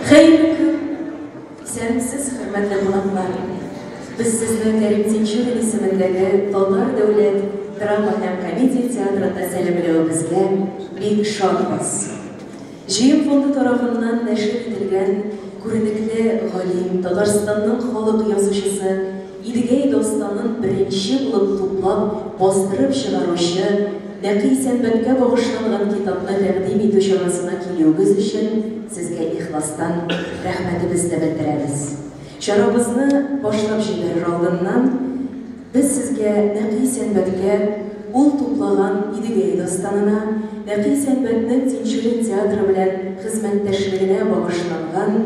Хәерле көн! Исәнмесез, хөрмәтле кунаклар! Без сезне Кәрим Тинчурин исемендәге Татар дәүләт драма һәм комедия театрында сәламләвебезгә бик шатбыз. Җыен фонды тарафыннан нәшер ителгән күренекле галим, Татарстанның халык язучысы Идегәй дастанын беренче булып туплап, бастырып чыгаручы Нәкый Исәнбәткә багышланган китапны тәкъдим итү чарасына килүегез өчен сезгә ихластан рәхмәтебезне белдерәбез. Чарабызны башлап җибәрер алдыннан, без сезгә Нәкый Исәнбәткә, ул туплаган Идегәй дастанына, Нәкый Исәнбәтнең Тинчурин театры белән хезмәттәшлегенә багышланган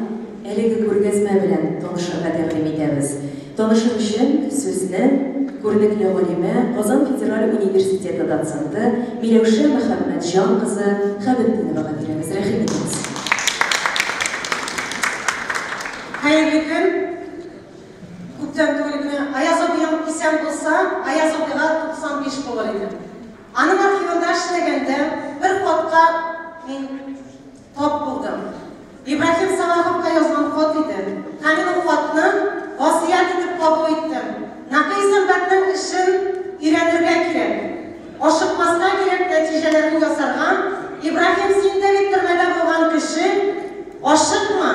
әлеге күргәзмә белән танышырга тәкъдим итәбез. Танышыр өчен сүзне күренекле галимә, Казан федераль университеты доценты Миләүшә Мөхәммәтҗан кызы Хәбетдиновага бирәбез. Рәхим итегез. Хәерле көн! Күптән түгел генә Аяз абыем исән булса, Аяз абыйга 95 булыр иде. Аның архивында эшләгәндә бер хатка мин тап булдым. Ибраһим Сәлаховка язган хат иде. Һәм мин ул хатны васыять итеп кабул иттем. Нәкый Исәнбәтнең эшен өйрәнергә кирәк. Ашыкмаска кирәк, нәтиҗәләрен ясарга. Ибраһим, син дә бит төрмәдә булган кеше, ашыкма,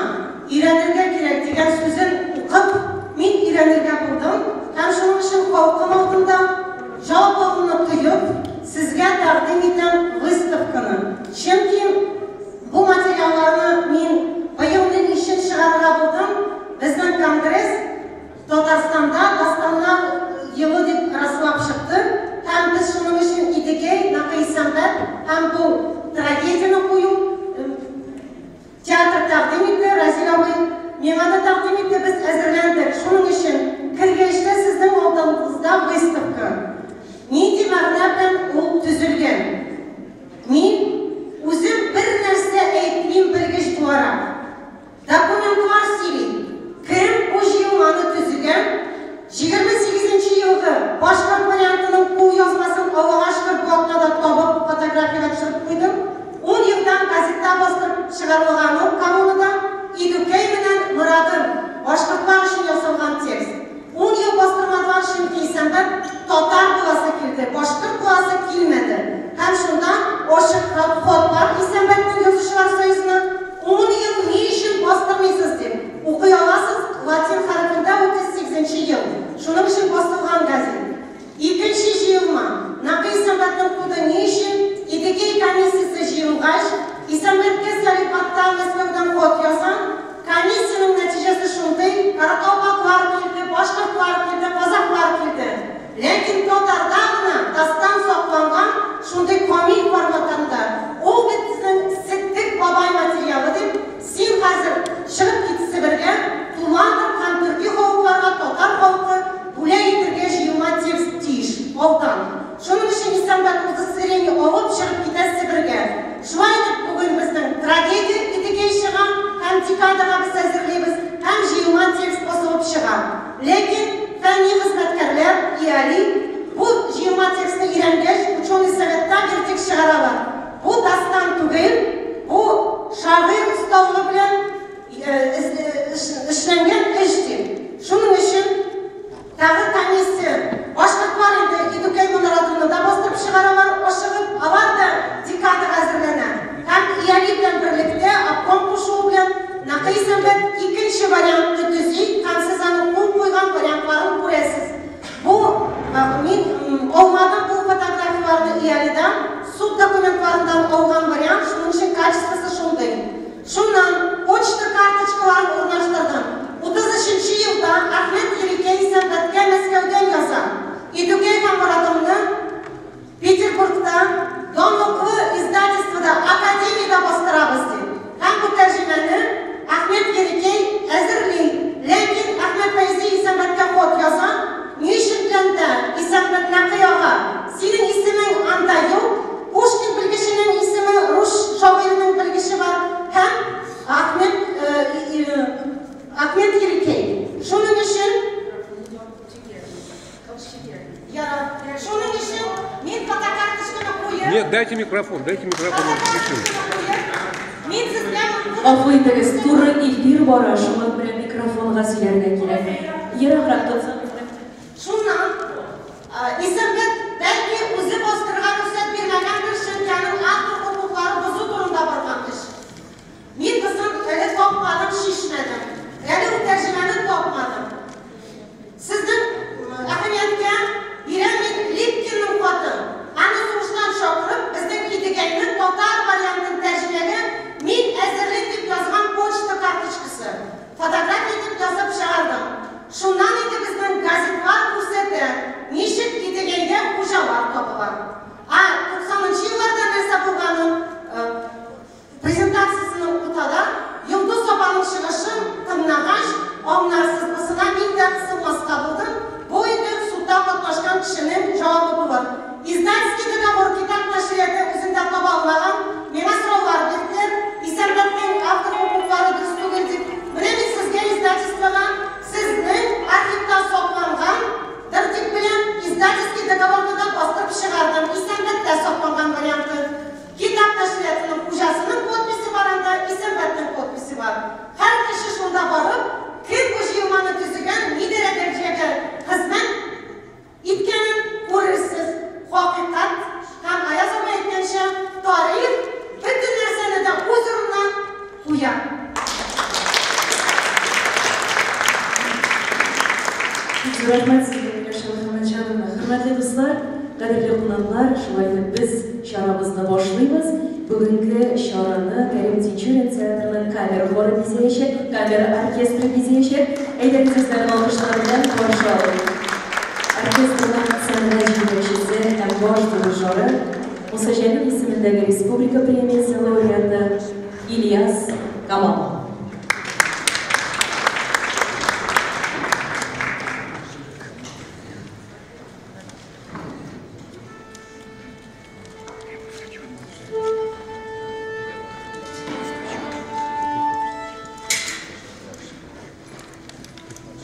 өйрәнергә кирәк, дигән сүзен укып, мин өйрәнергә булдым һәм шуның өчен халкым алдында җаваплылыгымны тоеп, сезгә тәкъдим итәм выставканы. Чөнки бу материалларны мин быел ни өчен чыгарырга булдым, безнең конгресс Татарстанда Дастаннар елы дип раслап чыкты һәм без шуның өчен Идегәй, Нәкый Исәнбәт һәм бу трагедияне кую театр тәкъдим итте, Разил абый миңа да тәкъдим итте, без әзерләндек. Шуның өчен кергәч тә сезнең алдыгызда выставка. Нинди мәгънә белән ул төзелгән? Мин үзем бер нәрсә әйтмим белгеч буларак. Документлар сөйли. Кем бу җыелманы төзегән? 28 нче елгы башкорт вариантының кулъязмасын Аллага шөкер бу атнада табып фотографиягә төшереп куйдым. Ун елдан газетта бастырып чыгарылган ул коммунада Идүкәй менән Морадым, башкортлар өчен ясалган текст. Ун ел бастырмадылар, чөнки Исәнбәт татар буласы килде, башкорт буласы килмәде. Һәм шунда ачык хат бар Исәнбәтнең Язучылар союзына, ун ел ни өчен бастырмыйсыз дип. Укый аласыз, латин хәрефендә 38 нче ел. Шуның өчен басылган газет. Икенче җыелма, Нәкый Исәнбәтнең туды ни өчен, Идегәй комиссиясе җыелгач, Исәнбәткә Салихатта Мәскәүдән хат яза, комиссиянең нәтиҗәсе шундый, каракалпаклар килде, башкортлар килде, казахлар килде. Ләкин татарда гына дастан сакланган шундый камил форматында, ул бит безнең Сеттек бабай материалы дип, син хәзер чыгып кит Себергә, тумандыр һәм төрки халыкларга татар халкы бүләк итергә җыелма текст тиеш, алдан. Шуның өчен Исәнбәт удостоверение алып чыгып китә Себергә. Шулай итеп, бүген безнең трагедия Идегәй чыга һәм декадага без әзерлибез һәм җыелма текст басылып чыга. Ләкин фәнни хезмәткәрләр, ИАЛИ, бу җыелма текстны өйрәнгәч, ученый советта вердикт чыгаралар. Бу дастан түгел, бу шагыйрь осталыгы белән эшләнгән эш дип. Шуның өчен тагы комиссия, башкортлар инде Идүкәй Монаратовны да бастырып чыгаралар, ашыгып, алар да декадага әзерләнә. Һәм ИАЛИ белән берлектә, обком кушуы белән Нәкый Исәнбәт икенче вариантны төзи һәм сез аның кул куйган вариантларын күрәсез. Бу мин алмадым бу фотографияләрне ИАЛИдан, суд документларыннан алган вариант, шуның өчен качествосы шундый. Шуннан почта карточкаларын урнаштырдым. 33 елда Әхмәт Ерикәй Исәнбәткә Мәскәүдән яза. Идүкәй һәм Моратымны Петербургта данлыклы издательствода, академиядә бастырабыз дип. Һәм бу тәрҗемәне Әхмәт Ерикәй әзерли. Ләкин Әхмәт Фәйзи Исәнбәткә хат яза. Ни өчен белән Исәнбәт Нәкый ага, синең исемең анда юк. Пушкин белгеченең исеме, рус шагыйренең белгече бар һәм Әхмәт Ерикәй. Шуның өчен Шуның өчен мин фотокарточканы куеп. Нет, дайте микрофон, он включил. Мин сезгә Гафу итегез, туры эфир бара, шуңа күрә микрофонга сөйләргә кирәк. Ераграк тотсагыз. Шуннан Исәнбәт бәлки үзе бастырырга рөхсәт бирмәгәндер, чөнки аның автор хокуклары бозу турында барган эш. Мин кызым әле тапмадым, шишмәдем. Әле ул тәрҗемәне тапмадым. Сезнең әһәмияткә бирәм мин Липкинның хатын. Аны сугыштан чакырып, безнең Идегәйнең татар вариантын тәрҗемәгә мин әзерлим дип язган почта карточкасы. Фотография итеп язып чыгардым. Шуннан инде безнең газетлар күрсәтә, ничек Идегәйгә хуҗалар табыла. А 90 елларда нәрсә булганын презентациясының уртада Йолдыз апаның чыгышын тыңлагач, аңларсыз бусына мин дә кысылмаска булдым. Бу инде судта катнашкан кешенең җавабы булыр. Издательский договор китап нәшрияты үзендә таба алмаган, миңа сораулар бирделәр. Исәнбәтнең автор хокуклары дөрес түгел дип. Менә мин сезгә издательствога сезнең архивта сакланган тәртип белән издательский договорны да бастырып чыгардым. Исәнбәттә сакланган варианты. Китап нәшриятының хуҗасының подписи бар анда, Исәнбәтнең подписи бар. Һәр кеше шунда барып, кем бу җыелманы төзегән, ни дәрәҗәгә хезмәт иткәнен күрерсез. Хакыйкать һәм Аяз апа әйткәнчә, тарих бөтен нәрсәне дә үз урынына куя. Рәхмәт сезгә, Миләүшә Мөхәммәтҗановна. Хөрмәтле дуслар, кадерле кунаклар, шулай итеп без чарабызны башлыйбыз. Бүгенге чараны Кәрим Тинчурин театрының камера хоры бизәячәк, камера оркестры бизәячәк. Әйдәгез, сезләрне алкышлар белән каршы алыйк. Оркестрның сәнгать җитәкчесе һәм баш дирижеры Муса Җәлил исемендәге республика премиясе лауреаты Ильяс Камал.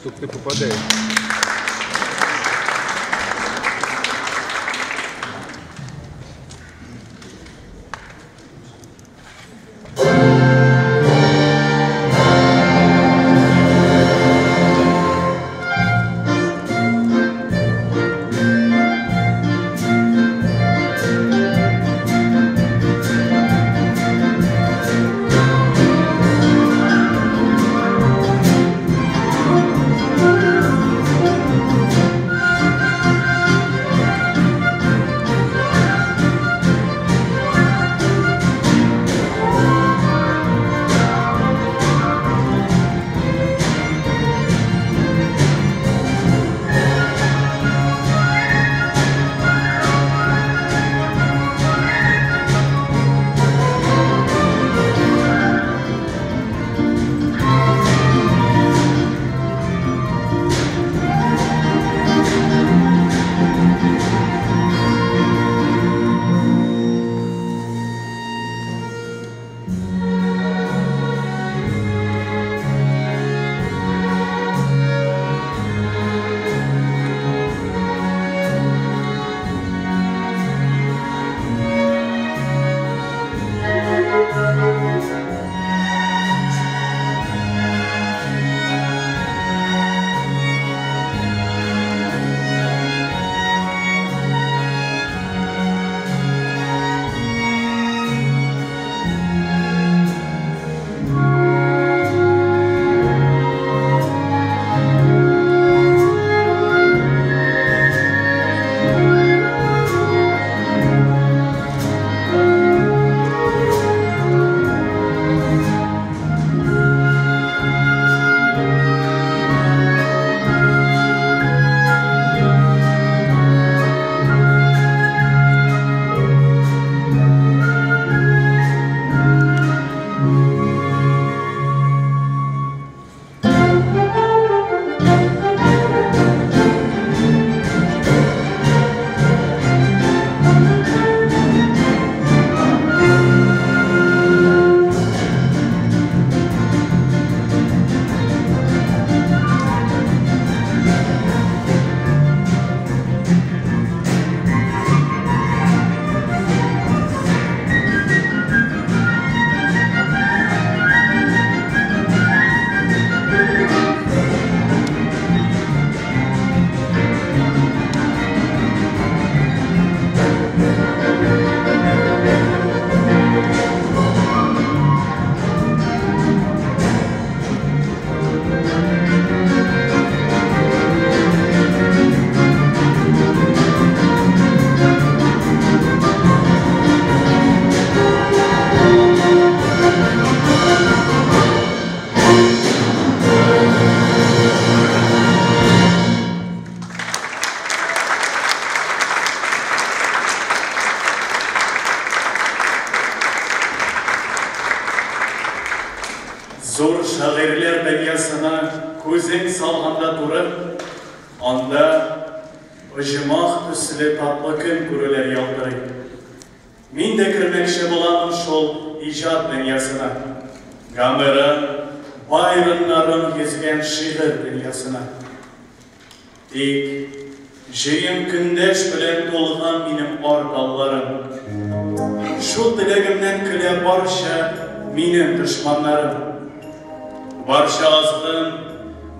Тут ты попадаешь. Thank you. Зур шагыйрьләр дөньясына күзең салганда туры, анда оҗмах төсле татлы көн күрүләр ялтырый. Мин дә кермәкче буламын шул иҗат дөньясына. Гомерен, Байроннарын йөзгән шигырь дөньясына. Тик җыен көндәш белән тулган минем арт алларым. Шул теләгемнән көлә барча минем дошманнарым. Барча азгын,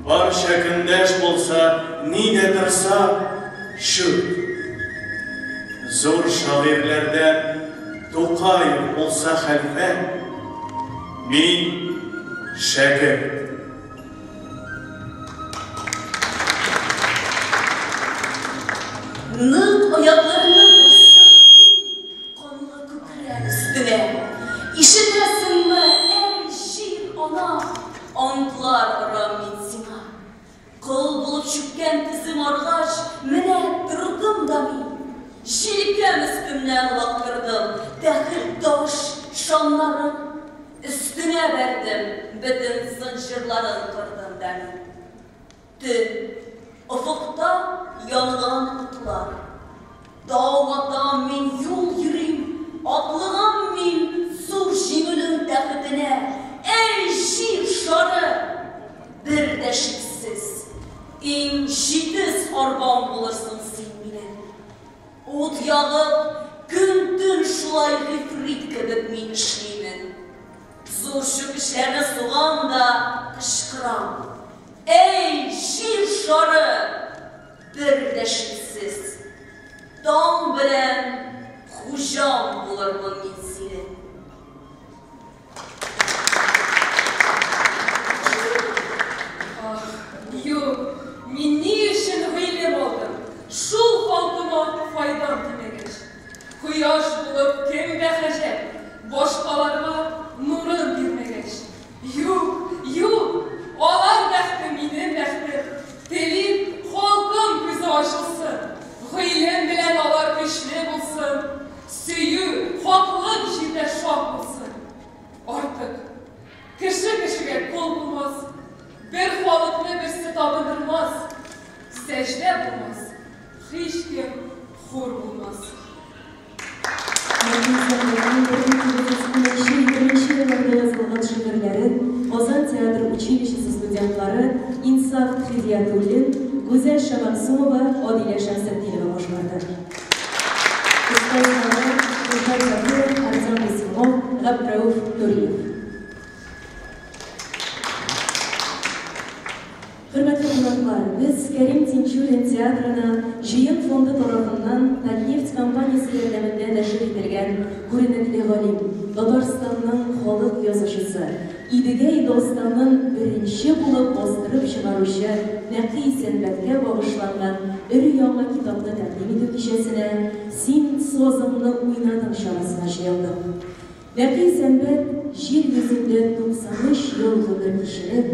барча көндәш булса, ни дә торса, чүт. Зур шагыйрьләрдән Тукаев булса хәлфә, мин шәкерт. Нык аякларны басып киң канлы күкрәк өстенә. Ишетәсеңме, әй, җир ана, антлар орам мин сиңа. Кол булып чүккән тезем аргач, менә тордым да мин. Җилкәм өстемнән олактырдым тәхет таш шаннарын. Өстенә бәрдем, бөтен зынҗырларын кырдым да мин. Төн. Офыкта янган утлар. Тау атам мин, юл йөрим, атлыгам мин зур җиңүнең тәхетенә. Әй, җир шары! Бер дә шиксез, иң җитез арбам булырсың син минем. Ут ягып, көн-төн шулай гыйфрит кебек мин эшлимен. Зур чүкечләрне сугам да кычкырам. Әй, җир шары! Бер дә шиксез, таң белән хуҗаң булырмын мин синең. Ах, юк, мин ни өчен гыйлем алдым, шул халкыма файдам тимәгәч. Кояш булып кемгә хаҗәт, башкаларга нурын бирмәгәч. Юк, юк, алар бәхте минем бәхтем. Телим, халкым күзе ачылсын, гыйлем белән алар көчле булсын, сөю, хаклык җирдә шаһ булсын. Артык. Кеше кешегә кол булмас, бер халыкны берсе табындырмас, сәҗдә булмас, һичкем хур булмас. Нәфис Закирның 1910 елларда язылган шигырьләрен Казан театр училищесы студентлары Инсаф Хидиятуллин, Гүзәл Шәмәгъсумова, Адилә Шәмсетдинова башкарды. Остазлары, Илһам Закиров, Артем Веселов, Габдрәүф Нуриев. Хөрмәтле кунаклар, без Кәрим Тинчурин театрына Җыен фонды тарафыннан Татнефть компаниясе ярдәмендә нәшер ителгән күренекле галим, Татарстанның халык язучысы, Идегәй дастанын беренче булып бастырып чыгаручы Нәкый Исәнбәткә багышланган өр-яңа китапны тәкъдим итү кичәсенә Син сазыңны уйнадың чарасына җыелдык. Нәкый Исәнбәт җир йөзендә 93 ел гомер кичереп,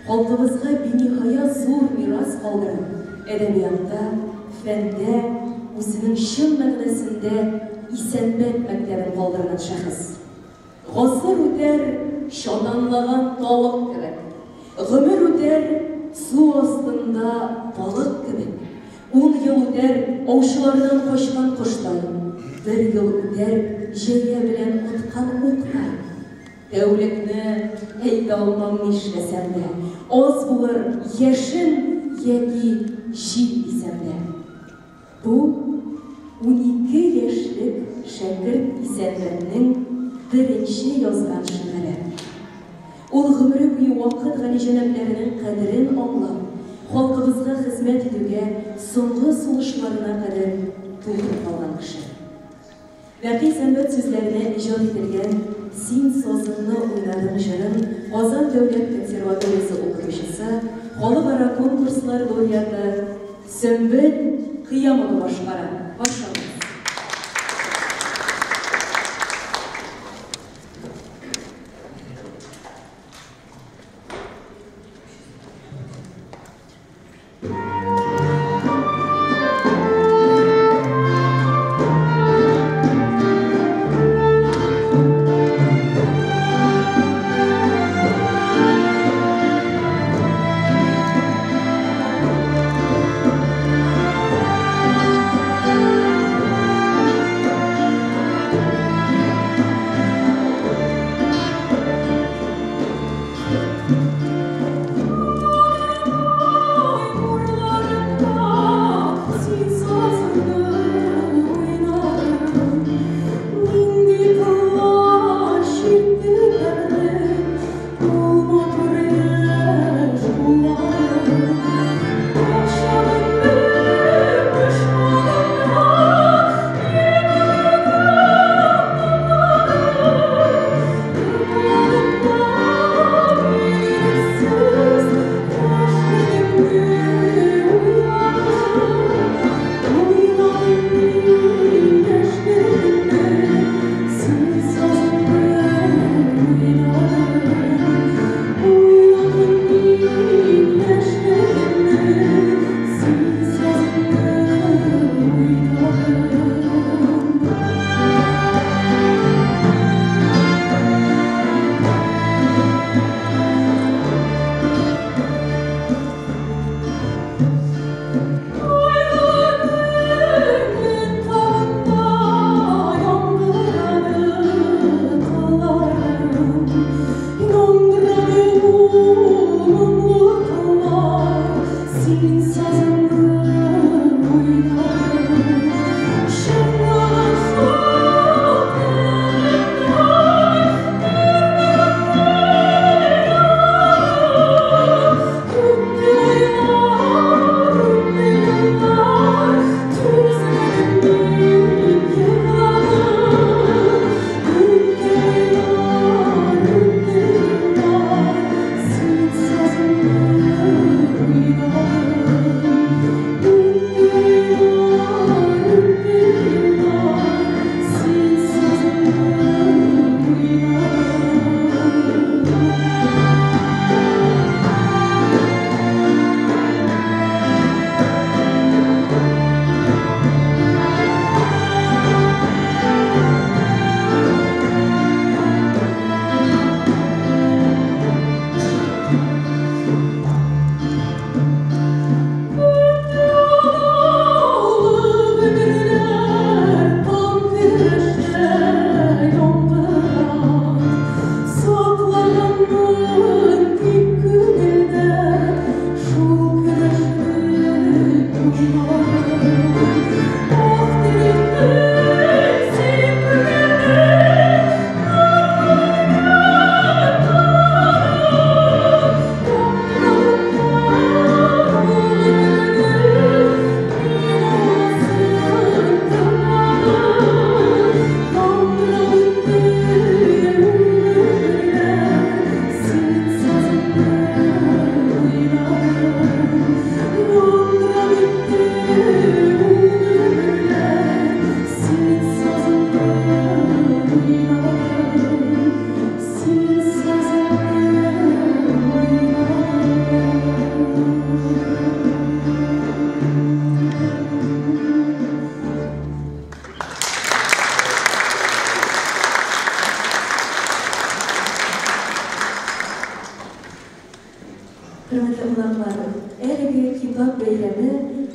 халкыбызга биниһая зур мирас калдырып, әдәбиятта, фәндә үзенең чын мәгънәсендә Исәнбәт мәктәбен калдырган шәхес. Гасыр үтәр чатанлаган тавык кебек, Гомер үтәр су астында балык кебек, Ун ел үтәр аучылардан качкан коштай, Бер ел үтәр җәя белән аткан уктай. Тәүлекне әйтә алмам нишләсәм дә, Аз булыр яшен яки җил дисәм дә. Бу, 12 яшьлек шәкерт Исәнбәтнең беренче язган шигыре. Ул гомере буе вакыт галиҗәнапләренең кадерен аңлап, халкыбызга хезмәт итүгә соңгы сулышларына кадәр тугры калган кеше. Нәкый Исәнбәт сүзләренә иҗат ителгән Син сазыңны уйнадың җырын Казан дәүләт консерваториясе укытучысы, халыкара конкурслар лауреаты Сөмбел Кыямова башкара. Каршы алыгыз.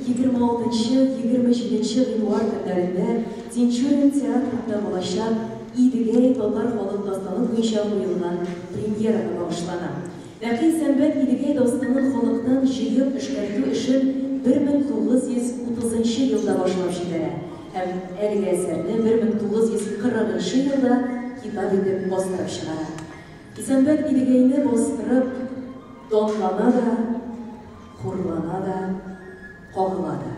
26-27 гыйнвар көннәрендә Тинчурин театрында булачак Идегәй татар халык дастаны буенча куелган премьерага багышлана. Нәкый Исәнбәт Идегәй дастанын халыктан җыеп эшкәртү эшен 1930 елда башлап җибәрә һәм әлеге әсәрне 1940 елда китап итеп бастырып чыгара. Исәнбәт Идегәйне бастырып данлана да, хурлана да, кагыла да.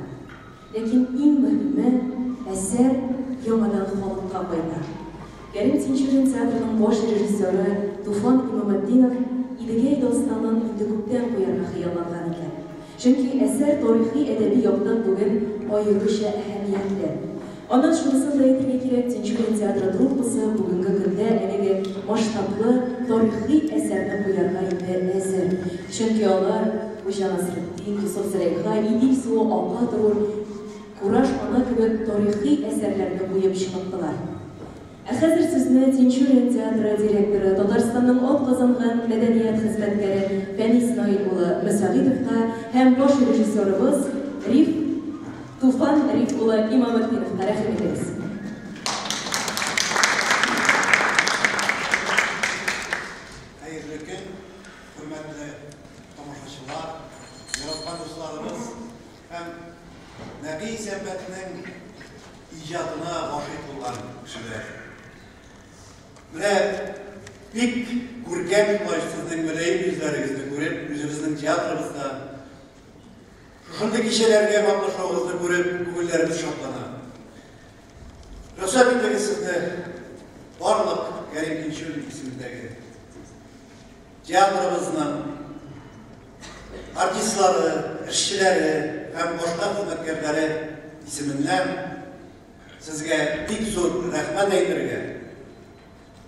Ләкин иң мөһиме әсәр яңадан халыкка кайта. Кәрим Тинчурин театрының баш режиссеры Туфан Имаметдинов Идегәй дастанын инде күптән куярга хыялланган икән. Чөнки әсәр тарихи әдәби яктан бүген аеруча әһәмиятле. Аннан шунысын да әйтергә кирәк, Тинчурин театры труппасы бүгенге көндә әлеге масштаблы тарихи әсәрне куярга инде әзер. Чөнки алар Хуҗа Насретдин, Йосыф Зөләйха, Идил суы ака торур, Кураж ана кебек тарихи әсәрләрне куеп чыныктылар. Ә хәзер сүзне Тинчурин театры директоры, Татарстанның атказанган мәдәният хезмәткәре Фәнис Наил улы Мөсәгыйтовка һәм баш режиссерыбыз Риф Туфан Риф улы Имаметдиновка рәхим итегез. Хәерле көн, хөрмәтле тамашачылар, яраткан дусларыбыз һәм Нәкый Исәнбәтнең иҗатына гашыйк булган кешеләр. Менә бик күркәм шулай сезнең мөлаем йөзләрегезне күреп, үзебезнең театрыбызда шушындый кичәләргә катнашуыгызны күреп, күңелләребез шатлана. Рөхсәт итегез сезне барлык Кәрим Тинчурин исемендәге театрыбызның артистлары, эшчеләре һәм башка хезмәткәрләре исеменнән сезгә бик зур рәхмәт әйтергә.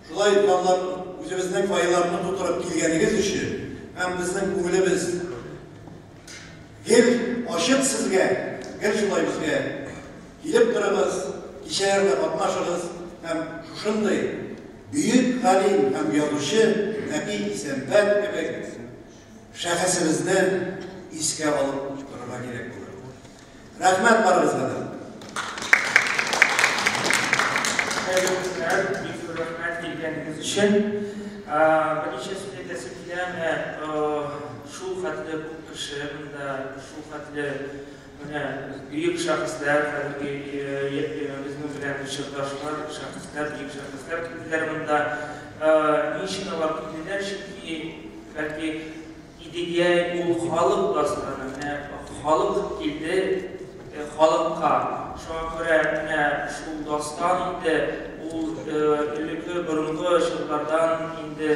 Шулай ук үзебезнең файларны тутырып килгәнегез өчен һәм безнең күңелебез гел ачык сезгә, гел шулай безгә килеп торыгыз, кичәләрдә катнашыгыз һәм шушындый бөек галим һәм язучы Нәкый Исәнбәт кебек шәхесебезне искә алып торырга кирәк булыр. Рәхмәт барыгызга да. Хәерле көннәр, бик зур рәхмәт килгәнегез өчен. Берничә сүз әйтәсе килә, менә шул хәтле күп кеше монда, шул хәтле менә бөек шәхесләр, хәзерге безнең белән чордашлар, шәхесләр, бөек шәхесләр килделәр монда. Ни өчен алар килделәр? Чөнки бәлки Идегәй ул халык дастаны, менә халык килде халыкка. Шуңа күрә менә шул дастан инде ул элекке борынгы чорлардан инде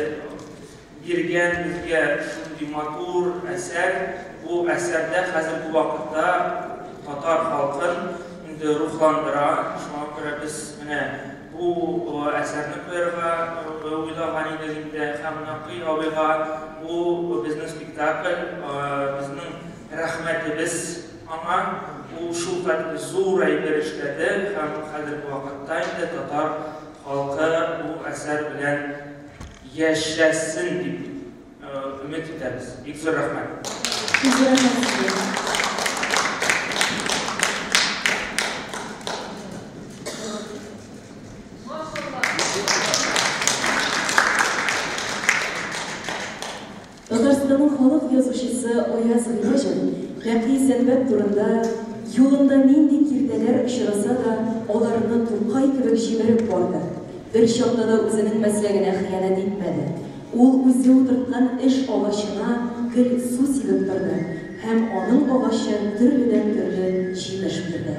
биргән безгә шундый матур әсәр. Бу әсәрдә хәзерге вакытта татар халкын инде рухландыра. Шуңа күрә без менә бу әсәрне куярга уйлаган идек инде һәм Нәкый абыйга бу безнең спектакль, безнең рәхмәтебез аңа. Ул шул хәтле зур әйбер эшләде һәм хәзерге вакытта инде татар халкы бу әсәр белән яшәсен дип өмет итәбез. Бик зур рәхмәт. Бик зур рәхмәт сезгә. Татарстанның халык язучысы Аяз Гыйләҗев Нәкый Исәнбәт турында юлында нинди киртәләр очраса да, аларны Тукай кебек җимереп барды. Бер чакта да үзенең мәсләгенә хыянәт итмәде. Ул үзе утырткан эш агачына гел су сибеп торды һәм аның агачы төрледән-төрле җимеш бирде.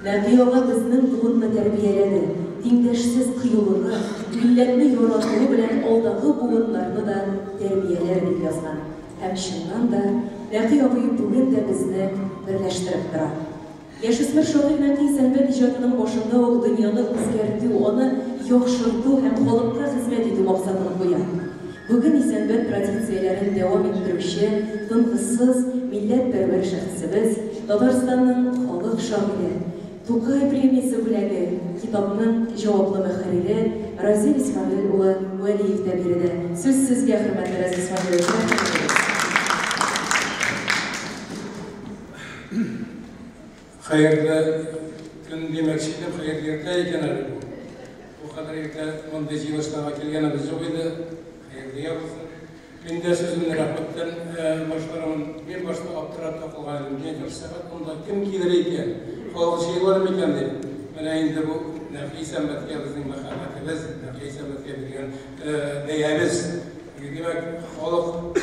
Нәкый ага безнең буынны тәрбияләде, тиңдәшсез кыюлыгы, милләтне яратуы белән алдагы буыннарны да тәрбияләр дип язган. Һәм чыннан да Нәкый абый бүген дә безне берләштереп тора. Яшүсмер шагыйрь Нәкый Исәнбәт иҗатының башында ук дөньяны үзгәртү, аны яхшырту һәм халыкка хезмәт итү максатын куя. Бүген Исәнбәт традицияләрен дәвам иттерүче тынгысыз милләтпәрвәр шәхесебез, Татарстанның халык шагыйре, Тукай премиясе бүләге, китапның җаваплы мөхәррире Разил Исмәгыйль улы Вәлиев тә биредә. Сүз сезгә, хөрмәтле Разил Исмәгыйль улы, рәхмәт итегез. Хәерле көн димәкче идем, хәерле иртә икән әле бу. Бу кадәр иртә мондый җыелышларга килгәнебез юк иде. Хәерлегә булсын. Мин дә сүземне рәхмәттән башлармын. Мин башта аптырап та калган идем. Нигә сәгать унда кем килер икән? Халык җыелыр микән дип. Менә инде бу Нәкый Исәнбәткә безнең мәхәббәтебез, Нәкый Исәнбәткә биргән бәябез. Димәк, халык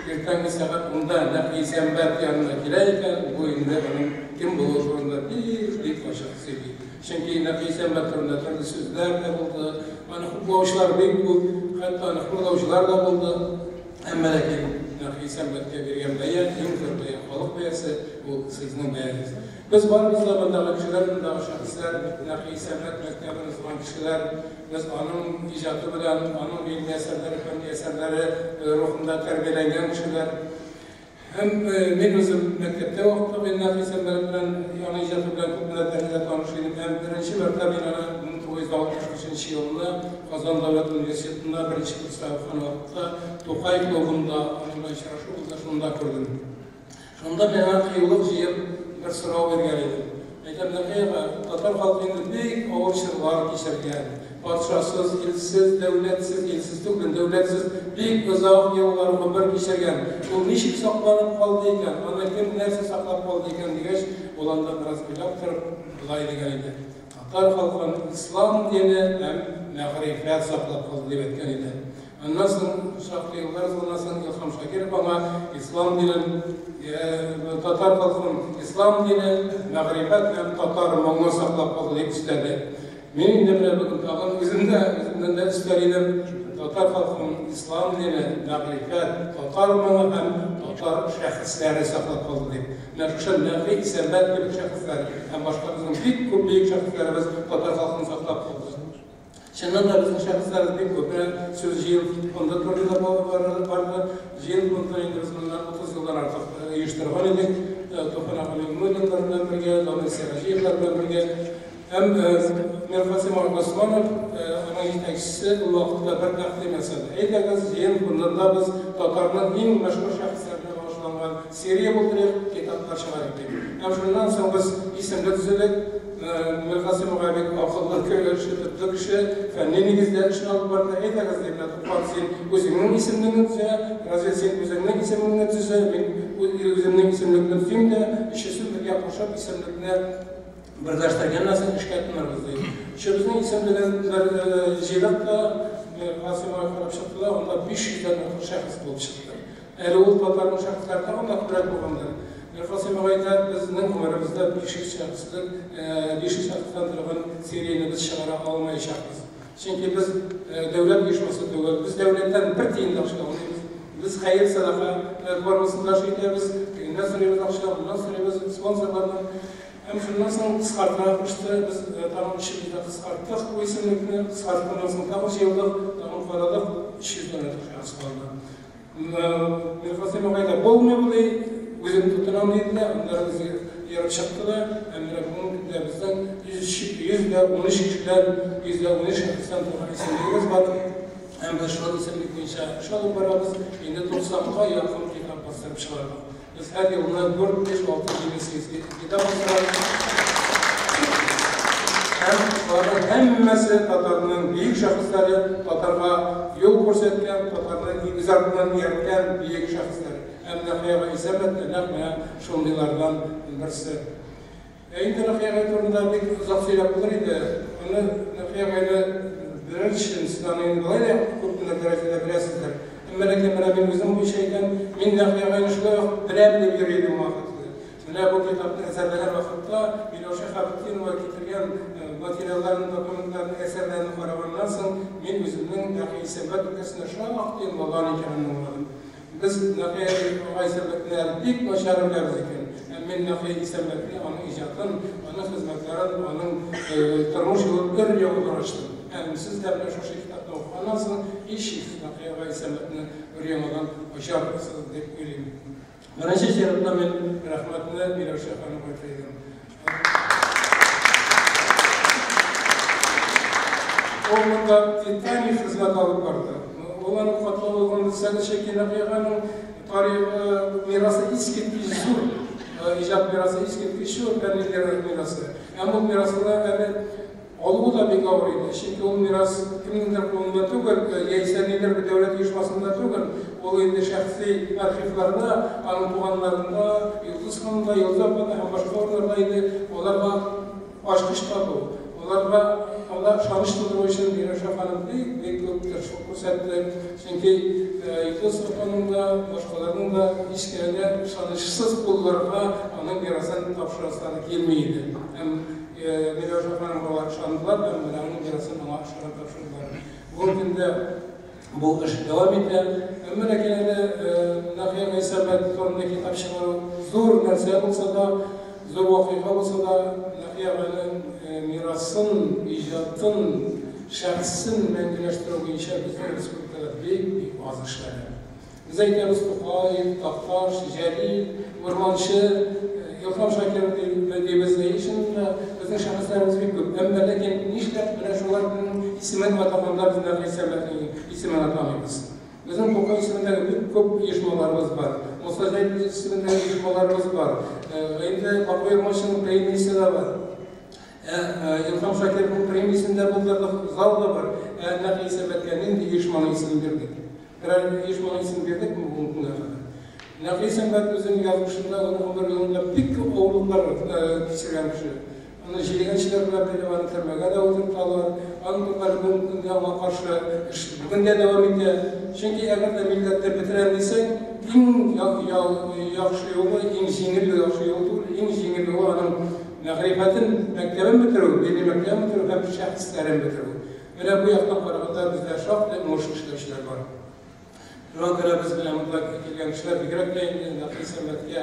иртәнге сәгать унда Нәкый Исәнбәт янына килә икән, бу инде аның кем булуы турында бик-бик ачык сөйли. Чөнки Нәкый Исәнбәт турында төрле сүзләр дә булды, аны хуплаучылар бик күп, хәтта аны хурлаучылар да булды. Әмма ләкин Нәкый Исәнбәткә биргән бәя, иң зур бәя, халык бәясе, ул сезнең бәягез. Без барыбыз да мондагы кешеләр, мондагы шәхесләр, Нәкый Исәнбәт мәктәбен узган кешеләр, без аның иҗаты белән, аның гыйльми әсәрләре, фәнни әсәрләре рухында тәрбияләнгән кешеләр. Һәм мин үзем мәктәптә вакытта мин Нәкый Исәнбәт белән, аның иҗаты белән күп дәрәҗәдә таныш идем. Һәм беренче мәртәбә мин аны 1965 елында Казан дәүләт университетында беренче курста укыган вакытта Тукай клубында аның белән очрашу булды, шунда күрдем. Шунда миңа кыюлык җыеп бер сорау биргән идем. Әйтәм, Нәкый ага, татар халкы инде бик авыр чорлар кичергән. Патшасыз, илсез, дәүләтсез, илсез түгел, дәүләтсез бик озак еллар гомер кичергән. Ул ничек сакланып калды икән, аны кем нәрсә саклап калды икән дигәч, ул анда бераз уйлап торып, болай дигән иде. Татар халкын ислам дине һәм мәгърифәт саклап калды дип әйткән иде. Аннан соң шактый еллар узганнан соң Илһам Шакиров аңа ислам динен, татар халкын ислам дине, мәгърифәт һәм татар моңы саклап калды дип өстәде. Мин инде менә бүген тагын үзем дә, үземнән дә өстәр идем. Татар халкын ислам дине, мәгърифәт, татар моңы һәм татар шәхесләре саклап калды дип. Менә шушы Нәкый Исәнбәт кебек шәхесләр һәм башка безнең бик күп бөек шәхесләребез татар халкын саклап калды. Чыннан да безнең шәхесләребез бик күп. Менә сүз Җыен фонды турында барды. Җыен фондын инде без моннан 30 елдан артык оештырган идек. Туфан ага Миңнуллиннар белән бергә, Дамир Сираҗиевлар белән бергә. Һәм Миркасыйм ага Госманов, аның җитәкчесе, ул вакытта бер тәкъдим ясады. Әйдәгез, Җыен фондында без татарның иң мәшһүр шәхесләренә багышланган серия булдырыйк, китаплар чыгарыйк дип. Һәм шуннан соң без исемле төзедек. Миркасыйм ага бик акыллы кеше, төпле кеше, фәнни нигездә эшне алып барды. Әйдәгез, дип, менә Туфан, син үзеңнең исемлегеңне төзә, Разил, син үзеңнең исемеңне төзә, мин үземнең исемлекне төзим дә, өчесен бергә кушып исемлекне берләштергәннән соң эшкә тотынырбыз, ди. Өчебезнең исемлеген бер җыйдык та, Миркасыйм ага карап чыкты да, анда 500 дән артык шәхес булып чыкты. Әле ул татарның шәхесләре тагын да күбрәк булгандыр. Миркасыйм ага әйтә, безнең гомеребездә 500 шәхеслек, 500 шәхестән торган серияне без чыгара алмаячакбыз. Чөнки без дәүләт оешмасы түгел, без дәүләттән бер тиен дә акча алмыйбыз. Без хәер сәдака формасында эш итәбез, тегеннән сорыйбыз акча, моннан сорыйбыз спонсорлардан. Һәм шуннан соң кыскартырга кушты, без тагын өчебез дә кыскарттык бу исемлекне, кыскартканнан соң тагын җыелдык, тагын карадык, 300 дән артык шәхес калды. Миркасыйм агай да булмый бу ди, үзем тотынам диде дә, аннары үзе ерып чыкты да, һәм менә бүгенге көндә безнең 113 кешедән, 113 шәхестән торган исемлегебез бар. Һәм без шул исемлек буенча эш алып барабыз. Инде 90га якын китап бастырып чыгардык. Без һәр елны 4, 5, 6, 7, 8 китап бастырабыз. Һәм шуларның һәммәсе татарның бөек шәхесләре, татарга юл күрсәткән, татарны үз артыннан иярткән бөек шәхесләр. Һәм Нәкый ага Исәнбәт тә нәкъ менә шундыйлардан берсе. Ә инде Нәкый агай турында бик озак сөйләп булыр иде. Аны Нәкый агайны белер өчен сез аны инде болай да күп кенә дәрәҗәдә беләсездер. Әмма ләкин менә мин үзем буенча әйтәм, мин Нәкый агайны шулай ук беләм дип йөри идем вакытлы. Менә бу китапны әзерләгән вакытта Миләүшә Хәбетдинова китергән материалларны, документларны, әсәрләрне караганнан соң, мин үземнең Нәкый Исәнбәт өлкәсендә шактый надан икәнемне аңладым. Без Нәкый ага Исәнбәтне әле бик начар беләбез икән. Һәм мин Нәкый Исәнбәтне, аның иҗатын, аның хезмәтләрен, аның тормыш юлын өр-яңадан ачтым. Һәм сез дә менә шушы китапны укыганнан соң, һичшиксез Нәкый ага Исәнбәтне өр-яңадан ачарсыз дип уйлыйм. Беренче чиратта мин рәхмәтне Миләүшә ханымга әйтә идем. Ул монда титаник хезмәт алып барды. Ул аның катлаулы булган белсәгез, чөнки Нәкый аганың тарихы, мирасы искиткеч зур. иҗат мирасы искиткеч зур фәнни мирасы. Һәм ул мирасны әле алуы да бик авыр иде. Чөнки ул мирас кемнеңдер кулында түгел, яисә нидер бер дәүләт оешмасында түгел. Ул инде шәхси архивларда, аның туганнарында, Йолдыз ханымда, Йолдыз апада һәм башка урыннарда иде. Аларга ачкыч табу, аларга алар ышаныч тудыру өчен Миләүшә ханым бик, бик күп тырышлык күрсәтте. Чөнки Йолдыз апаның да, башкаларның да һич кенә дә ышанычсыз кулларга аның мирасын тапшырасылары килми иде. Һәм Миләүшә ханым алар ышандылар һәм менә аның мирасын аңа ышанып тапшырдылар. Бүгенге көндә бу эш дәвам итә. Әмма ләкин әле Нәкыя Гайсәмәт турында китап чыгару зур нәрсә булса да, зур вакыйга булса да, Нәкыя агайның мирасын, иҗатын, шәхесен мәңгеләштерү буенча безнең республикада бик-бик аз эшләнә. Без әйтәбез Тукай, Такташ, Җәлил, Урманчы, Илһам Шакиров дибез. Ни өчен безнең шәхесләребез бик күп. Әмма ләкин нишләп менә шуларның исемен атаганда без Нәкый Исәнбәтнең исемен атамыйбыз? Безнең Тукай исемендәге бик күп оешмаларыбыз бар. Муса Җәлил исемендәге оешмаларыбыз бар. Инде Бакый Урманчының премиясе дә бар. Илһам Шакировның премиясен дә булдырдык, зал да бар. Ә Нәкый Исәнбәткә нинди оешманың исемен бирдек? Берәр оешманың исемен бирдекме бүгенге көнгә кадәр? Нәкый Исәнбәт үзенең язмышында, аның гомер юлында бик күп авырлыклар кичергән кеше. Аны җилгәнчеләр белән бәйләп, аны төрмәгә дә утырталар. Аның турында бүгенге көндә аңа каршы эш бүген дә дәвам итә. Чөнки әгәр дә милләтне бетерәм дисәң, иң яхшы юлы, иң җиңел яхшы юл түгел, иң җиңел юлы аның мәгърифәтен, мәктәбен бетерү, дини мәктәбен бетерү һәм шәхесләрен бетерү. Менә бу яктан караганда бездә шактый уңышлы эшләүчеләр бар. Шуңа күрә без менә монда килгән кешеләр бигрәк тә инде Нәкый Исәнбәткә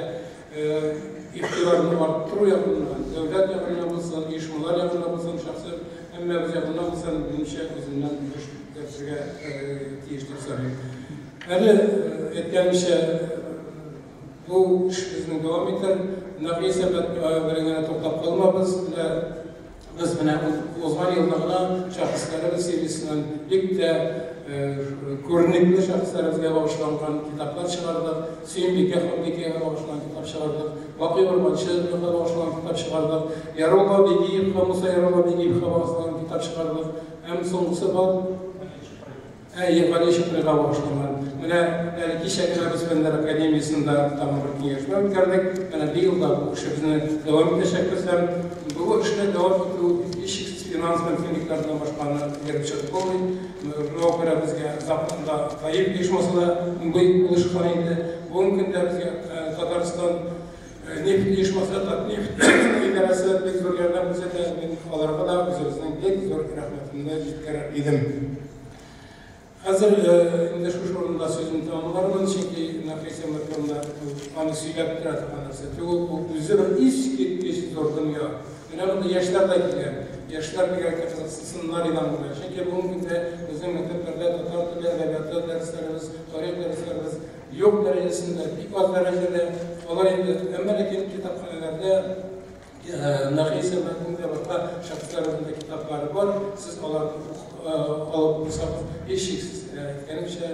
игътибарны арттыру ягыннан, дәүләт ягыннан булсын, оешмалар ягыннан булсын, шәхси һәммәбез ягыннан булсын, минемчә, үзеннән өлеш кертергә тиеш дип саныйм. Әле әйткәнемчә, бу эш безнең дәвам итәр. Нәкый Исәнбәт белән генә туктап калмабыз. Менә без менә узган елда гына шәхесләребез сериясеннән бик тә күренекле шәхесләребезгә багышланган китаплар чыгардык. Сөембикә ханбикәгә багышланган китап чыгардык. Бакый Урманчевга багышланган китап чыгардык. Ярулла Бигиевка, Муса Ярулла Бигиевка багышланган китап чыгардык. Һәм соңгысы бар. Әйе, Гали Чупрыйга багышланган. Менә әле кичә генә без Фәннәр академиясендә тагын бер киңәшмә үткәрдек. Менә быел да бу эшебезне дәвам итәчәкбез һәм бу эшне дәвам итү һичшиксез финанс мөмкинлекләреннән башканы ерып чыгып булмый. Шуңа күрә безгә Западта ТАИФ оешмасы да бик булышкан инде. Бүгенге көндә безгә Татарстан нефть оешмасы, Татнефть идарәсе бик зур ярдәм күрсәтә. Мин аларга да үзебезнең бик зур рәхмәтемне җиткерер идем. Хәзер инде шушы урында сүземне тәмамлармын, чөнки Нәфисә Исәнбәт аны сөйләп бетерә торган нәрсә түгел, ул үзе бер искиткеч зур дөнья. Менә монда яшьләр дә килә. Яшьләр бигрәк тә кызыксынсыннар иде аның белән. Чөнки бүгенге көндә безнең мәктәпләрдә татар теле, әдәбияты дәресләребез, тарих дәресләребез юк дәрәҗәсендә, бик аз дәрәҗәдә. Алар инде, әмма ләкин китапханәләрдә Нәкый Исәнбәтнең дә башка шәхесләрнең дә китаплары бар. Сез аларны алып укысагыз, һичшиксез, әйткәнемчә,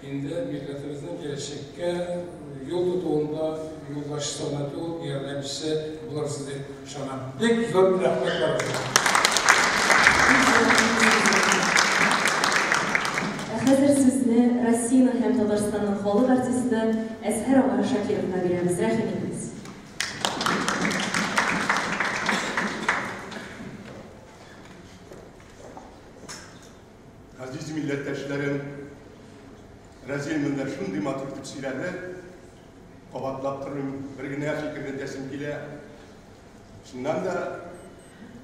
инде милләтебезнең киләчәккә юл тотуында юлбашчысы гына түгел, ярдәмчесе булырсыз дип ышанам. Бик зур рәхмәт барыгызга. Ә хәзер сүзне Россиянең һәм Татарстанның халык артисты Әзһәр ага Шакировка бирәбез. Рәхим итегез. Газиз милләттәшләрем, Рәзил монда шундый матур итеп сөйләде. Кабатлап тормыйм, бер генә фикерне әйтәсем килә. Чыннан да,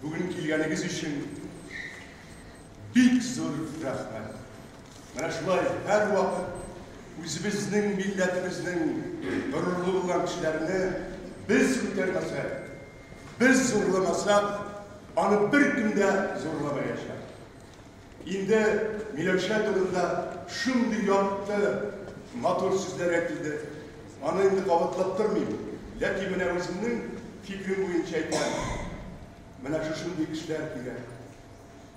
бүген килгәнегез өчен бик зур рәхмәт. Менә шулай һәрвакыт үзебезнең милләтебезнең горурлы булган кешеләрне без күтәрмәсәк, без зурламасак, аны беркем дә зурламаячак. Инде Миләүшә турында шундый якты, матур сүзләр әйтелде. Аны инде кабатлап тормыйм. Ләкин менә үземнең фикерем буенча әйтәм. Менә шушындый кешеләр кирәк.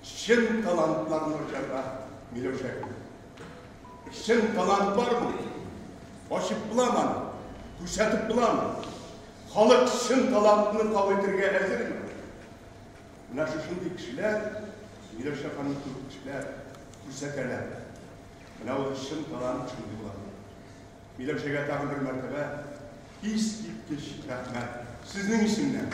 Чын талантларны ачарга Миләүшә кебек. Чын талант бармы? Ачып буламы аны? Күрсәтеп буламы? Халык чын талантны кабул итәргә әзерме? Менә шушындый кешеләр, Миләүшә ханым кебек кешеләр күрсәтәләр. Менә ул чын талант шундый була. Миләүшәгә тагын бер мәртәбә искиткеч рәхмәт. Сезнең исемнән.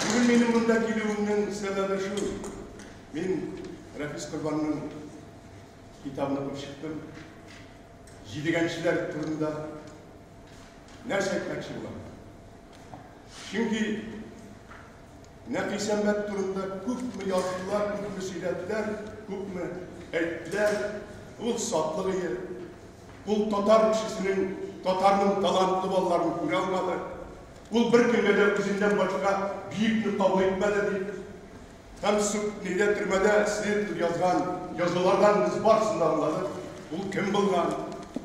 Бүген минем монда килүемнең сәбәбе шул. Мин Рәфис Корбанның китабын укып чыктым. Җидегәнчеләр турында нәрсә әйтмәкче булам? Чөнки Нәкый Сәнбәт турында күпме яздылар, күпме сөйләделәр, күпме әйттеләр. Ул сатлык ие. Ул татар кешесенең, татарның талантлы балаларын күрә алмады. Ул беркемгә дә үзеннән башка бөекне кабул итмәде дип. Һәм суд нидә төрмәдә следователь язган язулардан без барысын да аңладык. Ул кем булган,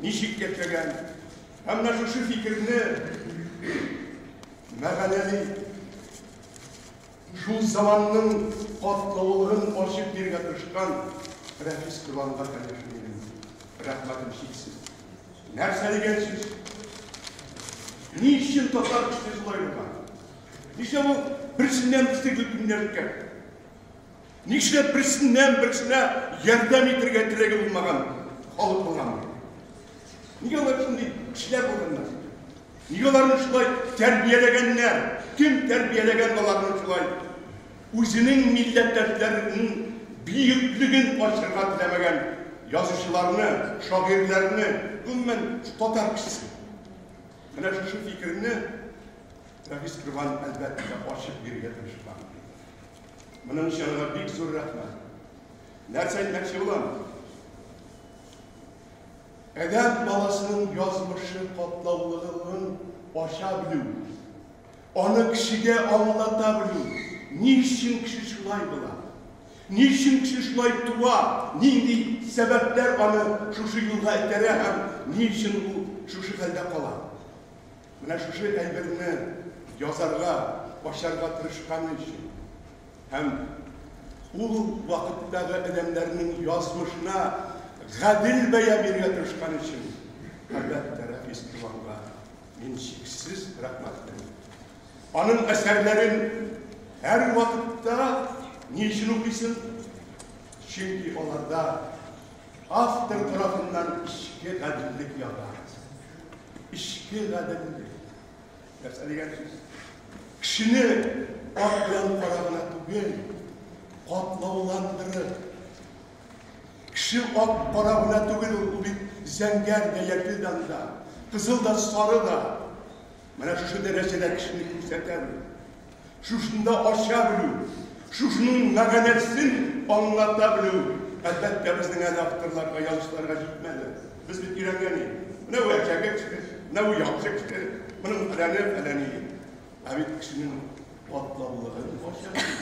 ничек яшәгән. Һәм менә шушы фикерне мәгънәли шул заманның катлаулыгын ачып бирергә тырышкан Рәфис Корбанга, конечно, минем рәхмәтем чиксез. Нәрсә дигән сүз? Ни өчен татар кешесе шулай булган? Нишләп ул берсеннән берсе гел көнләшкән? Нишләп берсеннән берсенә ярдәм итәргә теләге булмаган халык булган? Нигә алар шундый кешеләр булганнар? Нигә аларны шулай тәрбияләгәннәр? Кем тәрбияләгән аларны шулай? Үзенең милләттәшләренең бөеклеген ачырга теләмәгән язучыларны, шагыйрьләрне, гомумән, татар кешесе. Менә шушы фикерне Рәфис Корбан, әлбәттә, ачып бирергә тырышкан. Моның өчен аңа бик зур рәхмәт. Нәрсә әйтмәкче булам? Адәм баласының язмышы катлаулылыгын ача белү, аны кешегә аңлата белү, ни өчен кеше шулай була, ни өчен кеше шулай туа, нинди сәбәпләр аны шушы юлга этәрә һәм ни өчен ул шушы хәлдә кала. Менә шушы әйберне язарга, ачарга тырышканы өчен һәм ул вакыттагы адәмнәрнең язмышына гадел бәя бирергә тырышкан өчен, әлбәттә, Рәфис Корбанга мин чиксез рәхмәтлемен. Аның әсәрләрен һәрвакытта ни өчен укыйсың? Чөнки аларда автор тарафыннан эчке гаделлек ята. Эчке гаделлек. Нәрсә дигән сүз? Кешене ак белән кара гына түгел, катлауландырып. Кеше ак кара гына түгел, ул бит зәңгәр дә, яшел дә анда, кызыл да, сары да. Менә шушы дәрәҗәдә кешене күрсәтә белү. Шушында ача белү, шушының мәгънәсен аңлата белү, әлбәттә, безнең әле авторларга, язучыларга җитмәде. Без бит өйрәнгән идек. Менә бу әшәке кеше, менә бу яхшы кеше, моның фәләне, фәләне. Ә бит кешенең катлаулыгын ача белү,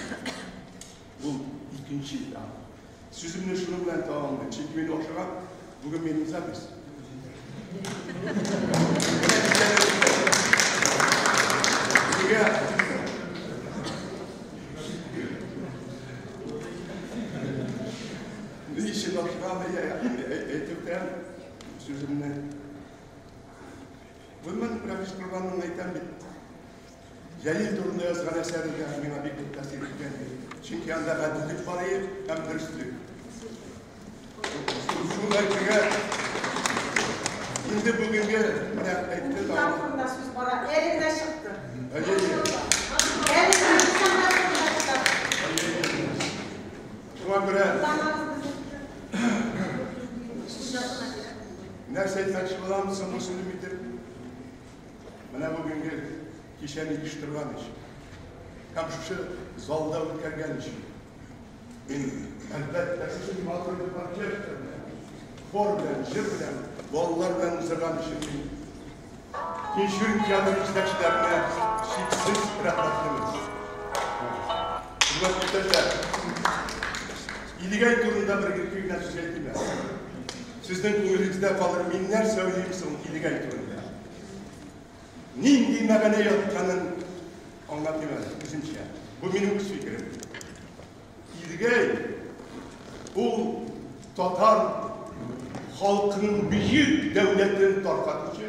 ул икенче этап. Сүземне шуның белән тәмамлыйм, чөнки мин ашыгам, бүген минем запись. Нигә? Ни өчен ашыгам, әйтеп үтәм сүземне. Гомумән, Рәфис Корбанның әйтәм бит, Җәлил турында язган әсәре дә миңа бик күп тәэсир иткән. Чөнки анда гаделлек бар иде һәм дөреслек. Шул әйтергә инде бүгенге менә әйтте Китап турында сүз бара. Әле генә чыкты. Әйе. Әле генә сәнгать турында китап. Шуңа күрә нәрсә әйтмәкче булам, соңгы сүзем итеп. Менә бүгенге кичәне оештырган өчен һәм шушы залда үткәргән өчен мин, әлбәттә, шушы матур итеп оркестр белән, хор белән, җыр белән, балалар белән уздырган өчен мин Тинчурин театры җитәкчеләренә чиксез рәхмәтлемен. Хөрмәтле иптәшләр, Идегәй турында бер ике генә сүз әйтим әле. Сезнең күңелегездә калыр, мин нәрсә уйлыйм соң Идегәй турында? Нинди мәгънә ятканын аңлатыйм әле үземчә. Бу минем үз фикерем. Идегәй ул татар халкының бөек дәүләтен таркатучы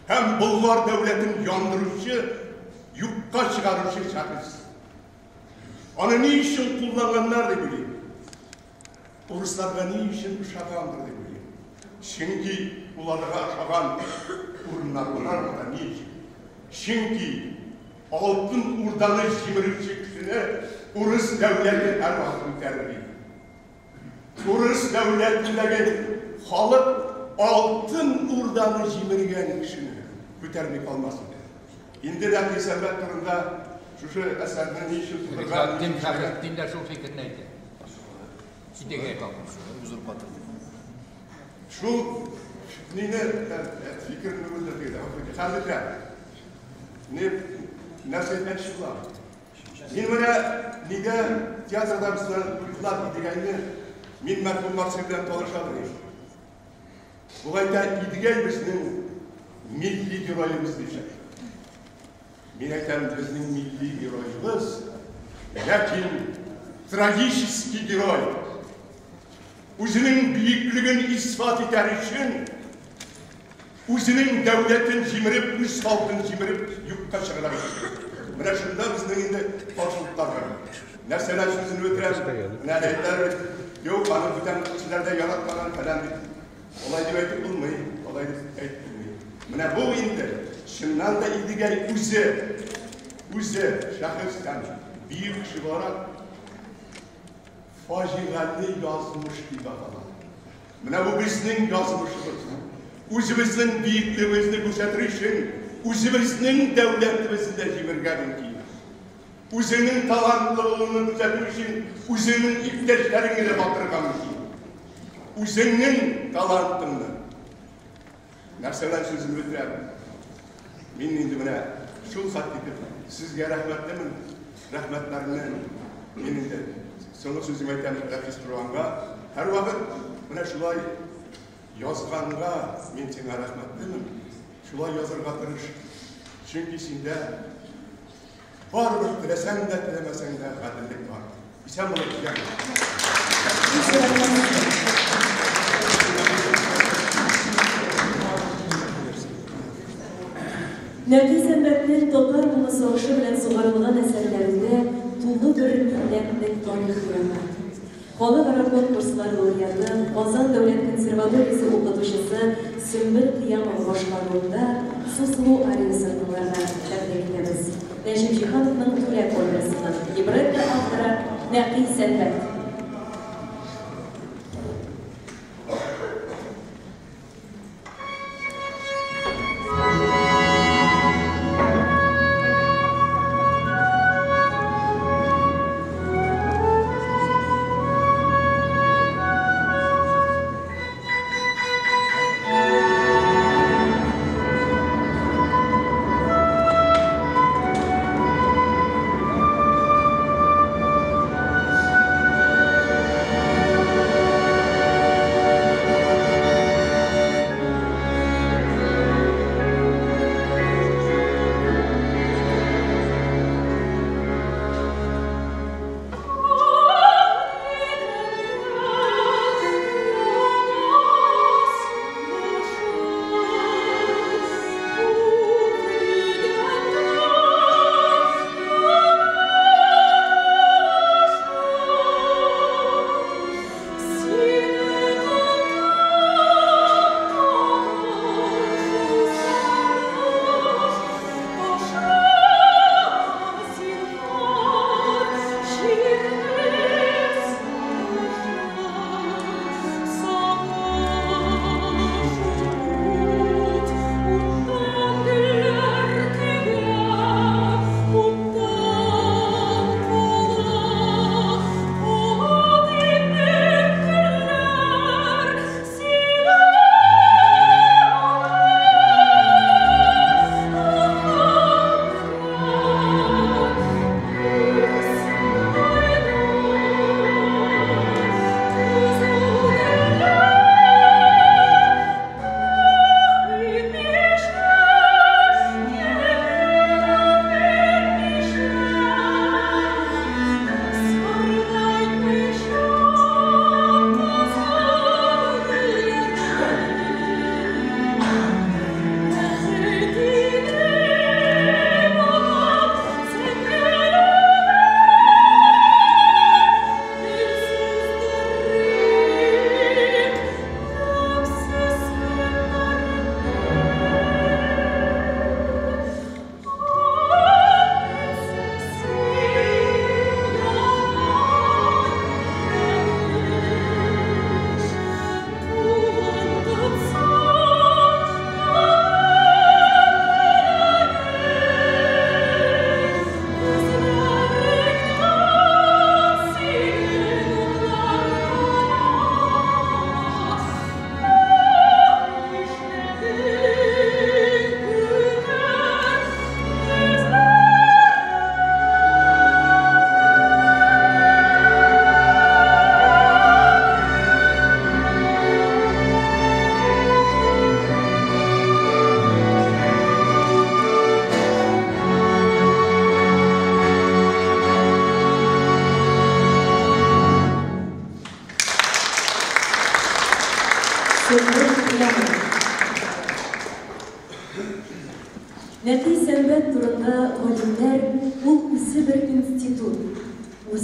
һәм Болгар дәүләтен яндыручы, юкка чыгаручы шәхес. Аны ни өчен кулланганнар дип уйлыйм. Урысларга ни өчен ошагандыр дип уйлыйм. Чөнки уларга ошаган урыннар бар монда ни өчен? Чөнки Алтын Урданы җимерүче кешене урыс дәүләте һәрвакыт күтәрер иде. Урыс дәүләтендәге халык Алтын Урданы җимергән кешене күтәрми калмас иде. Инде Нәкый Сәнбәт турында шушы әсәрне ни өчен тудырган? Ризаэтдин Фәхретдин дә шул фикерне әйтә. Идегәй хакында. Шул мине фикерне бүлдерде. Хәзер дә не нәрсә әйтмәкче була. Мин менә нигә театрда безне куйдылар Идегәйне, мин мәрхүм Марсель белән таныша идем. Ул әйтә, Идегәй безнең милли героебыз дишә. Мин әйтәм, безнең милли героебыз, ләкин трагический герой. Үзенең бөеклеген исбат итәр өчен, үзенең дәүләтен җимереп, үз халкын җимереп юкка чыгара. Менә шунда безнең инде каршылыклар бар. Нәрсәләр сүзен бетерәм, менә әйтәләр бит, юк, аны бүтән кешеләр дә яратмаган фәлән дип. Алай дип әйтеп булмый, алай дип әйтеп булмый. Менә бу инде чыннан да Идегәй үзе, үзе шәхес һәм бөек кеше буларак фаҗигале язмыш дип атала. Менә бу безнең язмышыбыз. Үзебезнең бөеклегебезне күрсәтер өчен үзебезнең дәүләтебезне дә җимергә мөмкин. Үзеңнең талантлы булуыңны күрсәтү өчен үзеңнең иптәшләреңне дә батырырга мөмкин. Үзеңнең талантыңны. Нәрсә белән сүземне бетерәм? Мин инде менә шул хәтле итеп сезгә рәхмәтлемен. Рәхмәтләремне мин инде соңгы сүзем әйтәм Рәфис Корбанга. Һәрвакыт менә шулай язганга мин сиңа рәхмәтлемен. Шулай язырга тырыш. Чөнки синдә барыбер теләсәң дә, теләмәсәң дә гаделлек бар. Исән булыгыз, ягез. Нәкый Сәнбәтнең татар моңы сагышы белән сугарылган әсәрләрендә тулы бер милләтнең тарихы ята. Халыкара конкурслар лауреаты, Казан дәүләт консерваториясе укытучысы Сөмбел Кыямова башкаруында Сусылу ариясын тыңларга тәкъдим итәбез. Нәҗип Җиһановның Түләк операсыннан либретто авторы Нәкый Сәнбәт.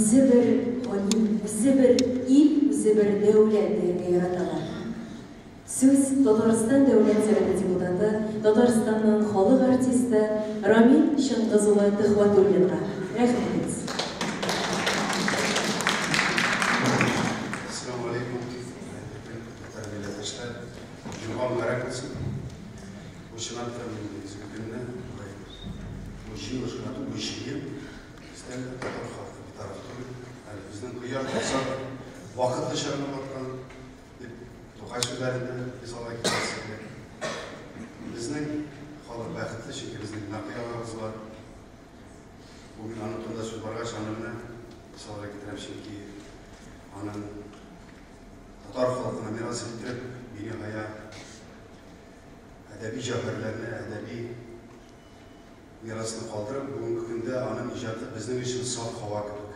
үзе бер галим, үзе бер ил, үзе бер дәүләт дияргә яраталар. Сүз Татарстан Дәүләт Советы депутаты, Татарстанның халык артисты Рамил Чыңгыз улы Төхвәтуллинга. Рәхим итегез. Ассаламу алейкум, татар милләттәшләр. Җомга мөбарәк булсын. Бу чынлап та мин изге көнне, бу җыелыш кына түгел, бу җыен бездән татар халкы битараф түгел. Әле безнең кояш батса да, вакытлыча гына баткан дип Тукай сүзләрен дә мисалга китерәсе килә. Безнең халык бәхетле, чөнки безнең Нәкый агабыз бар. Бүген аның турында сүз баргач, аны менә мисалга китерәм, чөнки аның татар халкына мирас иттереп, биниһая әдәби җәүһәрләрне, әдәби мирасны калдырып, бүгенге көндә аның иҗаты безнең өчен саф һава кебек.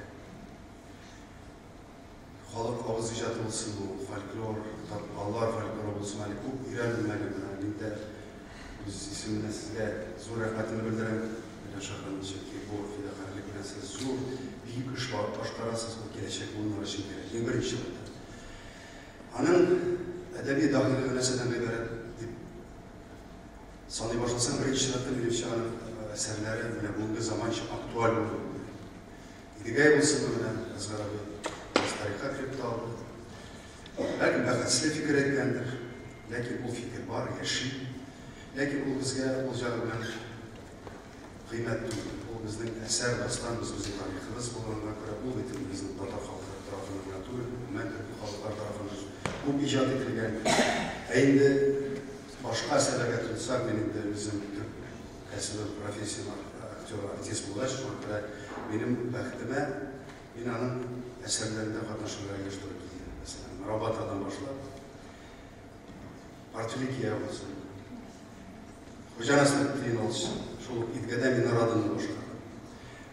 Халык авыз иҗаты булсын бу, фольклор, балалар фольклоры булсын, әле күп өйрәнелмәгән. Менә мин дә үз исемемнән сезгә зур рәхмәтемне белдерәм, Миләүшә ханым, чөнки бу фидакарьлек белән сез зур, бөек эш башкарасыз, ул киләчәк буыннар өчен кирәк, иң беренче чиратта. Аның әдәби даһилыгы нәрсәдән гыйбарәт дип саный башласаң, беренче чиратта, минемчә, аның әсәрләре менә бүгенге заманча актуаль булуы. Идегәй булсынмы менә, Әсгар абый бераз тарихка кереп тә алды. Бәлкем, бәхәсле фикер әйткәндер, ләкин ул фикер бар, яши. Ләкин ул безгә ул җагы белән кыйммәт түгел. Ул безнең әсәр, дастанбыз, безнең тарихыбыз булганга күрә, ул бит инде безнең татар халкы тарафыннан гына түгел, гомумән төрки халыклар тарафыннан күп иҗат ителгән. Ә инде башка әсәрләргә тотынсак, мин инде үзем төп кәсебем, профессиям актер, артист булгач, шуңа күрә минем бәхетемә, мин аның әсәрләрендә катнашырга еш туры килде. Мәсәлән, Рабатадан башлап, Портфели кияү булсын, Хуҗа Насретдин алсын, шул ук Идгәдә Минораданы башкардым.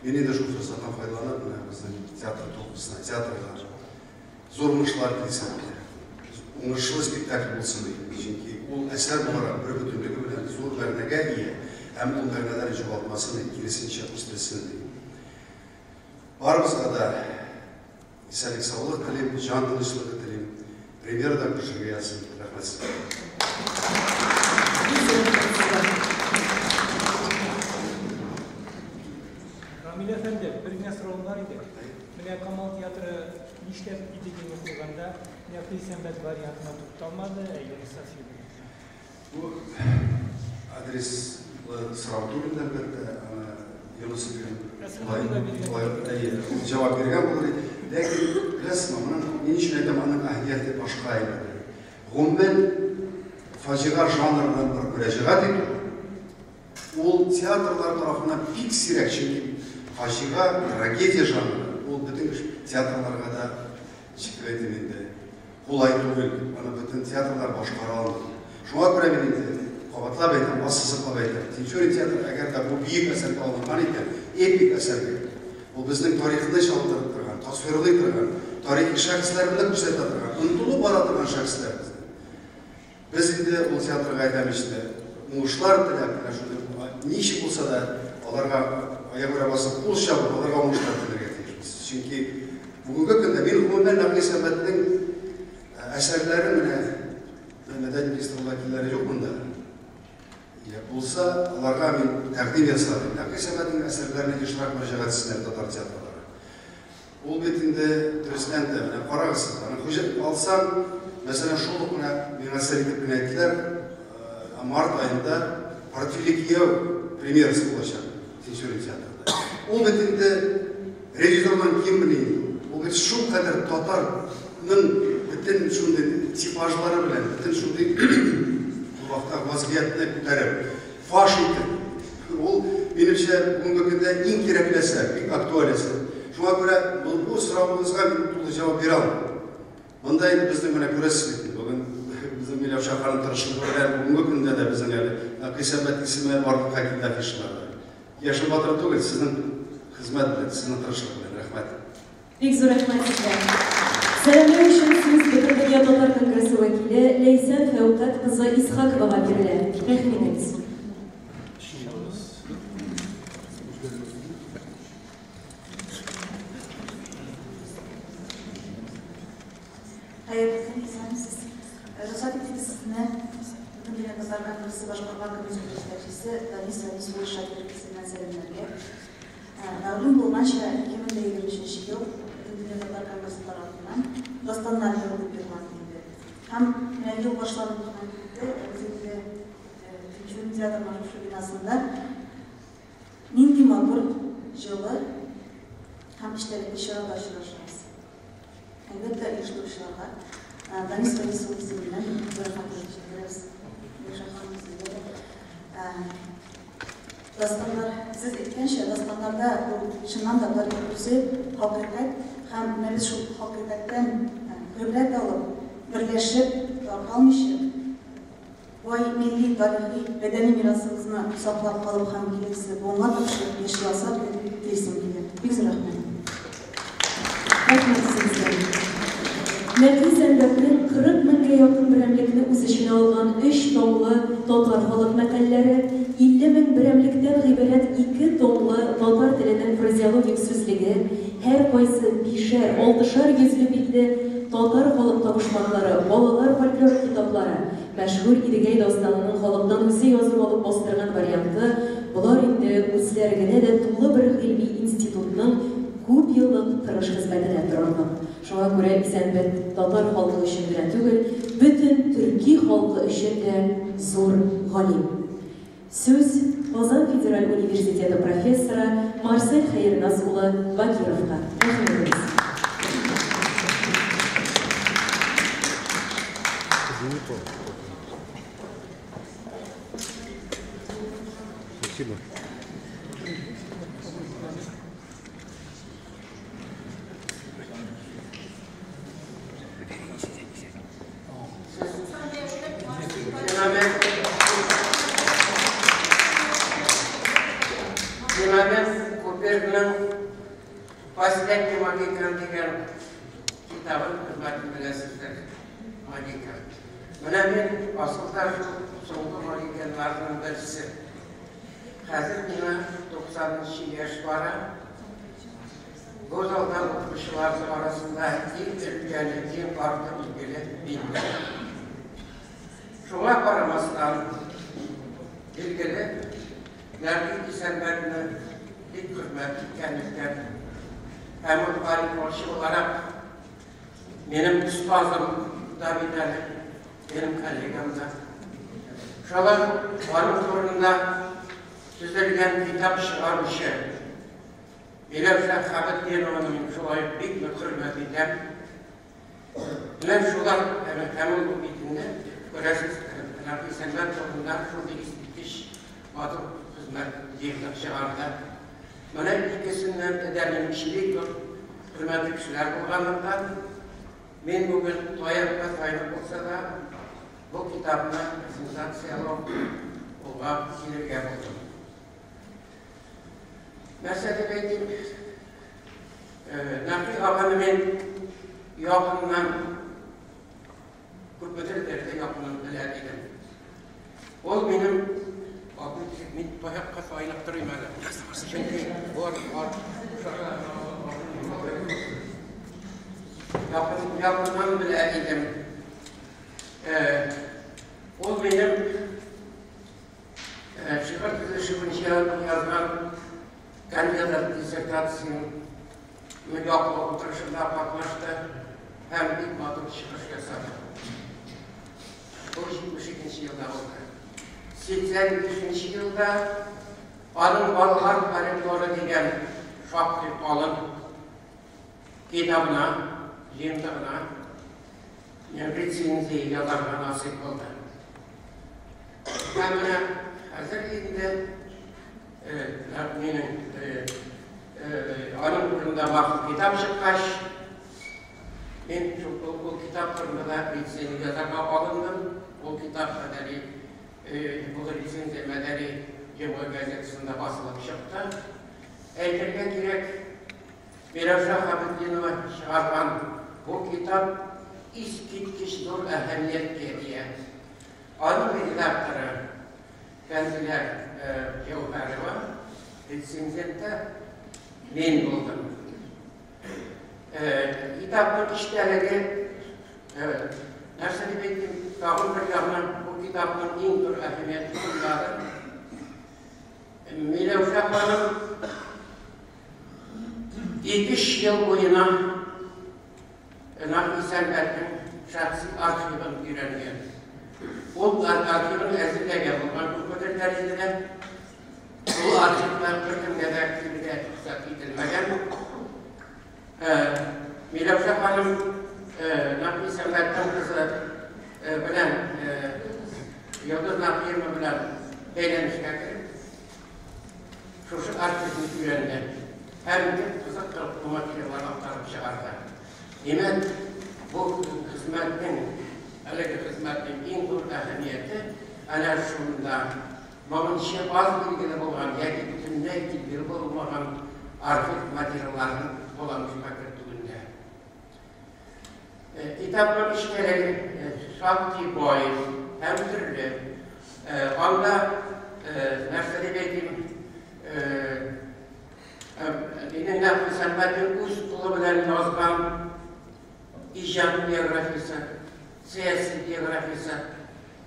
Мин инде шул форсаттан файдаланып, менә безнең театр труппасына, театрга зур уңышлар телисем килә. Уңышлы спектакль булсын дип, чөнки ул әсәр буларак бер бөтенлеге белән зур мәгънәгә ия һәм ул мәгънәләрен югалтмасын дип, киресенчә үстерсен дип. Барыбызга да исәнлек-саулык телим, җан тынычлыгы телим. Премьерада күрешергә язсын. Рәхмәт сезгә. Рамил әфәнде, бер генә соравым бар иде. Менә Камал театры нишләп Идегәйне куйганда Нәкый Исәнбәт вариантына тукталмады, ә Юныс Сафи вариантына? Бу адреслы сорау түгел, әлбәттә, аны Юныс болай әйе, ул җавап биргән булыр иде. Ләкин, беләсезме, моның, ни өчен әйтәм, аның әһәмияте башка иде. Гомумән, фаҗига жанрына бер мөрәҗәгать итү, ул театрлар тарафыннан бик сирәк, чөнки фаҗига, трагедия жанры, ул бөтен театрларга да, ничек дип әйтим инде, кулай түгел, аны бөтен театрлар башкара алмый. Шуңа күрә мин инде кабатлап әйтәм, ассызыклап әйтәм, Тинчурин театры, әгәр дә бу бөек әсәргә алынган икән, эпик әсәргә, ул безнең тарихны чагылдырып торган, тасвирлый торган, тарихи шәхесләрне күрсәтә торган, онытылып бара торган шәхесләр безнең. Без инде ул театрга әйтәм ич инде, уңышлар теләп, менә шундый ничек булса да аларга аягүрә басып, кул чабып, аларга уңышлар теләргә тиешбез. Чөнки бүгенге көндә мин гомумән Нәкый Исәнбәтнең әсәрләре менә мәдәният министрлыгы вәкилләре юк монда. Я булса, аларга мин тәкъдим ясар идем. Нәкый Исәнбәтнең әсәрләренә ешрак мөрәҗәгать итсеннәр татар театрлары. Ул бит инде дөрестән дә, менә карагыз сез, аны хуҗа алсаң, мәсәлән, шул ук менә миңа сер итеп кенә әйттеләр, март аенда Портфельле кияү премьерасы булачак Тинчурин театрында. Ул бит инде ревизордан киммени инде. Ул бит шулкадәр татарның бөтен шундый типажлары белән, бөтен шундый ул вакытта вазгыятьне күтәреп, фаш итеп, ул, минемчә, бүгенге көндә иң кирәкле әсәр, бик актуаль әсәр. Шуңа күрә бу соравыгызга мин тулы җавап бирә алмыйм. Монда инде безнең менә күрәсез бит, бүген безнең Миләүшә ханым тырышлыгы белән бүгенге көндә дә безнең әле Нәкый Исәнбәт исеме барлыкка килде афишаларда. Яшел батыр түгел, сезнең хезмәт белән, сезнең тырышлык белән. Рәхмәт. Бик зур рәхмәт сезгә. Сәламләү өчен сүз Бөтендөнья татар конгрессы вәкиле Ләйсән Фәүкать кызы Исхаковага бирелә. Рәхим итегез. Хәерле көн, исәнмесез. Рөхсәт итегез сезне Бөтендөнья татар конгрессы башкарма комитеты җитәкчесе Данис Фәнис улы Шакиров исеменнән сәламләргә. Мәгълүм булганча, 2023 ел Бөтендөнья татар конгрессы тарафыннан Дастаннар елы дип игълан ителде. Һәм менә ел башланып кына китте, ә без инде Тинчурин театрының шушы бинасында нинди матур, җылы һәм эчтәлекле чарада очрашабыз. Әлбәттә, оештыручыларга Данис Фәнис улы исеменнән зур рәхмәтебезне җиткерәбез. Миләүшә ханым, сезгә дә. Дастаннар, сез әйткәнчә, дастаннарда ул чыннан да тарих үзе, хакыйкать һәм менә без шул хакыйкатьтән гыйбрәт алып, берләшеп, таркалмыйча, бай милли, тарихи, мәдәни мирасыбызны саклап калып һәм киләсе буынга тапшырып яши алсак дип телисем килә. Бик зур рәхмәт. Рәхмәт сезгә. Нәкый Сәнбәтнең 40 меңгә якын берәмлекне үз эченә алган өч томлы Татар халык мәкальләре, 50 мең берәмлектән гыйбарәт ике томлы Татар теленең фразеологик сүзлеге, һәркайсы бишәр, алтышар йөзле битле Татар халык табышмаклары, балалар фольклоры китаплары, Мәшһүр Идегәй дастанының халыктан үзе язып алып бастырган варианты, болар инде үзләре генә дә тулы бер гыйльми институтның күп еллык тырыш хезмәтенә торырлык. Шуңа күрә Исәнбәт татар халкы өчен генә түгел, бөтен төрки халкы өчен дә зур галим. Сүз Казан федераль университеты профессоры Марсель Хәернас улы Бакировка. Рәхим итегез. Спасибо. Синабез Куперның Последний могикан дигән китабын хөрмәтле беләсездер. Могикан. Менә мин асылда шул соңгы могиканнарның берсе. Хәзер миңа 90 яшь бара. Бу залда укучылар арасында иң өлкәне, иң карты билгеле мин. Шуңа карамастан, билгеле, Нәкый Исәнбәтне бик хөрмәт иткәнлектән һәм ул тарихчы буларак минем остазым да бит әле, минем коллегам да. Шулай аның турында төзелгән китап чыгаручы Миләүшә Хәбетдинованы мин шулай ук бик нык хөрмәт итәм. Менә шулар һәм ул бит инде, күрәсез, Нәкый Исәнбәт турында шундый искиткеч матур хезмәт җыентык чыгарды. Менә икесеннән дә минем өчен бик зур хөрмәтле кешеләр булганлыктан, мин бүген таякка таянып булса да, бу китапны презентацияләү кулга килергә булдым. Нәрсә дип әйтим? Нәкый аганы мин якыннан күпмедер дәрәҗәдә якыннан белә идем. Ул минем абый мин таякка таянып торыйм әле. Чөнки бар бар якын якыннан белә идем. Ул минем Шигырь төзелеше буенча язган кандидат диссертациясен яклау утырышында катнашты һәм бик матур чыгыш ясады. Бу 72 елда булды. 85 елда аның Болгар фольклоры дигән шактый калын китабына, җыентыгына рецензия язарга насыйп булды. Һәм менә хәзер инде минем аның турында махсус китап чыккач, мин шул ул китап турында да рецензия язарга алындым. Ул китап мәдәни, ул рецензия Мәдәни йомга газетасында басылып чыкты. Әйтергә кирәк, Миләүшә Хәбетдинова чыгарган бу китап искиткеч зур әһәмияткә ия. Аның редакторы Тәнзилә Җәүһәрова, рецензенты мин булдым. Китапның эчтәлеге Нәрсә дип әйтим, тагын бер ягынан бу китапның иң зур әһәмияте шундадыр. Миләүшә ханым 2-3 ел буена Нәкый Исәнбәтнең шәхси архивын өйрәнгән. Ул архивын әзерләгән булган күпмедер дәрәҗәдә. Ул архивта беркемгә дә керергә рөхсәт ителмәгән. Миләүшә ханым Нәкый Исәнбәтнең кызы белән Йолдыз Нәкыева белән бәйләнешкә кереп, шушы архивны өйрәнгән һәм бик кызык материаллар актарып чыгарды. Димәк, бу хезмәтнең, әлеге хезмәтнең иң зур әһәмияте әнә шунда. Моңынчы аз билгеле булган яки бөтенләй билгеле булмаган архив материалларын кулланышка кертүендә. Китапның эчтәлеге шактый бай һәм төрле. Анда нәрсә дип әйтим, Минем Нәкый Исәнбәтнең үз кулы белән язган иҗат биографиясе, сәяси биографиясе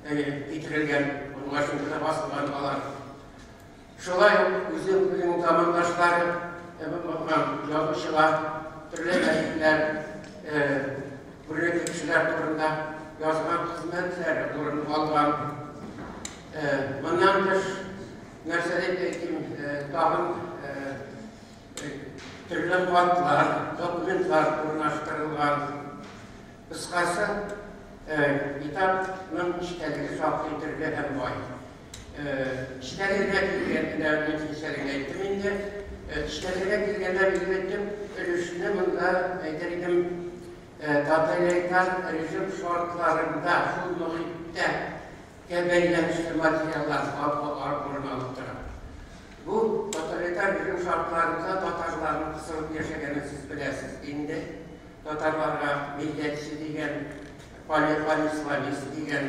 китерелгән, Вашингтонда басылган алар. Шулай ук үзенең замандашлары булган язучылар, төрле әдипләр, күренекле кешеләр турында язган хезмәтләре урын алган. Моннан тыш, нәрсә дип әйтим, тагын төрле хатлар, документлар урнаштырылган. Кыскасы, китапның эчтәлеге шактый төрле һәм бай. Эчтәлегенә килгәндә, мин эчтәлеген әйттем инде. Эчтәлегенә килгәндә, билгеле төп өлешне монда әйтер идем, тоталитар режим шартларында, шул мохиттә бәйләнешле материаллар урын алып тора. Бу тоталитар режим шартларында татарларның кысылып яшәгәнен сез беләсез инде. Татарларга милләтче дигән, панисламист дигән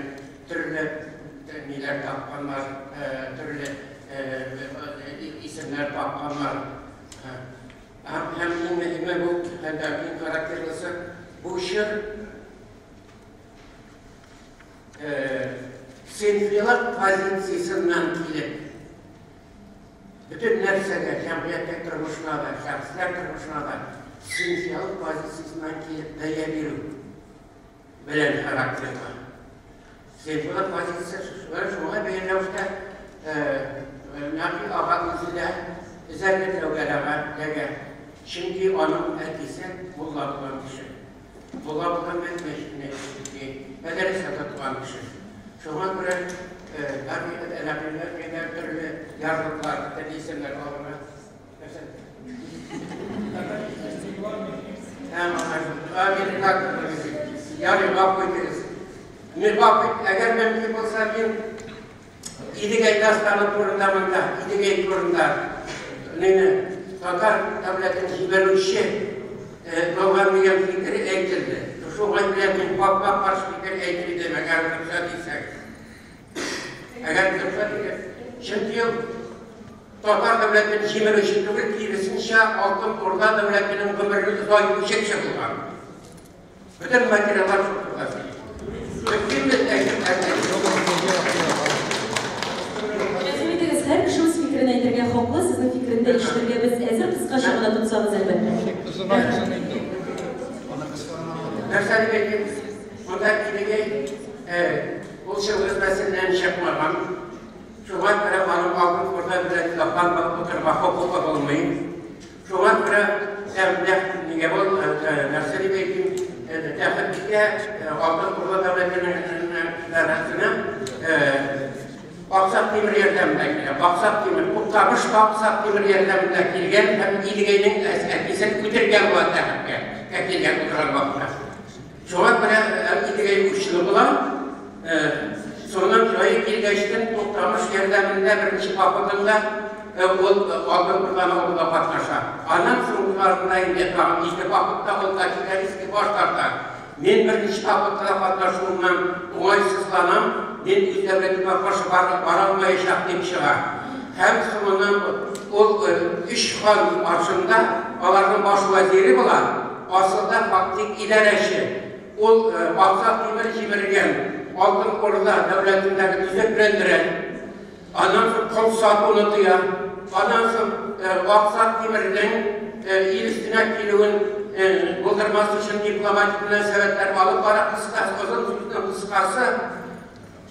төрле ниләр тапканнар, төрле исемнәр тапканнар. Һәм иң мөһиме бу, һәм иң характерлысы, бу чор сыйнфыйлык позициясеннән килеп, бөтен нәрсәгә, җәмгыятьтә тормышына да, шәхесләр тормышына да сыйнфыйлык позициясеннән килеп бәя бирү белән характерлы. Сыйнфыйлык позициясе шуңа бәйле рәвештә Нәкый ага үзе дә эзәрлекләүгә эләгә, чөнки аның әтисе мулла булган кеше. Мулла булган мәдрәсә тоткан кеше. Шуңа күрә Нәкыйгә төрле ярлыклар, төрле исемнәр алына. Ярый, гафу итегез. Мин гафу ит, әгәр мөмкин булса, мин Идегәй дастаны турында монда, Идегәй турында мине татар дәүләтен җибәрүче булган дигән фикер әйтелде. Шуңа белән мин капма-каршы фикер әйтер идем, әгәр рөхсәт итсәгез. Әгәр рөхсәт итсәгез. Чөнки ул татар дәүләтен җимерүче түгел, киресенчә, Алтын Урда дәүләтенең гомерен озайтучы кеше булган. Бөтен материаллар шул турыда сөйли. Мөмкинме әйтеп әйтеп? Рәхим итегез, һәр кеше үз фикерен әйтергә хаклы, сезнең фикерен дә ишетергә без әзер, кыскача гына тотсагыз, әлбәттә. Нәрсә дип әйтим? Монда Идегәй ул Чыңгыз нәселеннән чыкмаган. Шуңа күрә аның Алтын Урда белән хан булып утырырга хокукы булмый. Шуңа күрә нигә бу нәрсә дип әйтим, тәхеткә Алтын Урда дәүләтенең нәрсәсенә Аксак Тимер ярдәмендә килә. Аксак Тимер, Туктамыш та Аксак Тимер ярдәмендә килгән һәм Идегәйнең әтисен үтергән була тәхеткә килгән утырган вакытта. Шуңа күрә Идегәй үчле була. Соңыннан җае килгәчтен Туктамыш ярдәмендә беренче походында ул Алтын Урданы алуда катнаша. Аннан соңгыларында инде тагын ике походта ул категорически баш тарта. Мин беренче походта да катнашуымнан уңайсызланам, мин үз дәүләтемә каршы бара алмаячак дип чыга. Һәм соңыннан ул өч хан каршында аларның баш вәзире була, асылда фактик идарәче. Ул Аксак Тимер җимергән Алтын Урда дәүләтендәге төзекләндерә. Аннан соң кол сатуны тыя. Аннан соң Аксак Тимернең ил өстенә килүен булдырмас өчен дипломатик мөнәсәбәтләр алып бара. Кыскасы, озын сүзнең кыскасы,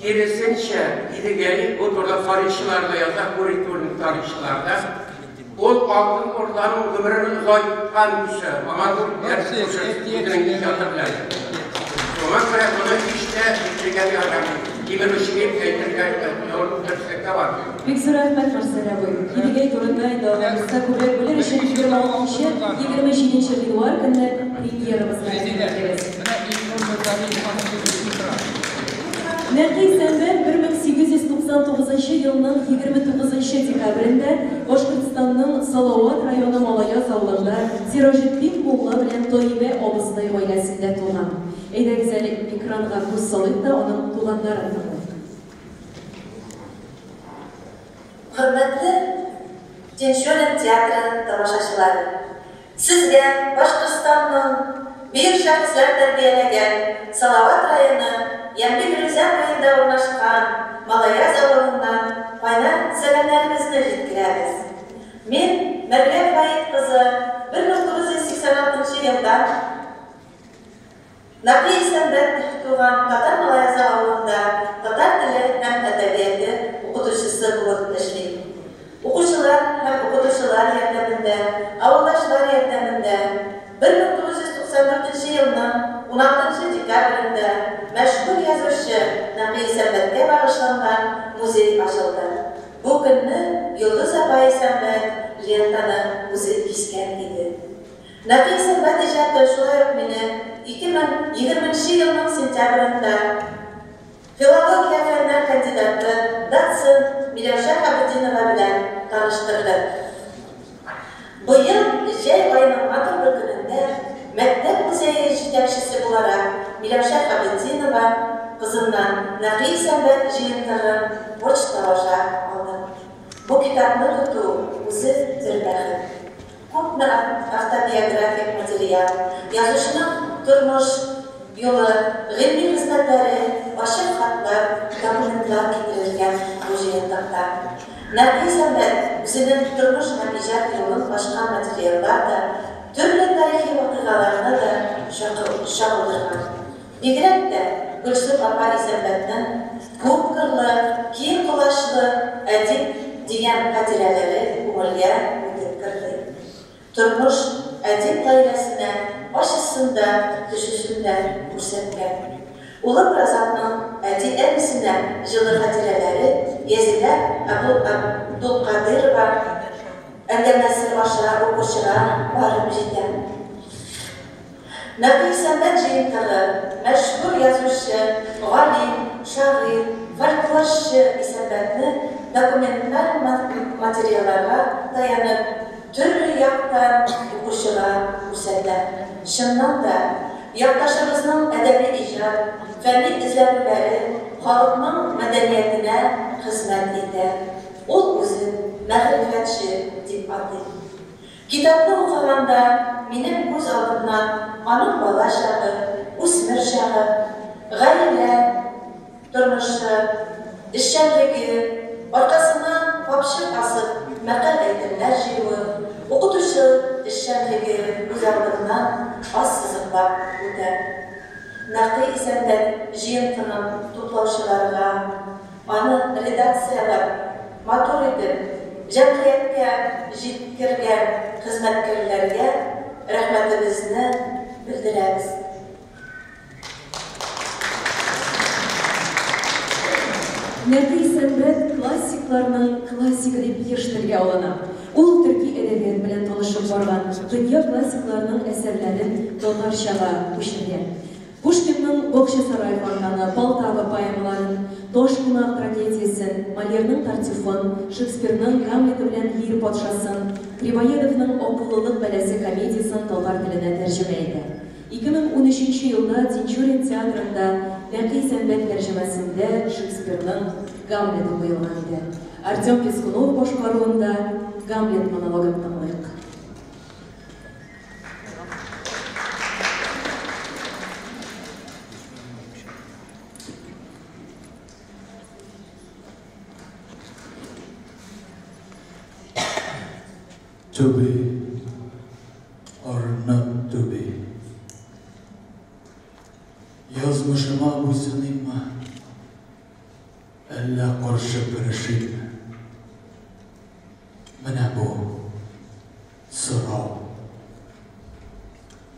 киресенчә, Идегәй, бу турыда тарихчылар да яза, Куритурин тарихчылар да. Ул Алтын Урданың гомерен озайткан кеше, аңа зур дәрес үзенең иҗаты белән. Шуңа күрә моны һич тә әйтергә ярамый. Кимерүче дип әйтергә дөреслеккә бармый. Бик зур рәхмәт, Марсель абый. Идегәй турында инде алгабызда күбрәк белер өчен 26-27 гыйнвар көнне премьерабызга рәхим итегез. Нәкый Исәнбәт 1899 елның 29 декабрендә Башкортстанның Салават районы Малаяз авылында Сираҗетдин мулла белән Таибә абыстай гаиләсендә туган. Әйдәгез әле экранга күз салыйк та аның туганнарын тыңлыйк. Хөрмәтле Тинчурин театры тамашачылары! Сезгә Башкортстанның бөек шәхесләр тәрбияләгән Салават районы Ямьле Үзән буенда урнашкан Малаяз авылыннан кайнар сәламнәребезне җиткерәбез. Мин, Мәрьям Фаит кызы, 1986 елда Нәкый Исәнбәт туган Татар Малаязы авылында татар теле һәм әдәбияты укытучысы булып эшлим. Укучылар һәм укытучылар ярдәмендә, авылдашлар ярдәмендә 1994 елның 16 декабрендә мәшһүр язучы Нәкый Исәнбәткә багышланган музей ачылды. Бу көнне Йолдыз апа Исәнбәт лентаны үзе кискән иде. Нәкый Исәнбәт иҗаты шулай ук мине 2020 елның сентябрендә филология фәннәр кандидаты, доцент Миләүшә Хабетдинова белән таныштырды. Быел җәй аеның матур бер көнендә мәктәп музее җитәкчесе буларак Миләүшә Хабетдинова кызыннан Нәкый Исәнбәт җыентыгын почта аша алдым. Бу китапны тоту үзе бер бәхет. Күпме автобиографик материал, язучының тормыш юлы, гыйльми хезмәтләре, ачык хатлар, документлар китерелгән бу җыентыкта. Нәкый Исәнбәт үзенең тормыш һәм иҗат юлын ачкан материаллар да, төрле тарихи вакыйгаларны да чагылдырган. Бигрәк тә Гөлсем апа Исәнбәтнең күпкырлы, киң колачлы әдип дигән хатирәләре күңелгә үтеп керде. Тормыш әдип гаиләсенә ачысын да, төчесен дә күрсәткән. Улым Разатның әти-әнисенә җылы хатирәләре Язилә Абдулкадырова әңгәмәсе аша укучыга барып җитә. Нәкый Исәнбәт җыентыгы мәшһүр язучы, галим, шагыйрь, фольклорчы Исәнбәтне документаль материалларга таянып, төрле яктан укучыга күрсәтә. Чыннан да, якташыбызның әдәби иҗат, фәнни эзләнүләре халыкның мәдәниятенә хезмәт итә. Ул үзен мәгърифәтче дип атый. Китапны укыганда минем күз алдымнан аның бала чагы, үсмер чагы, гаилә тормышы, эшчәнлеге, аркасына капчык асып мәкаль-әйтемнәр җыюы, укытучы эшчәнлеге күз алдымнан ассызыклап үтә. Нәкый Исәнбәт җыентыгын туплаучыларга, аны редакцияләп, матур итеп җәмгыятькә җиткергән хезмәткәрләргә рәхмәтебезне белдерәбез. Нәкый Исәнбәт классикларның классигы дип еш телгә алына. Ул төрки әдәбият белән танышып барган, дөнья классикларының әсәрләрен татарчага күчергән. Пушкинның Бакчасарай фонтаны, Полтава поэмаларын, Таш кунак трагедиясен, Мольерның Тартюфын, Шекспирның Гамлеты белән Лир патшасын, Грибоедовның Акыллылык бәласе комедиясен татар теленә тәрҗемә итә. 2013 елда Тинчурин театрында Нәкый Исәнбәт тәрҗемәсендә Шекспирның Гамлеты куелган иде. Артем Пискунов башкаруында Гамлет монологын тыңлыйк. To be or not to be. Язмышыма буйсыныйммы, әллә каршы көрәшимме? Менә бу сорау.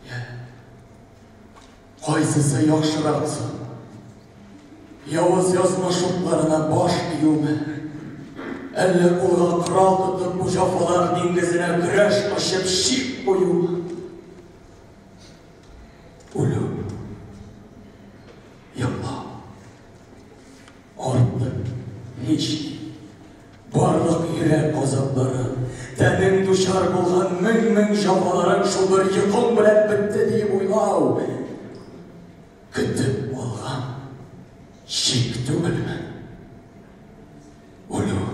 Йә, кайсысы яхшырак соң? Явыз язмыш утларына баш июме? Әллә кулга корал тотып бу җәфалар диңгезенә көрәш ачып чик куюмы? Үлү. Йоклау. Артык һич ни. Барлык йөрәк газаплары, тәнең дучар булган мең-мең җәфаларың шул бер йокың белән бетте диеп уйлау, көтеп алган чик түгелме? Үлү.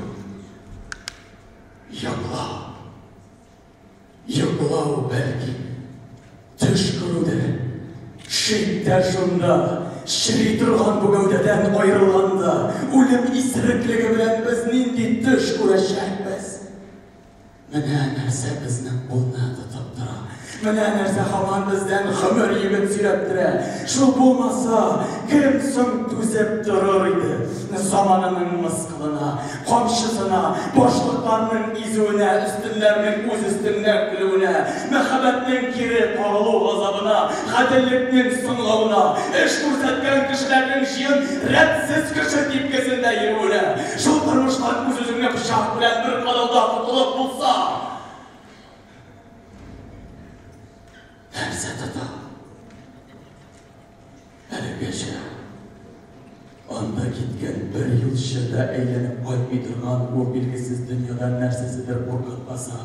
Йоклау. Йоклау, бәлки, төш күрүдер. Шик тә шунда, чери торган бу гәүдәдән аерылганда, үлем исереклеге белән без нинди төш күрәчәкбез? Менә нәрсә безнең кулны тотып тора. Менә нәрсә һаман бездән гомер йөген сөйрәттерә. Шул булмаса, кем соң түзеп торыр иде заманының мыскылына, камчысына, башлыкларның изүенә, өстеннәрнең үз өстеңнән көлүенә, мәхәббәтнең кире кагылу газабына, гаделлекнең соңлавына, эш күрсәткән кешеләрнең җыен рәтсез кеше типкесендә йөрүенә, шул тормыштан үз-үзеңне пычак белән бер кадауда котылып булса? Нәрсә тота? Әлегәчә анда киткән бер юлчы да әйләнеп кайтмый торган ул билгесез дөньядан нәрсәседер куркытмаса,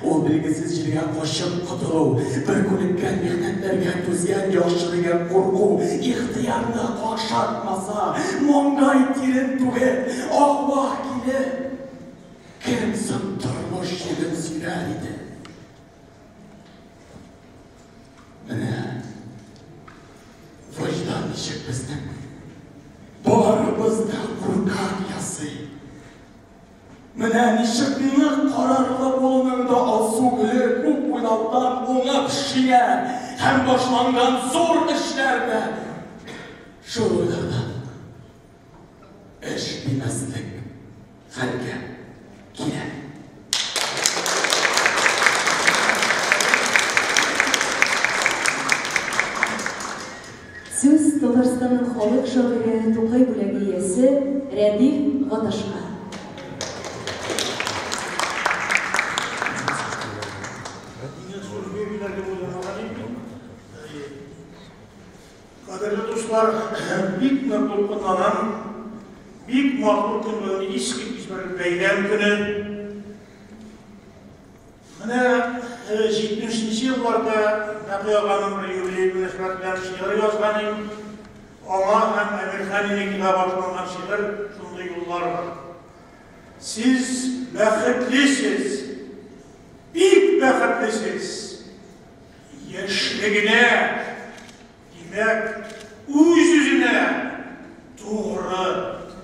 ул билгесез җиргә качып котылу, бер күнеккән михнәтләргә түзгән яхшы дигән курку ихтыярны какшатмаса, маңгай тирен түгеп, ах-вах килеп, кем соң тормыш йөген сөйләр иде? Менә вөҗдан ничек безнең барыбызны куркак ясый. Менә ничек нык карарлы булуның да алсу гөле күп уйлаудан уңып шиңә һәм башланган зур эшләр дә шул уйлардан эш бирмәслек хәлгә килә. Сүз Татарстанның халык шагыйре Тукай бүләге иясе Рәдиф Гаташка. Кадерле дуслар, бик нык дулкынланам. Бик матур көн бүген, искиткеч бер бәйрәм көне. Менә 70 нче елларда Нәкый аганың бер юбилей мөнәсәбәте белән шигырь язган идем. Аңа һәм Әмирхан Еникигә багышланган шигырь шундый юллар бар. Сез бәхетлесез, бик бәхетлесез. Яшьлегенә, димәк, үз-үзенә тугры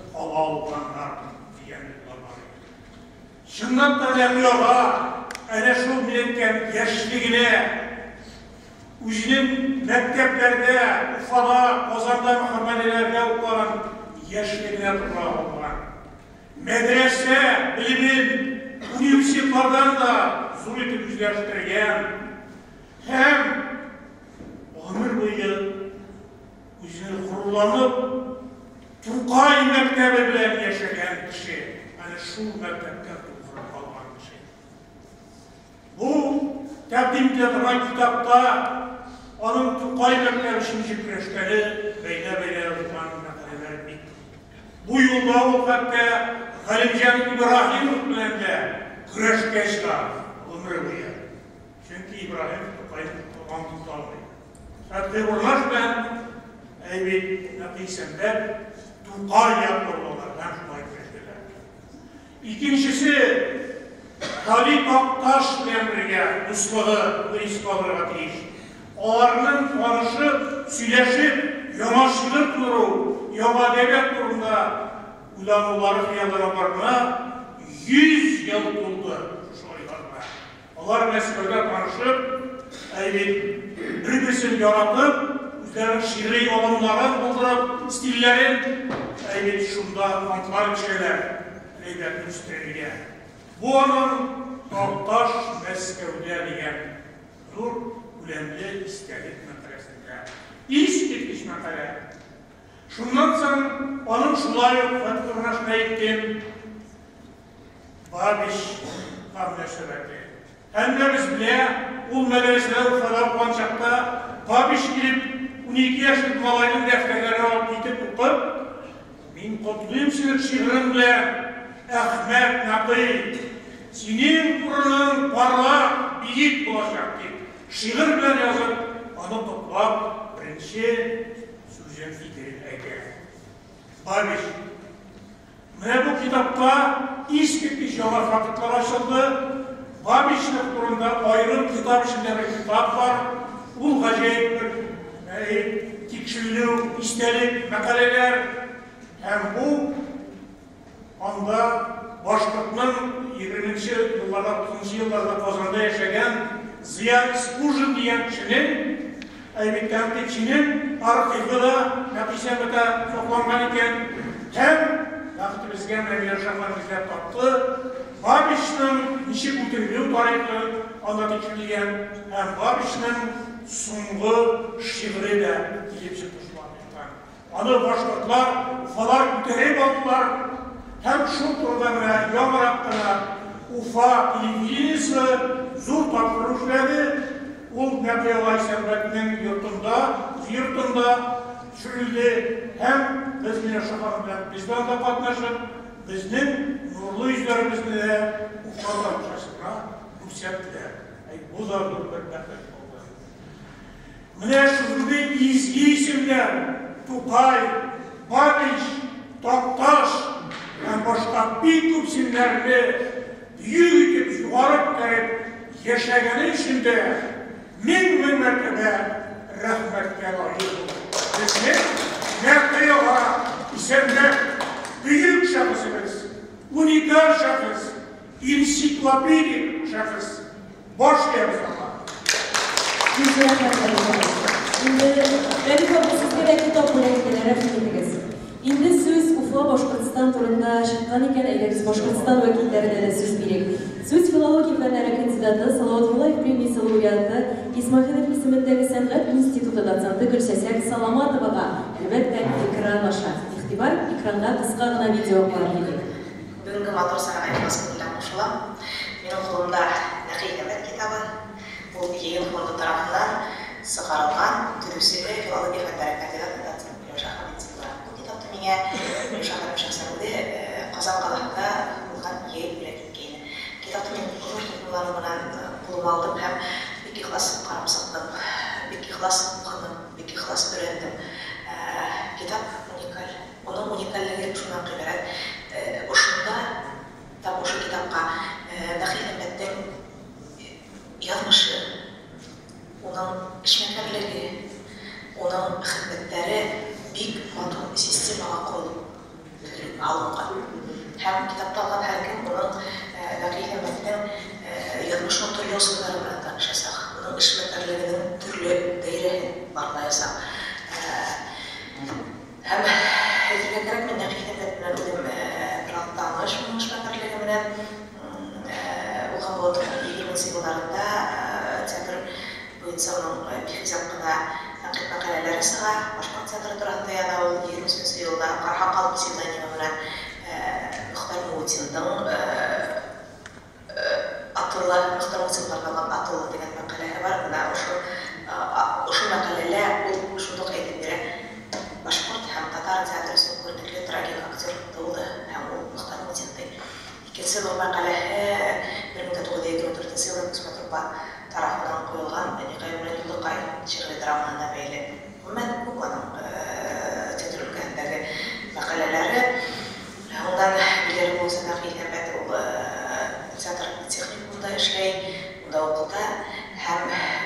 кала алганнар, дигән юллар бар иде. Чынлап та Нәкый ага әнә шул мин әйткән яшьлегенә, үзенең мәктәпләрдә, Уфада, Казанда Мөхәммәдиләрдә укыган яшьлегенә тугры калган. Мәдрәсә белемен университетлардан да зур итеп үзләштергән һәм гомер буе үзенең горурланып Тукай мәктәбе белән яшәгән кеше, әнә шул мәктәпкә тугры калган кеше. Бу тәкъдим ителә торган китапта аның Тукай мәктәбе өчен ничек көрәшкәне бәйлә-бәйлә язылган мәкаләләр бик күп. Бу юлда ул хәтта Галимҗан Ибраһимов белән дә көрәшкә чыга гомере буе. Чөнки Ибраһимов Тукайны туган дип танымый. Фәтхи Урнаш белән әй бит Нәкый Исәнбәт Тукай яклы булалар һәм шулай көрәшәләр. Икенчесе, Һади Такташ белән бергә дуслыгы ны искә алырга тиеш. Аларның танышып, сөйләшеп, яңа шигырь тудыру, яңа әдәбият турында уйланулары, хыяллануларына 100 ел тулды шушы айларда. Алар Мәскәүдә танышып, әй бит, бер-берсен яратып, үзләренең шигъри алымнарын булдырып, стильләрен, әй бит, шунда антлар эчәләр, әйбәтне үстерергә. Бу аның Такташ Мәскәүдә дигән зур күләмле истәлек мәкаләсендә. Искиткеч мәкалә. Шуннан соң аның шулай ук Фәтхурнашны әйттем, Бабичка мөнәсәбәте. Һәммәбез белә, ул мәдрәсәдә Уфада укыган чакта Бабич килеп, 12 яшьлек малайның дәфтәрләрен алып китеп укып, Мин котлыйм сине шигырең белән, Әхмәт Нәкый! Синең урының парлак, биек булачак, дип, шигырь белән язып, аны котлап, беренче сүзен, фикерен әйтә. Бабич. Менә бу китапта искиткеч яңа фактлар ачылды. Бабичның турында аерым китап эчендә бер китап бар. Ул гаҗәеп бер тикшеренү, истәлек, мәкаләләр. Һәм бу анда башкортның 20нче елларда, 30нчы елларда Казанда яшәгән Зыя Искужин дигән кешенең, әй бит тәнкыйтьченең архивы да Нәкый Исәнбәттә сакланган икән. Һәм бәхетебезгә менә Миләүшә ханым эзләп тапты. Бабичның ничек үтерелү тарихы анда тикшерелгән һәм Бабичның соңгы шигыре дә килеп чыкты шул архивтан. Аны башкортлар, уфалар күтәреп алдылар һәм шул турыда менә яңарак кына Уфа телевидениесе зур тапшыру эшләде. Ул Нәкый ага Исәнбәтнең йортында, үз йортында төшерелде һәм без Миләүшә ханым белән без дә анда катнашып, безнең нурлы йөзләребезне дә Уфа тамашачысына күрсәттеләр. Әй, бу да зур бер бәхет булды. Менә шушындый изге исемнәр, Тукай, Бабич, Такташ һәм башка бик күп исемнәрне бөек итеп югары күтәреп яшәгәне өчен дә мең-мең мәртәбә рәхмәткә лаек ул. Безнең Нәкый ага Исәнбәт, бөек шәхесебез, уникаль шәхес, энциклопедик шәхес. Баш иябез аңа. Бик рәхмәт, Рәфис абый. Инде, Рәфис абый, сезгә дә китап бүләк итәләр, рәхим итегез. Инде сүз Уфа, Башкортстан турында чыккан икән, әйдәгез Башкортстан вәкилләренә дә сүз бирик. Сүз филология фәннәре кандидаты, Салават Юлаев премиясе лауреаты, Исмәгыйлов исемендәге сәнгать институты доценты Гөлчәчәк Саламатовага, әлбәттә, экран аша. Игътибар, экранга кыска гына видео карап китик. Бүгенге матур сарага ихлас күңелдән кушылам. Минем кулымда Нәкый Исәнбәт китабы. Ул Ел фонды тарафыннан чыгарылган, төзүчесе, филология фәннәре кандидаты, доцент Миләүшә Хабитдинова. Бу китапны миңа Миләүшә ханым шәхсән үзе Казан каласында булган ел бүләк иткәйне. Китапны мин зур дулкынлану белән кулыма алдым һәм бик ихлас карап чыктым, бик ихлас укыдым, бик ихлас өйрәндем. Китап уникаль. Оның уникальлеге шуннан гыйбарәт, ошында, тап ошо китапка Нәкый Исәнбәтнең язмышы, уның эшмәкәрлеге, уның хезмәтләре бик матур системага корылып төзелеп алынган. Һәм китапты алган һәркем уның Нәкый Исәнбәтнең язмышының төрле ысуллары белән танышачак, уның эшмәкәрлегенең төрле даирәһен барлаячак. Һәм әйтергә кирәк, мин Нәкый Исәнбәт белән үзем бераз таныш, моның эшмәкәрлеге белән. Ул Камболотовның 20 елларында театр буенча аның бихисап кына тәнкыйть мәкаләләре чыга. Башкорт театры турында яза ул 23 елда Кархакал псевдонимы белән Мөхтәр Мутинның Атылла, Мөхтәр Мутинга арналган Атылла дигән мәкаләһе бар. Менә ошо ошо мәкаләлә ул шундук әйтеп бирә, башкорт һәм татар театры өчен күренекле трагик актер туулды һәм ул Мөхтәр Мутин ди. Икенче зур мәкаләһе 1924 елда Күчмә Труппа тарафыннан куелган Әникай белән Юлдыкай шигъри драмаһына бәйле. Гомумән, күп аның театр өлкәһендәге мәкаләләре. Ундан билгеле булуынча, Нәкый Исәнбәт ул театр техникумында эшләй, унда укыта һәм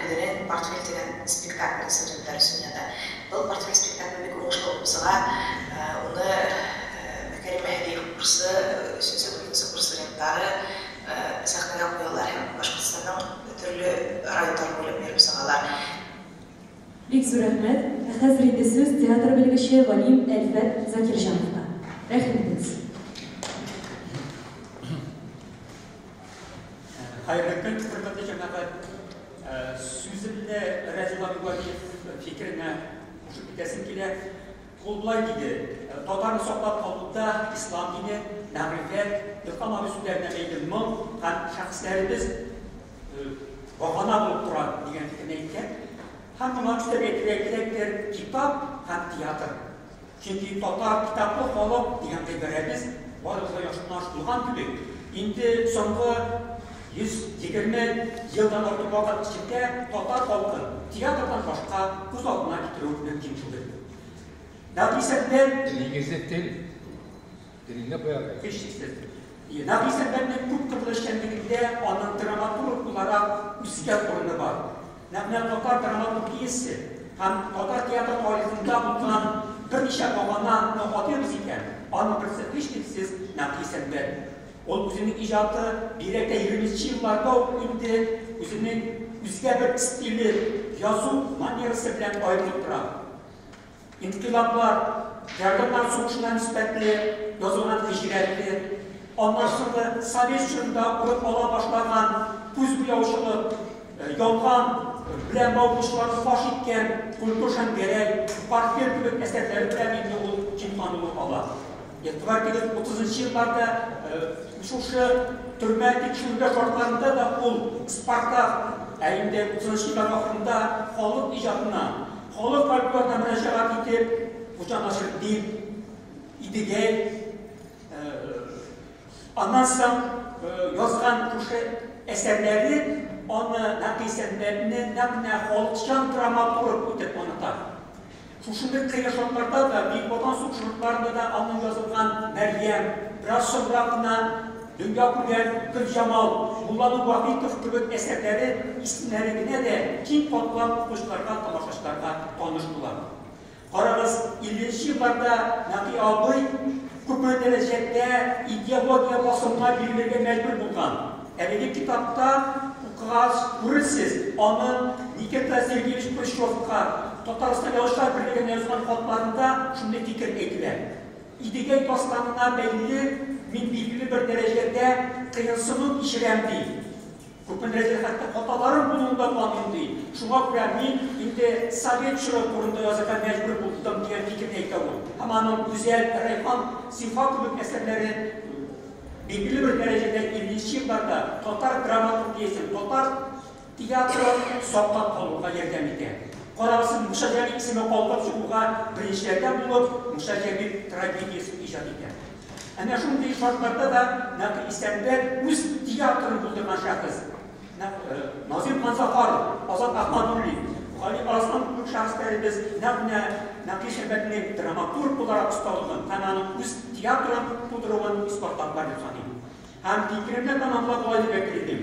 үзенең Портфель дигән спектаклен студентлар өчен яза. Был Портфель спектакле бик уңышлы булып чыга. Уны Мөкәрим Мәһдиев курсы, өченче, дүртенче курс студентлары сәхнәгә куялар һәм Башкортстанда. Татарстанның төрле районнары буйлап йөреп чыгалар. Бик зур рәхмәт. Ә хәзер инде сүз театр белгече галим Әлфәт Закирҗановка. Рәхим итегез. Хәерле көн, хөрмәтле җәмәгать. Сүземне Рәзил абый Вәлиев фикеренә кушып китәсем килә. Ул болай диде, Татарны саклап калуда ислам дине, мәгърифәт, Илһам абый сүзләренә бәйле моң һәм шәхесләребез багана булып тора, дигән фикерне әйткән. Һәм моңа өстәп әйтергә кирәктер, китап һәм театр. Чөнки татар китаплы халык дигән гыйбарәбез барыбызга яхшы таныш булган кебек, инде соңгы 120 елдан артык вакыт эчендә татар халкын театрдан башка күз алдына китерү мөмкин түгел. Нәкъ исәптән. Нигезе тел. Телеңне куярга. Һичшиксез. Нәкъ исәптәннең күпкырлы эшчәнлегендә аның драматург буларак үзгә урыны бар. Нәкъ менә татар драматургиясе һәм татар театр тарихында булган берничә багананы атыйбыз икән, аның берсе һичшиксез Нәкый Исәнбәт. Ул үзенең иҗаты, бигрәк тә егерменче елларда ук инде үзенең үзгә бер стиле, язу манерасы белән аерылып тора. Инкыйлаблар, гражданнар сугышына нисбәтле язылган һиҗрәте, аннан соңгы совет чорында урын ала башлаган күз буяучылык, ялган белән мавыгучыларны фаш иткән Культур Шәңгәрәй, Портфель кебек әсәрләре белән инде ул киң танылу ала. Игътибар итегез, утызынчы елларда шушы төрмә тикшерүләр шартларында да ул Спартак, ә инде утызынчы еллар ахырында халык иҗатына, халык фольклорына мөрәҗәгать итеп, Хуҗа Насретдин, Идегәй, аннан соң язган шушы әсәрләре аны Нәкый Исәнбәтне нәкъ менә халыкчан драматург итеп таныта. Шушындый кыен шартларда да, Бөек Ватан сугышы шартларында да аның язылган Мәрьям, бераз соңрак кына дөнья күргән Гөлҗамал, Мулланур Вахитов кебек әсәрләре исемнәре генә дә киң катлам укучыларга, тамашачыларга таныш була. Карагыз, илленче елларда Нәкый абый күпме дәрәҗәдә идеология басымына бирелергә мәҗбүр булган. Әлеге китапта укыгач күрерсез, аның Никита Сергеевич Хрущевка, Татарстан Язучылар берлегенә язган хатларында шундый фикер әйтелә. Идегәй дастанына бәйле мин билгеле бер дәрәҗәдә кыенсыну кичерәм, ди. Күпме дәрәҗәдә хәтта хаталарым булуын да таныйм, ди. Шуңа күрә мин инде совет чоры турында язарга мәҗбүр булдым, дигән фикерне әйтә ул. Һәм аның Гүзәл, Рәйхан, Зифа кебек әсәрләре билгеле бер дәрәҗәдә 50 нче елларда татар драматургиясен, татар театрын саклап калуга ярдәм итә. Карагыз, Муса Җәлил исеме калкып чыгуга беренчеләрдән булып Муса Җәлил трагедиясен иҗат итә. Әнә шундый шартларда да Нәкый Исәнбәт үз театрын булдырган шәхес. Нәкъ Назыйм Ханзафаров, Азат Әхмәдуллин, Гали Арслан кебек шәхесләребез нәкъ менә Нәкый Исәнбәтнең драматург буларак осталыгын һәм аның үз театрын тудыруын исбатладылар дип саныйм. Һәм фикеремне тәмамлап болай дип әйтер идем.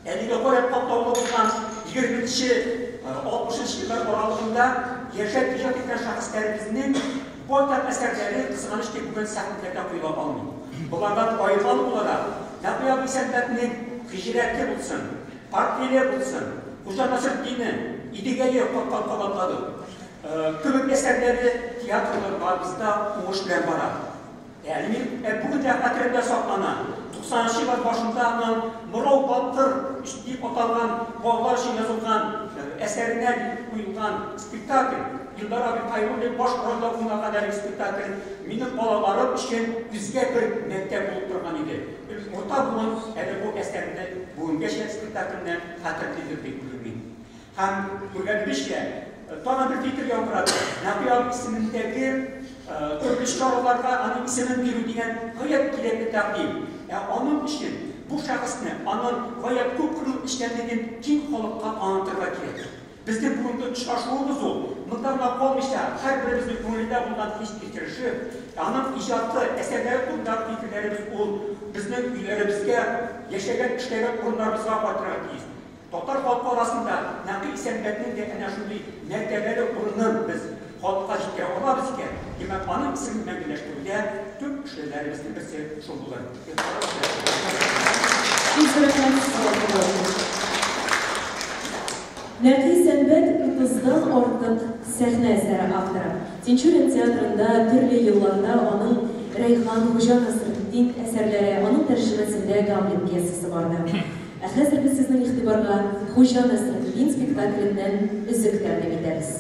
Әлеге гаять катлаулы булган егерменче, алтмышынчы еллар аралыгында яшәп иҗат иткән шәхесләребезнең байтак әсәрләре, кызганыч ки, бүген сәхнәләрдә куела алмый. Болардан аермалы буларак, Нәкый абый Исәнбәтнең Һиҗрәте булсын, Портфеле булсын, Хуҗа Насретдине, Идегәе кат-кат кабатладык, кебек әсәрләре театрларыбызда уңыш белән бара. Әле мин бүген дә хәтеремдә саклана, туксанынчы еллар башында аның Морау батыр дип аталган балалар өчен язылган әсәренә куелган спектакль, Илдар абый Хәйруллин баш рольдә уйнаган әлеге спектакль минем балаларым өчен үзгә бер мәктәп булып торган иде. Урта буын әле бу әсәрне бүгенгәчә спектакльне хәтерлидер дип уйлыйм мин. Һәм, күргәнебезчә, тагын бер фикер яңгырады, Нәкый абый исемендәге төрле чараларга аның исемен бирү дигән гаять кирәкле тәкъдим. Ә аның өчен бу шәхесне, аның гаять күпкырлы эшчәнлеген киң халыкка танытырга кирәк. Безнең бүгенге очрашуыбыз ул, монда гына калмыйча, һәрберебезнең күңелендә булган хис-кичереше, аның иҗаты, әсәрләре турындагы фикерләребез ул безнең өйләребезгә, яшәгән, эшләгән урыннарыбызга кайтырга тиеш. Татар халкы арасында Нәкый Исәнбәтнең дә әнә шундый мәртәбәле урынын без халыкка җиткерә алабыз икән, димәк, аның исемен мәңгеләштерүдә төп эшләребезнең берсе шул булыр. Нәкый Исәнбәт 30-дан артык сәхнә әсәре авторы. Тинчурин театрында төрле елларда аның Рәйхан, Хуҗа Насретдин әсәрләре, аның тәрҗемәсендә Гамлет пьесасы барды. Ә хәзер без сезнең игътибарга Хуҗа Насретдин спектакленнән өзек тәкъдим итәбез.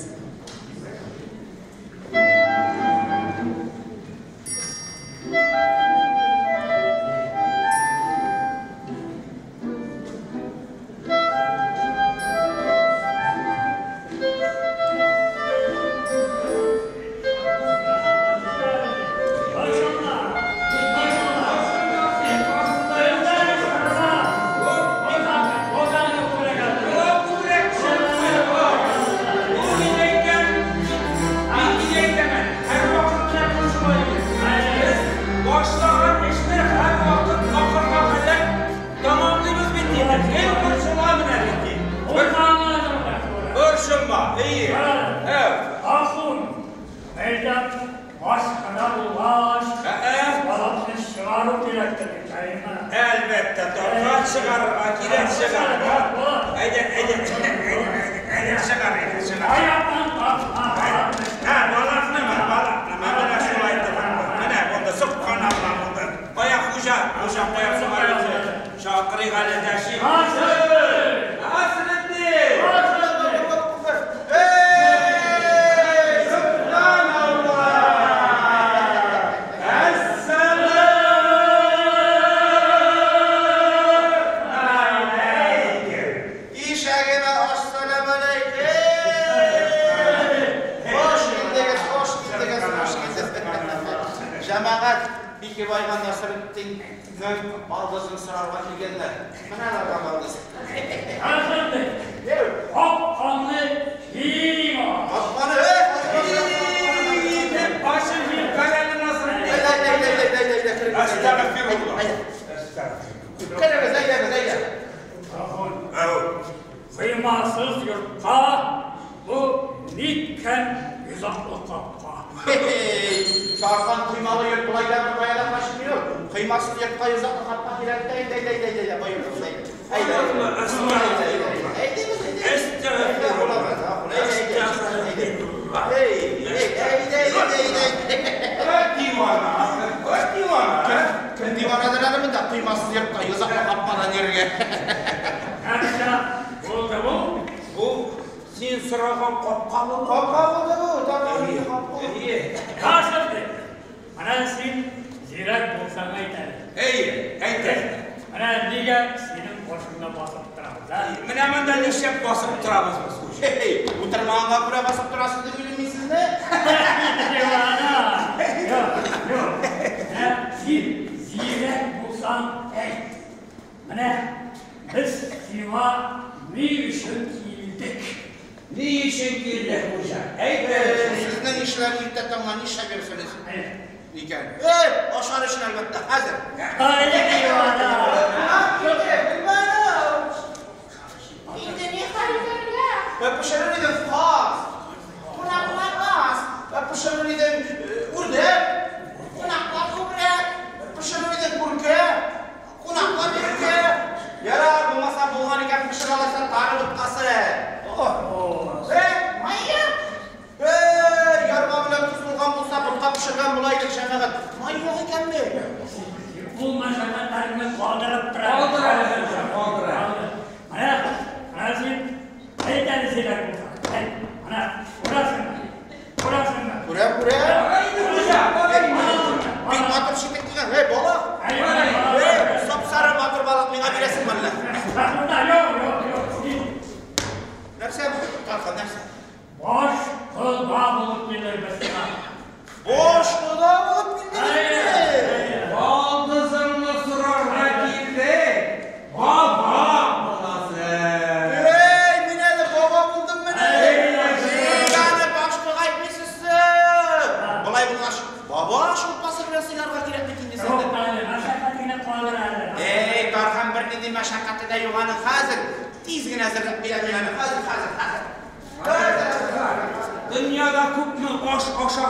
Дөньяда күпме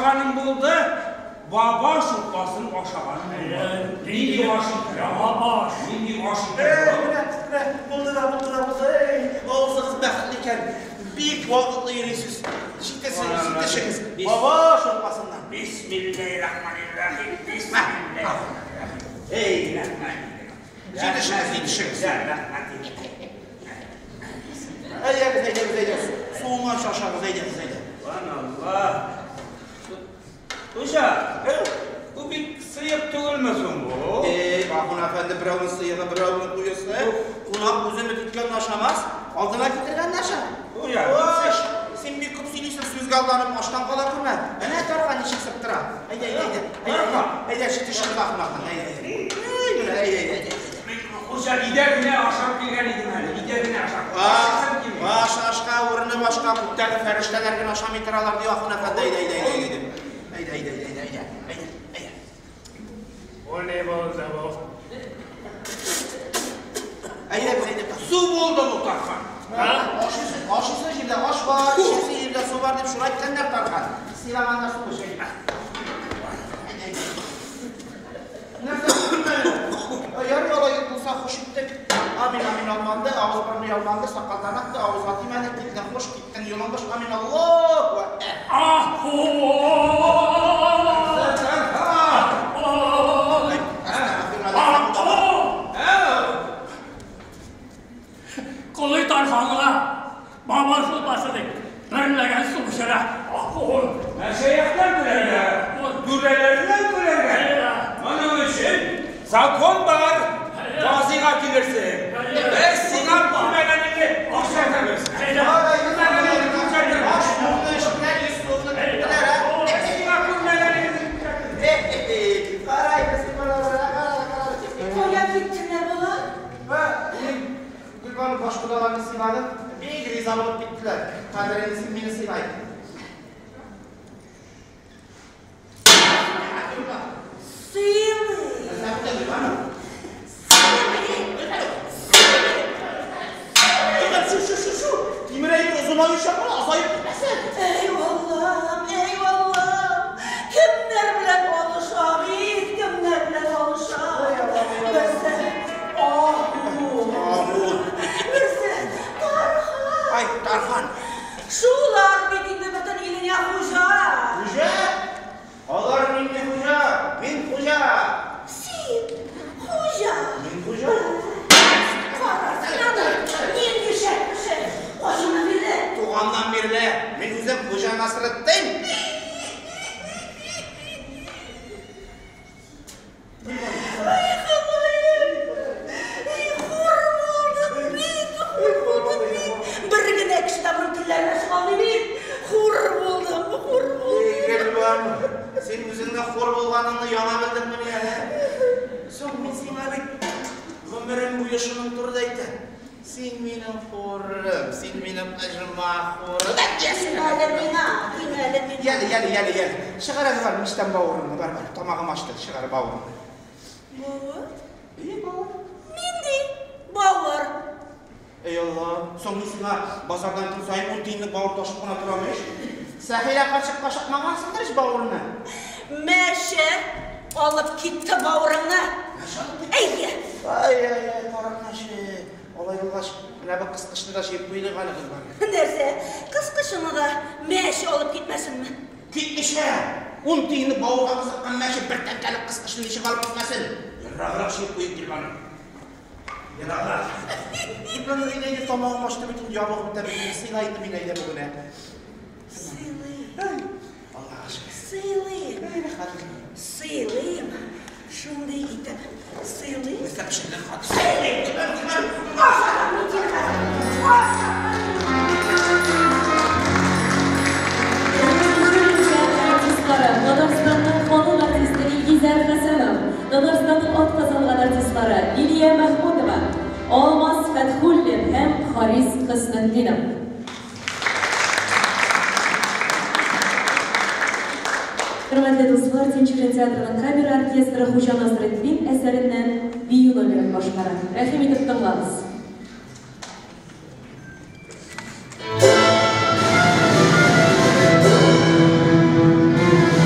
ашаганым булды, баба шулпасын ашаганым булмады. Нинди аш икән? Яңа аш. Нинди аш икән? Менә, менә, булды да, булды да, булды. Эй, авызыгыз бәхетле икән. Бик вакытлы йөрисез. Җитәсез, җитешегез. Баба шулпасыннан. Бисмиллаһир-рахманир-рахим. Бисмиллаһир-рахманир-рахим. Эй, рәхмәт. Җитешегез, җитешегез. Рәхмәт. Әйдәгез, әйдәгез, әйдәгез. Суынганчы ашагыз, әйдәгез, әйдә. Ван Алла. Хуҗа, бу бик сыек түгелме соң бу? Эй, Ахун әфәнде, берәүнең сыегы, берәүнең куесы. Кунак үзе иткәнне ашамас, алдына китергәнне ашар. Хуҗа, Хуш, син бик күп сөйлисең, сүзгә алданып, аштан кала күрмә. Әнә Тархан ничек сыптыра. Әйдә, әйдә, әйдә. Әйдә, әйдә, җитешегез Ахун әфәнде, әйдә, әйдә. Әй, менә, әйдә, әйдә, әйдә. Хуҗа, өйдә генә ашап килгән идем әле, өйдә генә ашап. Аш, ашка, урыны башка, күктәге фәрештәләр генә ашамый торалар, ди Ахун әфәнде, әйдә, әйдә, әйдә, әйдә. Әйдә, әйдә, әйдә, әйдә, әйдә, әйдә. Бу ни булды бу? Әйдә, әйдә. Су булды бу, Тархан. Ашыйсы, ашыйсы җирдә аш бар, эчәсе җирдә су бар дип шулай әйткәннәр, Тархан. Сыйлаганда су эч, әйдә. Әйдә, әйдә. Нәрсә күрмәдең? Ярый алай булса, хуш иттек. Амин, амин алманды, авыз борны ялманды, сакалдан акты, авызга тимәде, килдең хуш, киттең юлың буш. Амин, Аллаһу әкбәр. Колый Тарханга баба шулпасы дип берләгән су эчерә. Мәшәйхләр күрергә, түрәләрне күрергә. Моның өчен закон бар. Казыйга килерсең. Без сиңа күрмәгәнеңне күрсәтәбез. Күрмәгәнеңне күрсәтәбез. Аш суны эчтеләр, йөз суны түктеләр, ә? Без сиңа күрмәгәнеңне күрсәтәбез. Карай, кара, кара, кара. Кая киттеләр болар? Мин Гөлбану башкодаларны сыйладым. Бик риза булып киттеләр. Хәзер инде син мине сыйлай. Сыйлый. Шу, шу, шу, шу. Тимер әйбер озынаючак була, азаеп китмәсен. Эй, Аллам, эй, Аллам. Кемнәр белән алыша бит, кемнәр белән алыша. Берсе Ахун, берсе Тархан. Ай, Тархан. Шулар бит инде бөтен илеңә хуҗа. Хуҗа? Алар нинди хуҗа? Мин хуҗа. Син хуҗа. Мин хуҗа. Кара син аны, нинди шәп кеше. Кайчаннан бирле? Туганнан бирле. Мин үзем Хуҗа Насретдин. Ай, Ходаем! Эй, хур булдым бит, хур булдым бит. Бер генә кеше дә моның телләренә чыга алмый бит. Хур булдым, хур булдым. Эй, Гөлбану, син үзеңнең хур булганыңны яңа белдеңмени әле? Соң мин сиңа бит гомерем буе шуның турында әйтәм. Син минем хурым, син минем оҗмах хурым. Тиң әле миңа, тиң әле миңа. Яле, яле, яле, яле. Чыгар әле бар, мичтән бавырыңны, бар, бар. Тамагым ачты, чыгар бавырыңны. Бавыр? Эй, бавыр. Нинди бавыр? Эй, Алла, соң мин сиңа базардан көн саен 10 тиенлек бавыр ташып кына торам ич. Сәхилә карчык кашыкмагансыңдыр ич бавырны. Мәше алып китте бавырыңны. Әйе. Ай, ай, ай, карак мәше. Алай булгач, менә бу кыскычны да җыеп куйдык әле без бар. Нәрсә? Кыскычны да мәше алып китмәсенме? Китмичә! 10 тиенлек бавырга кызыккан мәше бер тәңкәлек кыскычны ничек алып китмәсен? Ераграк җыеп куйыйк Гөлбану. Ераграк. Гөлбану, әйдә, әйдә, тамагым ачты бит инде, ябыгып бетә бит инде. Сыйла инде мине, әйдә бүген, ә. Сыйлыйм. Аллага шөкер. Сыйлыйм. Әй, рәхмәт. Сыйлыйм. Шундый итеп сыйлыйм. Нәрсә пешердең, хатын? Сыйлыйм. Ашарам мин сине хәзер. Ашарам. Артистлары, Татарстанның халык артисты Илгизәр Хәсәнов, Татарстанның атказанган артистлары Лилия Мәхмүтова, Алмаз Фәтхуллин һәм Харис Хөснетдинов. Хөрмәтле дуслар, Тинчурин театрының камера оркестры Хуҗа Насретдин әсәреннән бию номерын башкара. Рәхим итеп тыңлагыз. Thank you.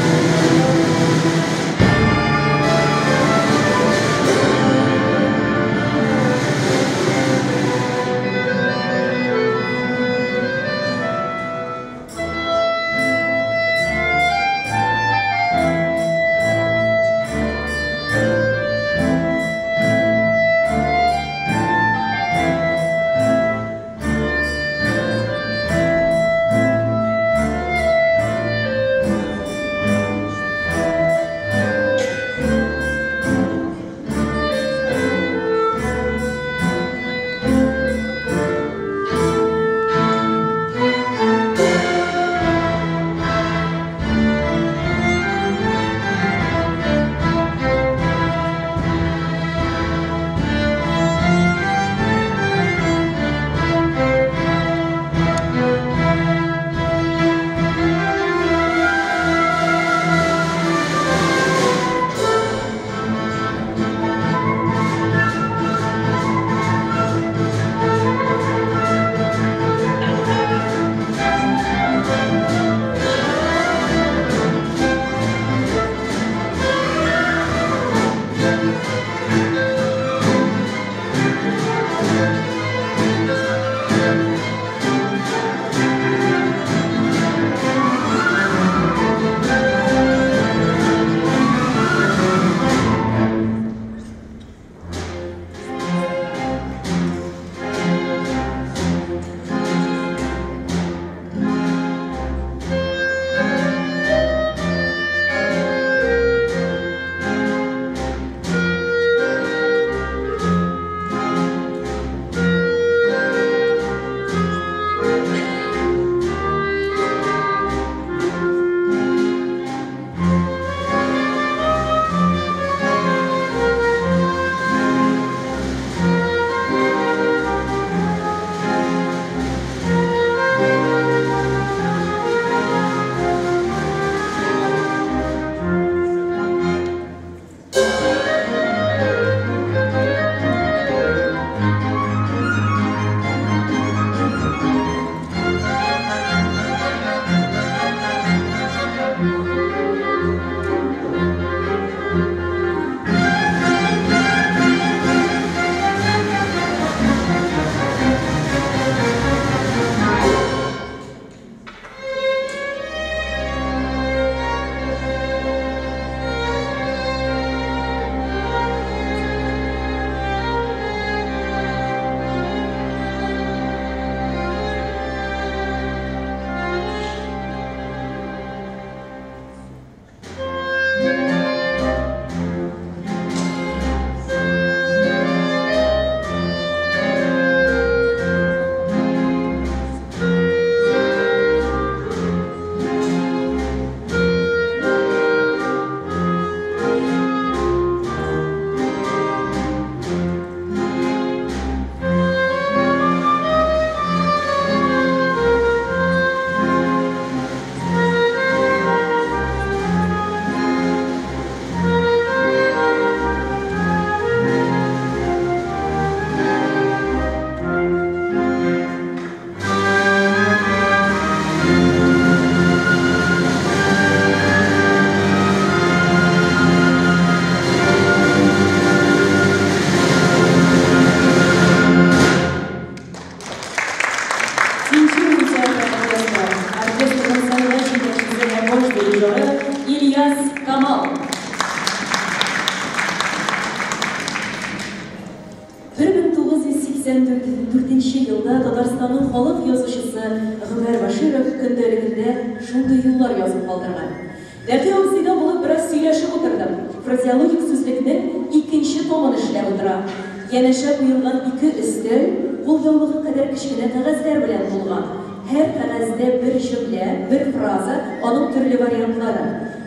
скрипкасында оркестрның сәнгать җитәкчесе һәм баш дирижеры Ильяс Камал. 1984 елда Татарстанның халык язучысы Гомәр Бәширов көндәлегендә шундый юллар язып калдырган. Нәкый абзыйда булып бераз сөйләшеп утырдым. Фразеологик сүзлекнең икенче томын эшләп утыра. Янәшә куелган ике өстәл кулъяулыгы кадәр кечкенә кәгазьләр белән тулган. Һәр кәгазьдә бер җөмлә, бер фраза, аның төрле вариантлары.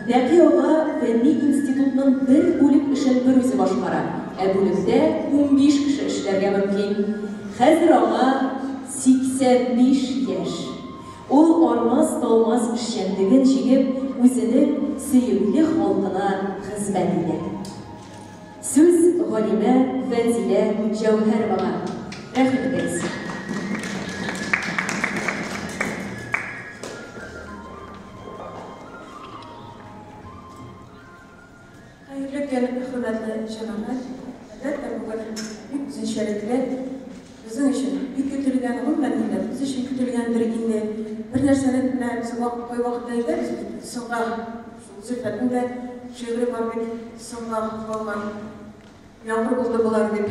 Нәкый ага фәнни институтның бер бүлек эшен берүзе башкара, ә бүлектә 15 кеше эшләргә мөмкин. Хәзер аңа 85 яшь. Ул армас-талмас эшчәнлеген җигеп, үзенең сөекле халкына хезмәт итә. Сүз галимә Фәнзилә Җәүһәровага. Рәхим итегез. Хәерле көн, хөрмәтле җәмәгать. Әлбәттә, бүген бик үзенчәлекле, безнең өчен бик көтелгән, гомумән милләтебез өчен көтелгәндер инде. Бер нәрсәне менә без кайвакытта әйтәбез бит, соңга, шул Зөлфәтнең дә шигыре бар бит, соңга калган яңгыр булды болар дип.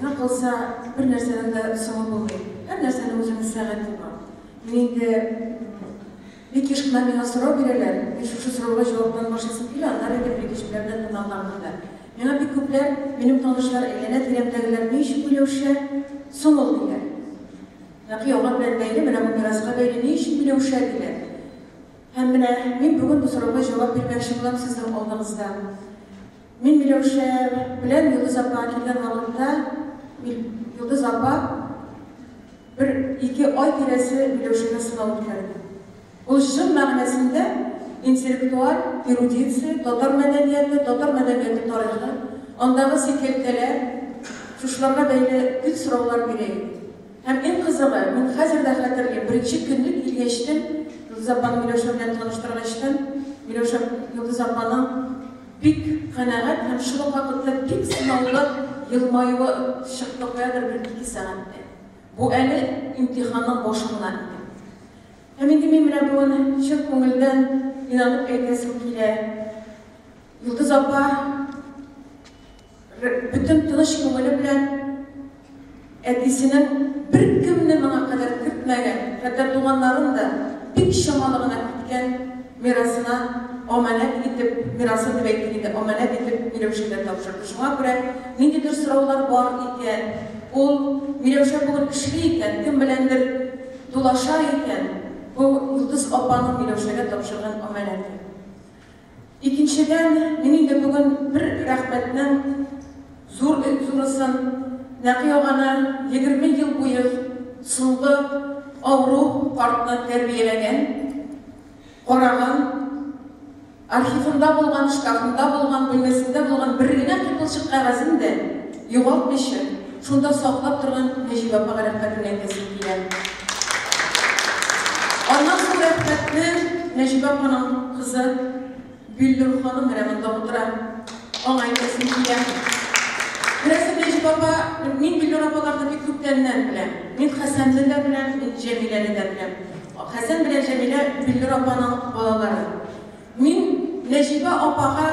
Миңа калса, бер нәрсәнең дә соңы булмый. Һәр нәрсәнең үзенең сәгате бар. Мин инде Бик еш кына миңа сорау бирәләр, мин шушы сорауга җаваптан башлыйсым килә, аннары инде бер-ике җөмлә белән тәмамлармын да. Миңа бик күпләр, минем танышлар, әйләнә-тирәмдәгеләр ни өчен Миләүшә соң ул диләр. Нәкый ага белән бәйле, менә бу мираска бәйле ни өчен Миләүшә диләр. Һәм менә мин бүген бу сорауга җавап бирмәкче булам сезнең алдыгызда. Мин Миләүшә белән Йолдыз апа килгән вакытта, Йолдыз апа Бер-ике ай тирәсе Миләүшәгә сынау үткәрде. Ул чын мәгънәсендә интеллектуаль эрудиция, татар мәдәнияте, татар мәдәнияте тарихы, андагы сикәлтәләр, шушыларга бәйле гел сораулар бирә иде. Һәм иң кызыгы, мин хәзер дә хәтерлим, беренче көнне килгәчтен, Йолдыз апаны Миләүшә белән таныштыргачтын, Миләүшә Йолдыз апаның бик канәгать һәм шул ук вакытта бик сынаулы елмаюы чыкты каядыр бер-ике сәгатьтә. Бу әле имтиханның башы гына иде. Һәм инде мин менә бүген чын күңелдән инанып әйтәсем килә, Йолдыз апа бөтен тыныч күңеле белән әтисенең беркемне моңа кадәр кертмәгән, хәтта туганнарын да бик чамалы гына керткән мирасына амәнәт итеп, мирасы дип әйтик инде, амәнәт итеп Миләүшәгә тапшырды. Шуңа күрә ниндидер сораулар бар икән, ул Миләүшә бүген эшли икән, кем беләндер дулаша икән, бу Йолдыз апаның Миләүшәгә тапшырган амәнәте. Икенчедән, мин инде бүген бер рәхмәтнең зур зурысын Нәкый аганы 20 ел буе соңгы авыру картны тәрбияләгән, караган, архивында булган, шкафында булган, бүлмәсендә булган бер генә кыйпылчык кәгазен дә югалтмыйча, шунда саклап торган Нәҗибә апага рәхмәтемне әйтәсем килә. Аннан соң рәхмәтне Нәҗибә апаның кызы Биллүр ханым менә монда утыра. Аңа әйтәсем килә. Күрәсең, Нәҗибә апа, мин Биллүр апаларны бик күптәннән беләм. Мин Хәсәнне дә беләм, мин Җәмиләне дә беләм. Хәсән белән Җәмилә Биллүр апаның балалары. Мин Нәҗибә апага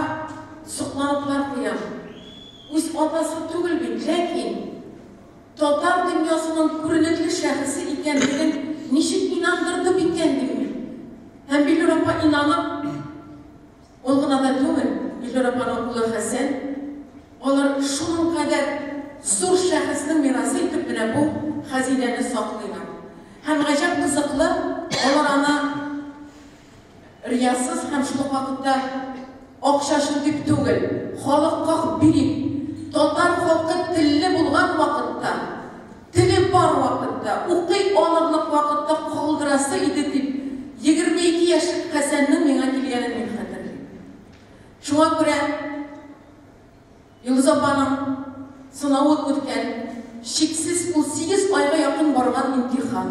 сокланыплар куям. Үз атасы түгел бит, ләкин татар дөньясының күренекле шәхесе икәнлеген ничек инандырды микән дим мин. Һәм Биллүр апа инанып, ул гына да түгел, Биллүр апаның улы Хәсән, алар шуның кадәр зур шәхеснең мирасы итеп менә бу хәзинәне саклыйлар. Һәм гаҗәп кызыклы, алар аны риясыз һәм шул ук вакытта акча өчен дип түгел, халыкка бирик, татар халкы телле булган вакытта, теле бар вакытта, укый алырлык вакытта калдырасы иде дип, 22 яшьлек Хәсәннең миңа килгәнен мин хәтерлим. Шуңа күрә Йолдыз апаның сынавын үткән, шиксез ул 8 айга якын барган имтихан.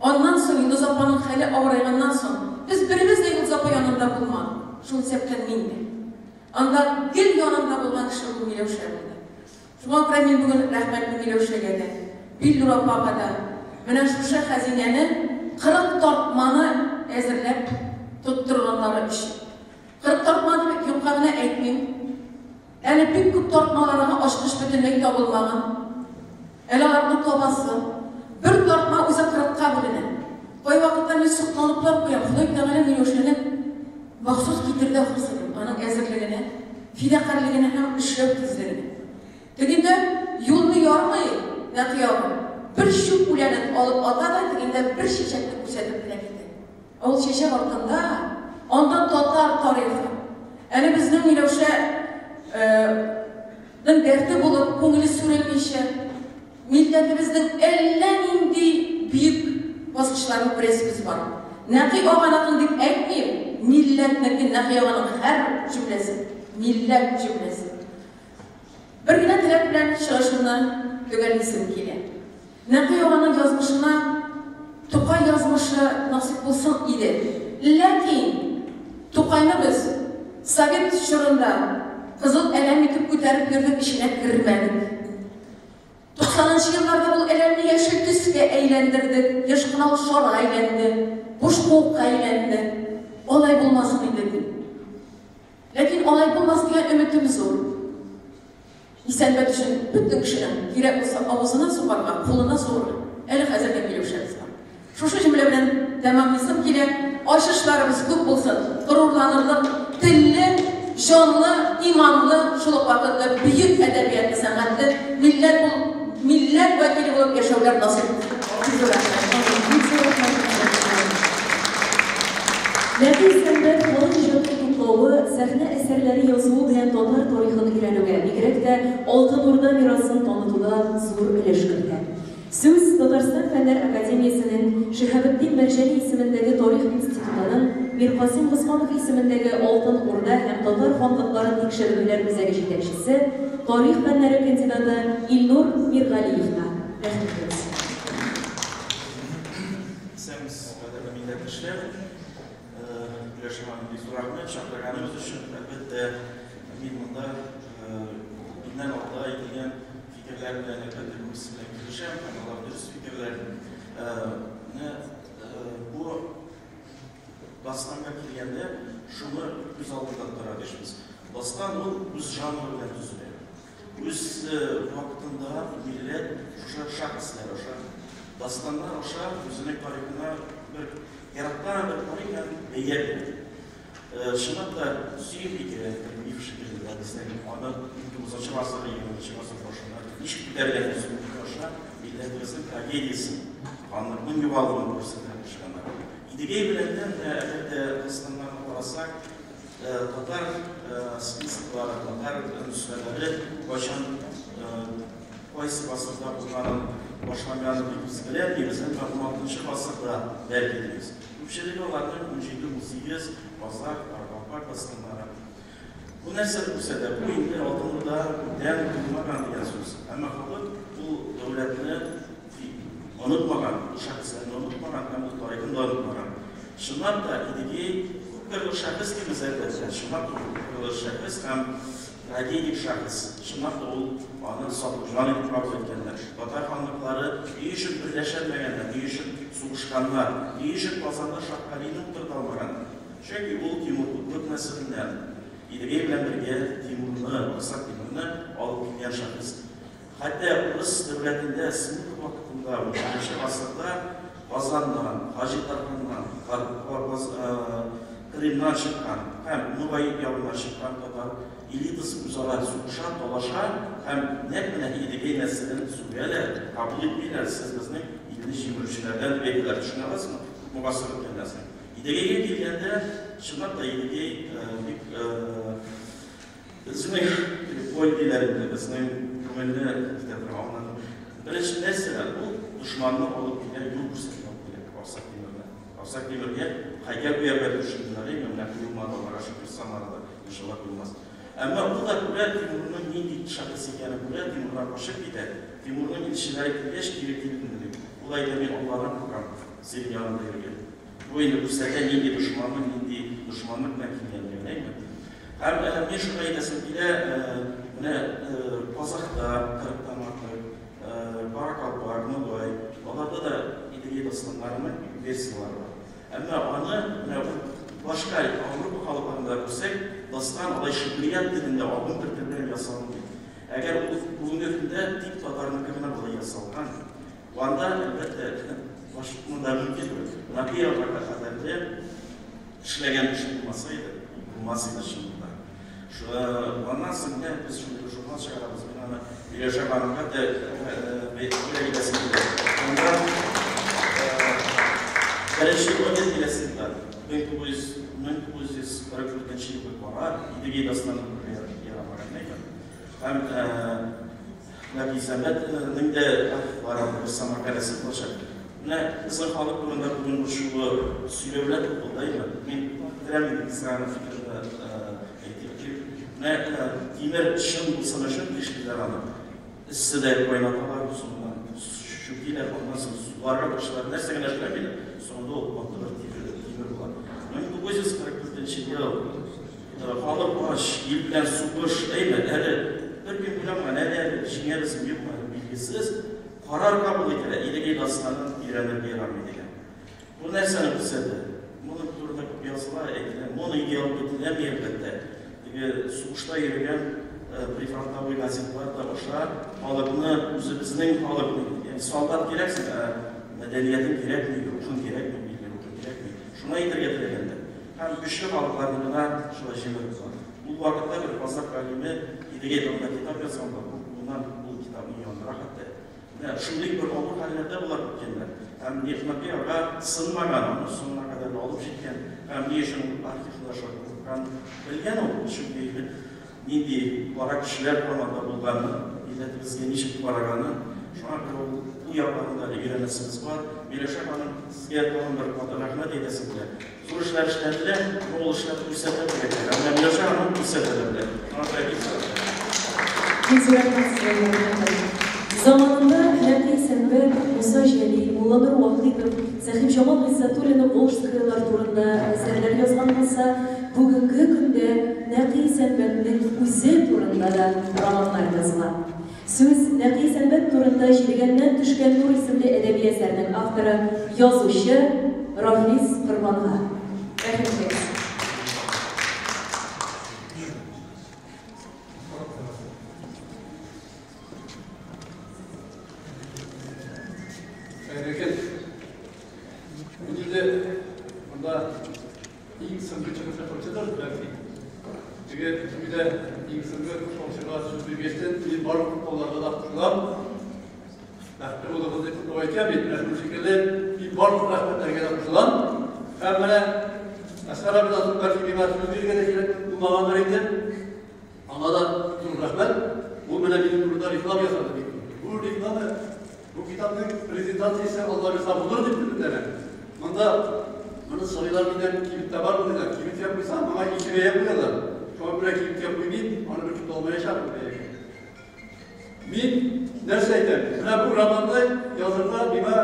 Аннан соң, Йолдыз апаның хәле авырайганнан соң, без беребез дә Йолдыз апа янында булмадык, шул исәптән мин дә. Анда гел янында булган кеше ул Миләүшә булды. Шуңа күрә мин бүген рәхмәтле Миләүшәгә дә, Биллур апага да. Менә шушы хәзинәне 40 тартманы әзерләп тоттырганнары өчен. 40 тартма дип юкка гына әйтмим. Әле бик күп тартмаларга ачкыч бөтенләй табылмаган. Әле аларны табасы. Бер тартма үзе 40-ка бүленә. Кайвакытта мин сокланыплар куям, Ходай Тәгалә Миләүшәне махсус китерде ахрысы дим, аның әзерлегенә, фидакарьлегенә һәм эшләү тизлегенә. Тегендә юлны ярмый Нәкый абый, бер чүп үләнен алып ата да тегендә бер чәчәкне күрсәтеп кенә китә. Ә ул чәчәк артында анда татар тарихы. Әле безнең Миләүшә ның дәрте булып, күңеле сүрелмичә, милләтебезнең әллә нинди бөек баскычларын күрәсебез бар. Нәкый аганыкын дип әйтмим, милләтнеке, Нәкый аганың һәр җөмләсе, милләт җөмләсе. Бер генә теләк белән чыгышымны төгәллисем килә. Нәкый аганың язмышына Тукай язмышы насыйп булсын иде. Ләкин Тукайны без совет чорында кызыл әләм итеп күтәреп йөрдек, эченә кермәдек. Туксанынчы елларда ул әләмне яшел төскә әйләндердек, еш кына ул шарга әйләнде, буш куыкка әйләнде. Алай булмасын иде, дим. Ләкин алай булмас дигән өметем зур. Исәнбәт өчен бөтен кешенең, кирәк булса, авызына сугарга, кулына суырга әле хәзер дә Миләүшәбез бар. Шушы җөмлә белән тәмамлыйсым килә, ачышларыбыз күп булсын, горурланырлык, телле, җанлы, иманлы, шул ук вакытта бөек әдәбиятлы, сәнгатьле милләт бул, милләт вәкиле булып яшәүләр насыйп булсын. Бик зур рәхмәт. Бик зур рәхмәт, Нәфис Сәнгать халык иҗатын туплавы, сәхнә әсәрләре язуы белән татар тарихын өйрәнүгә, бигрәк тә Алтын Урда мирасын танытуда зур өлеш кертә. Сүз Татарстан Фәннәр академиясенең Шиһабетдин Мәрҗани исемендәге Тарих институтының Миркасыйм Госманов исемендәге Алтын Урда һәм татар ханлыкларын тикшеренүләр үзәге җитәкчесе, тарих фәннәре кандидаты Илнур Миргалиевка. Рәхим итегез. Исәнмесез, кадерле милләттәшләр! Миләүшә ханым, бик зур рәхмәт чакырганыгыз өчен. Әлбәттә, мин монда миннән алда әйтелгән фикерләр белән, әлбәттә, күбесе белән килешәм, һәм алар дөрес фикерләр. Менә бу дастанга килгәндә, шуны күз алдында тотарга тиешбез. Дастан ул үз жанры белән төзелә. Үз вакытында милләт шушы шәхесләр аша, дастаннар аша үзенең тарихына бер яраткан бер тарих һәм бәя бирә. Чынлап та, Сөембикә бер миф шикелле дә безнең аны унтугызынчы гасыр, егерменче гасыр башында ничек күтәргән Сөембикә аша милләтебезнең трагедиясен, ханлыкның югалуын күрсәтә башлаганнар. Идегәй белән дә менә, әлбәттә, дастаннарны карасак, Татар списоклары, татар нөсхәләре кайчан, кайсы гасырда булганын, башланганын бик без беләлмибез, әмма уналтынчы гасырда бәлки дибез. Күпчелеге аларның 17-18 казак, каракалпак дастаннары. Бу нәрсәне күрсәтә? Бу инде Алтын Урда күптән булмаган дигән сүз. Әмма халык ул дәүләтне онытмаган, ул шәхесләрне онытмаган һәм ул тарихын да онытмаган. Чынлап та, Идегей күпкырлы шәхес дибез, әлбәттә. Чынлап та ул күпкырлы шәхес һәм трагедик шәхес. Чынлап та ул аны сатучылар итеп кабул иткәннәр. Татар ханлыклары ни өчен берләшәлмәгәннәр, ни өчен сугышканнар, ни өчен Казанда Шаһгалине утырта алмаганнар? Чөнки ул Тимур Кутлык нәселеннән, Идегей белән бергә Тимурны, Аксак Тимерне алып килгән шәхес. Хәтта урыс дәүләтендә смута вакытында, унҗиденче гасырда Казаннан, Хаҗи Тарханнан, Кырымнан чыккан һәм Ногай ягыннан чыккан татар элитасы үзара сугыша, талаша һәм нәкъ менә Идегәй нәселен сүгәләр, кабул итмиләр, сез безнең илне җимерүчеләрдән дип әйтәләр. Төшенә аласызмы? Күпме гасыр үткәннән соң. Идегәйгә килгәндә, чынлап та Идегәй бик Безнең теге поль диләр инде, безнең күңелне китә торган аңлату. Беренче нәрсә, ул дошманны алып килә, юл күрсәтеп алып килә Аксак Тимерне. Аксак Тимергә һәйкәл куярга төшенделәр, әмма менә куелмады, Аллага шөкер, Самарада, иншалла, куелмас. Әмма ул да күрә, Тимурның нинди шәхес икәнен күрә, Тимурдан качып китә. Тимурның илчеләре килгәч, кире килдем, ди. Ул әйтә, мин Алладан куркам, синең яныңда йөргән. Бу инде күрсәтә, нинди дошманның, нинди дошманлык белән килгәнлеген, әйме? Һәм мин шуны әйтәсем килә, менә казахта кырыктан артык, каракалпак, ногай, аларда да Идегәй дастаннарының версиялар бар. Әмма аны менә башка Европа халыкларында күрсәк, дастан алай шигърият телендә агым бер тел белән ясалмый. Әгәр ул бүгенге көндә тик татарныкы гына болай ясалган, анда, әлбәттә, монда мөмкин түгел. Нәкый ага кадәрле эшләгән кеше булмаса иде, булмас иде чынында. Аннан соң менә без шундый бер журнал чыгарабыз. Мин аны Миләүшә ханымга да бүләк итәсем килә. Анда беренче номер тирәсендә 1944 елгы бара, Идегәй дастаны ярамаган әйбер. Һәм Нәкый Исәнбәтнең дә архивлары булса мәкаләсе булачак. Менә безнең халык турында бүген борчулы сөйләүләр күп булды, әйме? Мин теләмим инде кыска гына фикеремне әйтеп китим. Менә тимер чын булсын өчен нишлиләр аны? Эсседә кайнаталар, соңыннан чүкиләр, аннан соң суларга тырышалар, нәрсә генә эшләмиләр. Соңында ул каты бер тимер була. 1944 ел халык ач, ил белән сугыш, әйме? Әле беркем уйламаган, әле әле җиңәрбезме, юкмы, әле билгесез. Карар кабул ителә, Идегәй дастанын өйрәнергә ярамый дигән. Бу нәрсәне күрсәтә? Моның турында күп языла, әйтелә. Моны идеология теләми, әлбәттә. Теге сугышта йөргән прифронтовой газетлар да аша халыкны, үзебезнең халыкны, ягъни солдат кирәксең, ә мәдәниятең кирәкми, рухың кирәкми, милли рухың кирәкми. Шуны әйтергә теләгәндер. Һәм көчле халыкларны гына шулай җимереп була. Ул вакытта бер казак галиме Идегәй турында китап язган була. Моннан ул китапны яндыра хәтта. Менә шундый бер авыр хәлләрдә болар үткәннәр. Һәм Нигъмәти ага сынмаган, аны соңына кадәр алып җиткән. Һәм ни өчен ул архивында шулай курыккан белгән ул, чөнки нинди кара кешеләр һаман булганын, милләтебезгә ничек караганын. Шуңа күрә ул бу якларында әле өйрәнәсебез бар. Миләүшә ханым, сезгә тагын бер кат рәхмәт әйтәсем килә. Зур эшләр эшләнелә, но ул эшләрне күрсәтә белә. Ә менә Миләүшә ханым күрсәтә дә белә. Шуңа күрә бик зур рәхмәт. Бик зур рәхмәт сезгә, Миләүшә ханым. Заманында Нәкый Исәнбәт, Муса Җәлил, Мулланур Вахитов, Сәхибҗамал Гыйззәтуллина Волжскаялар турында әсәрләр язган булса, бүгенге көндә Нәкый Исәнбәтнең үзе турында да романнар языла. Сүз Нәкый Исәнбәт турында Җилгәннән төшкән нур исемле әдәби әсәрнең авторы, язучы Рафис Корбанга. Рәхим итегез. Хәерле көн. Мин инде монда иң соңгы чыгыш ясаучыдыр, бәлки. Теге туйда иң соңгы кушылучыга сүз биргәчтен, мин барлык котлауларга да кушылам. Бәхетле булыгыз дип котлау әйтәм бит, менә шул шикелле мин барлык рәхмәтләргә дә кушылам. Һәм менә Әсгар абыйдан соң бәлки миңа сүз бирергә дә кирәк булмагандыр инде. Аңа да зур рәхмәт. Ул менә минем турында реклама ясады бит. Бу реклама, бу китапның презентациясе Алла бирса булыр дип өметләнәм. Монда моны сорыйлар миннән, кибеттә бармы диләр. Кибеткә куйсам, моңа ике бәя куялар. Шуңа күрә кибеткә куймыйм, аны беркем дә алмаячак бу бәягә. Мин нәрсә әйтәм? Менә бу романны язырга миңа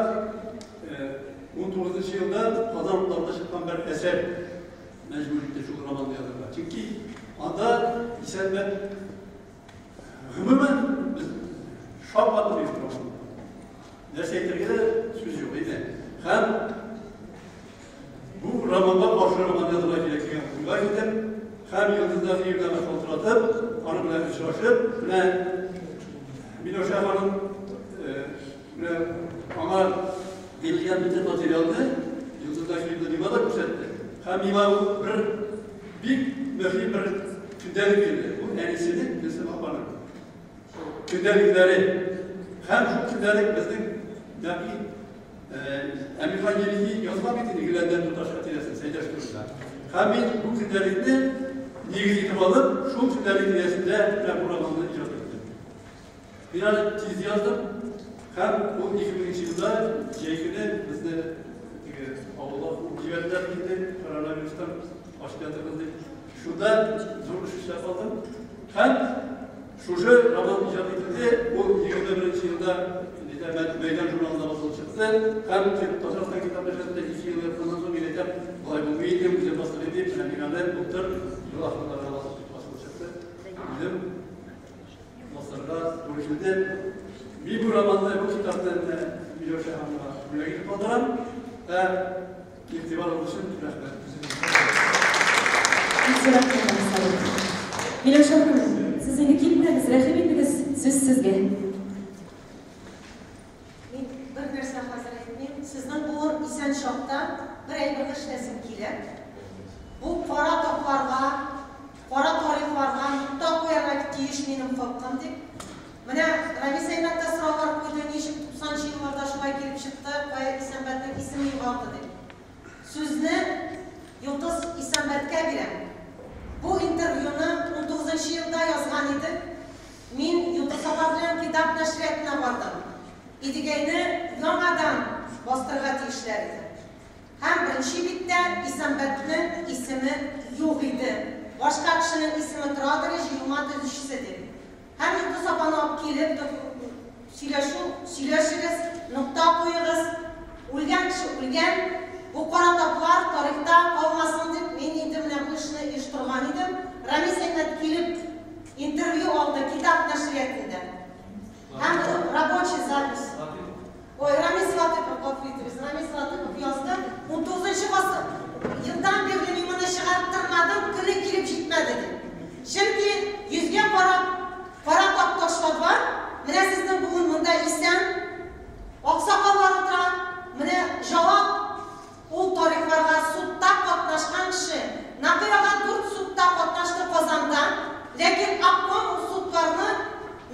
19 елда Казан утларында чыккан бер әсәр мәҗбүр итте шул романны язырга. Чөнки анда Исәнбәт гомумән без шаккатып бит романны. Нәрсә әйтергә дә сүз юк иде. Һәм бу романга каршы роман язырга кирәк дигән уйга килдем. Һәм Йолдыз Нәфиевнаны шалтыратып, аның белән очрашып, менә Миләүшә ханым менә аңа бирелгән бөтен материалны Йолдыз Нәфиевна миңа да күрсәтте. Һәм миңа ул бер бик мөһим бер көндәлек бирде. Бу әнисенең, Гөлсем апаның көндәлекләре. Һәм шул көндәлек безнең Нәкый Әмирхан Еники язган бит инде Гөләндәм туташ хатирәсен Сәйдәш турында. Һәм мин бу көндәлекне нигез итеп алып, шул көндәлек нигезендә менә бу романны иҗат иттем. Мин аны тиз яздым. Һәм ул 2000 елда җәй көне безне теге авылга куып җибәрделәр инде, коронавирустан ачып ятыгыз дип. Шунда зур эш эшләп алдым. Һәм шушы роман иҗат ителде, ул 21 елда Мәйдан журналында басылып чыкты. Һәм Татарстан китап нәшриятында 2 ел ятканнан соң мин әйтәм, болай булмый инде, үзем бастырыйм дип, менә мин аны былтыр ел ахырларында басылып чыкты. Үзем бастырырга туры килде. Мин бу романны, бу китапны менә Миләүшә ханымга бүләк итеп калдырам. Ә Игътибарыгыз өчен рәхмәт. Миләүшә ханым, сез инде китмәгез, рәхим итегез, сүз сезгә. Мин бер нәрсә хәзер әйтмим. Сезнең буын исән чакта бер әйберне эшләсем килә. Бу кара тапларга, кара тарихларга нокта куярга тиеш минем халкым дип. Менә Рамис Әймәт тә сораулар куйды, ничек 90 нчы елларда шулай килеп чыкты, кая Исәнбәтнең исеме югалды дип. Сүзне Йолдыз Исәнбәткә бирәм. Бу интервьюны 19 нчы елда язган идек. Мин Йолдыз апа белән Китап нәшриятына бардым. Идегәйне яңадан бастырырга тиешләр иде. Һәм беренче биттә Исәнбәтнең исеме юк иде. Башка кешенең исеме торадыр ич, җыелма төзүчесе дип. Һәм Йолдыз апаны алып килеп, сөйләшү, сөйләшегез, нокта куегыз. Үлгән кеше үлгән, бу кара таплар тарихта калмасын дип, мин инде менә бу эшне оештырган идем. Рамис Әхмәт килеп интервью алды Китап нәшриятында. Һәм бу рабочий запись. Ой, Рамис Латыпов, гафу итегез, Рамис Латыпов язды. 19 гасыр елдан бирле мин моны чыгарып тормадым, көне килеп җитмәде дип. Чөнки йөзгә карап, кара тап ташладылар. Менә сезнең буын монда исән, аксакаллар утыра. Менә җавап ул тарихларга судта катнашкан кеше. Нәкый ага дүрт судта катнашты Казанда, ләкин обком ул судларны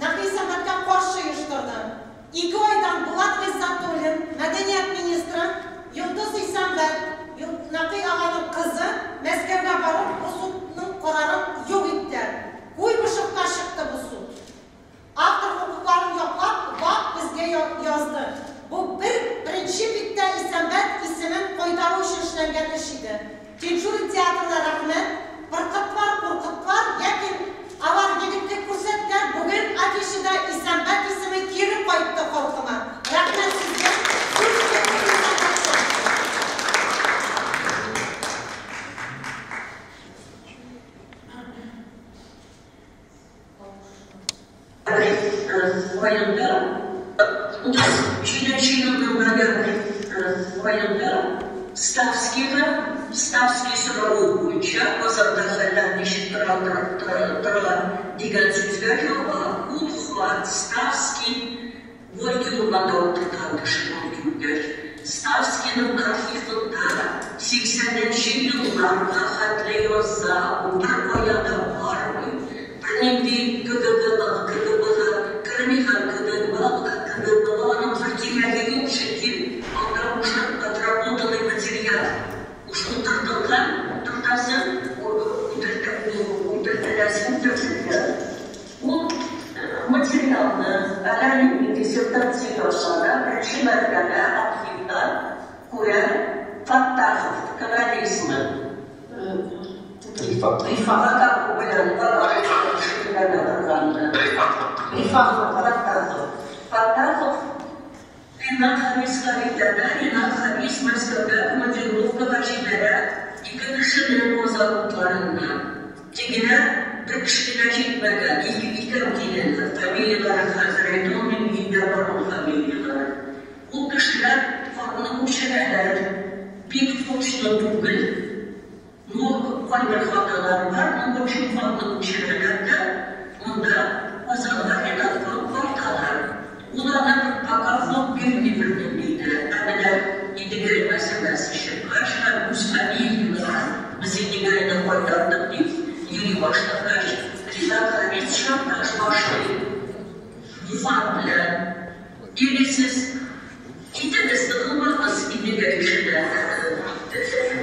Нәкый Сәнгатькә каршы оештырды. Ике айдан Булат Гыйззәтуллин, мәдәният министры, Йолдыз Исәнбәт, Нәкый аганың кызы, Мәскәүгә барып, бу судның карарын юк иттеләр. Куйбышевка чыкты бу суд. Автор хокукларын яклап, вак безгә язды. Бу бер беренче биттә Исәнбәт исемен кайтару өчен эшләнгән эш иде. Тинчурин театрына рәхмәт, пыркытлар, куркытлар, ләкин алар егетлек күрсәттеләр, бүген афишада Исәнбәт исеме кире кайтты халкыма. Рәхмәт сезгә, сүз Йолдыз Исәнбәттә. Аенда, 37 елның ноябрь аенда Ставскийга, Ставский соравы буенча Казанда хәлләр ничек тора, тора дигән сүзгә җавап, ул хат Ставский Горький урманда утырган кеше булып киткәч, Ставскийның архивында сиксәненче елларга хәтле яза, ул беркая да бармый, бернинди КГБга, КГБга керми һәм КГБга, КГБга аның бер кирәге юк, чөнки анда уже отработанный материал, уж утыртылган, утыртасың, үтертеләсең, үтертелгән. Ул материалны әллә диссертация язса да, беренче мәртәбә архивта күрә Фаттахов, кем әле исеме? Рифат. Рифат абый белән шөгыльләнә торган. Рифат Фаттахов. Фаттахов Ринат Хамис Фәридәдә, Ринат Хамис Мәскәүгә командировкага җибәрә ике кешене Казан утларыннан. Тегенә бер кеше генә җитмәгән, ике икәү киләләр, фамилияләрен хәзер әйтә алмыйм, өйдә бар ул фамилияләре. Ул кешеләр хатны күчерәләр, бик точно түгел, ну, кайбер хаталар бар, ну, в общем, хатны күчерәләр дә, монда Казанга Ринатка кайталар. Ул аны пока хат бирми бернинди дә. Ә менә Идегәй мәсьәләсе чыккач һәм үз фамилияләрен без Идегәйне кайтардык дип йөри башлагач, Ринат Харис шантаж башлый. Бу хат белән или сез китегез, тыгылмагыз Идегәй эшенә,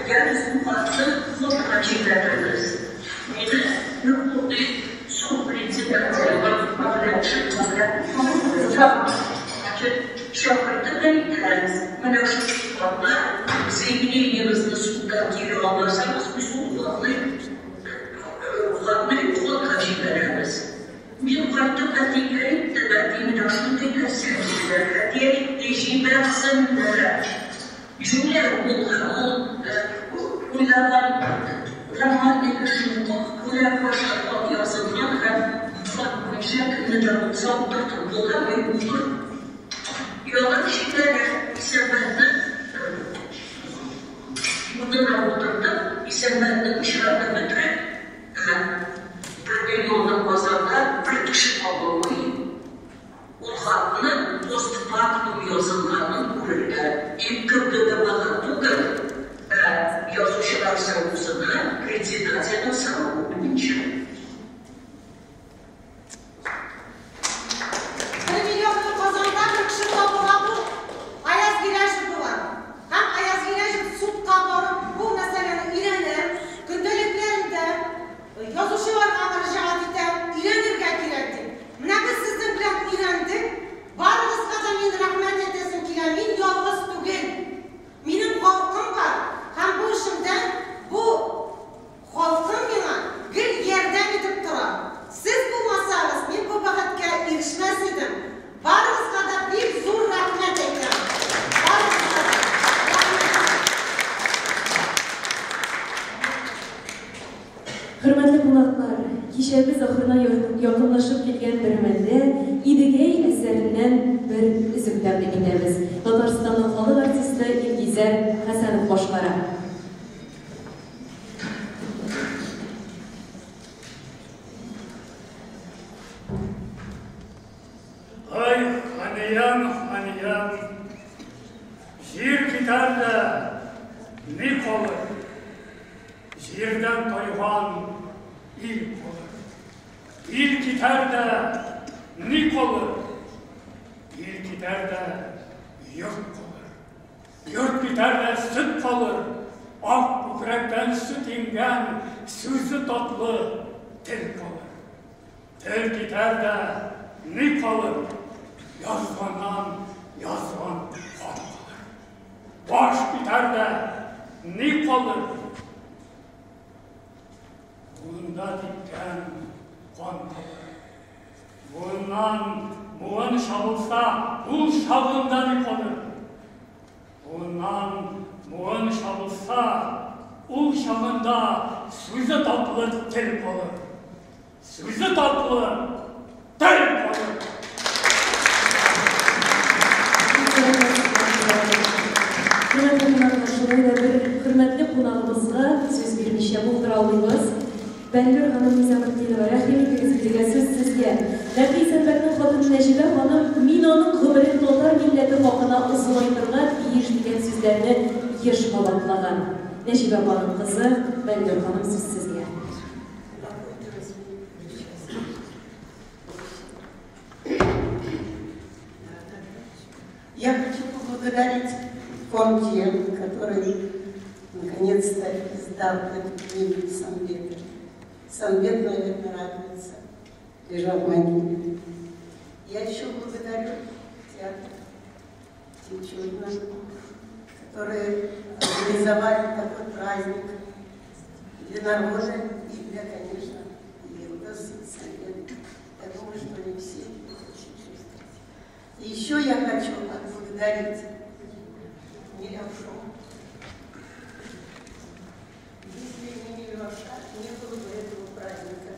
я без бу хатны фондка җибәрербез. Мине Верховный суд председателе Чакырды да әйтә, менә шушы хатны, заявлениегезне судтан кире алмасагыз, без ул хатны хатны фондка җибәрәбез. Мин кайтып әтигә әйттем, әти менә шундый нәрсә диделәр. Әти әйтте, җибәрсеннәр. Җүләр ул, ул уйлаган нормальный кеше укып, күрә башлап хат язылган һәм хат буенча кемне дә булса утыртып була, мин укып, ягын җибәрә, Исәнбәтнең. Чүбенә утыртып, Исәнбәтне пычратып бетереп, бер миллионның Казанда бер кеше кабылмый. Ул хатны постфактум язылганын күрергә МКГДБга түгел, ә Язучылар союзына председательнең соравы буенча. Бер миллионны Казанда бер кеше табуга бу Аяз Гыйләҗев була. Һәм Аяз Гыйләҗев судка барып бу мәсьәләне өйрәнә, көндәлекләрендә язучыларга мөрәҗәгать итә, өйрәнергә кирәк дип. Менә без сезнең белән өйрәндек. Барыгызга да мин рәхмәт әйтәсем килә. Мин ялгыз түгел. Минем халкым бар. Һәм бу эшемдә бу халкым миңа гел ярдәм итеп тора. Сез булмасагыз, мин бу бәхеткә ирешмәс идем. Барыгызга да бик зур рәхмәт әйтәм. Барыгызга да рәхмәт. Хөрмәтле кунаклар, кичәбез ахырына якынлашып килгән бер мәлдә Идегәй әсәреннән бер өзек тәкъдим итәбез. Татарстанның халык артисты Илгизәр Хәсәнов башкара. Ай, ханиям, ханиям, җир китәр дә, ни калыр? Җирдән тайган ил калыр. Ил китәр дә, ни калыр? Ил китәр дә, йорт калыр. Йорт китәр дә, сөт калыр. Ак күкрәктән сөт иңгән, сүзе татлы тел калыр. Тел китәр дә, ни калыр? Язганнан язган хат калыр. Баш китәр дә, ни калыр? Буында типкән кан калыр. Буыннан буын чабылса, ул чагында ни калыр? Буыннан буын чабылса, ул чагында сүзе татлы тел калыр. Сүзе татлы тел калыр. Хөрмәтле кунаклар, шулай да бер хөрмәтле кунагыбызга сүз бирмичә булдыра алмыйбыз. Бәллүр ханым Низаметдинова, рәхим итегез, безгә сүз сезгә. Нәкый Исәнбәтнең хатыны Нәҗибә ханым, мин аның гомерен татар милләте хакына озынайтырга тиеш дигән сүзләрне еш кабатлаган. Нәҗибә апаның кызы Бәллүр ханым, сүз сезгә. Я хочу поблагодарить фонд ТИЭМ, который наконец-то издал эту книгу Исамбета. Исамбет, наверное, радуется, лежа в могиле. Я еще благодарю театр Тинчурина, которые организовали такой праздник для народа и для, конечно, Йылдыз Исамбет. Я думаю, что не все очень чувствуют. И еще я хочу отблагодарить Милявшу. Если не Милявша, не было бы этого праздника.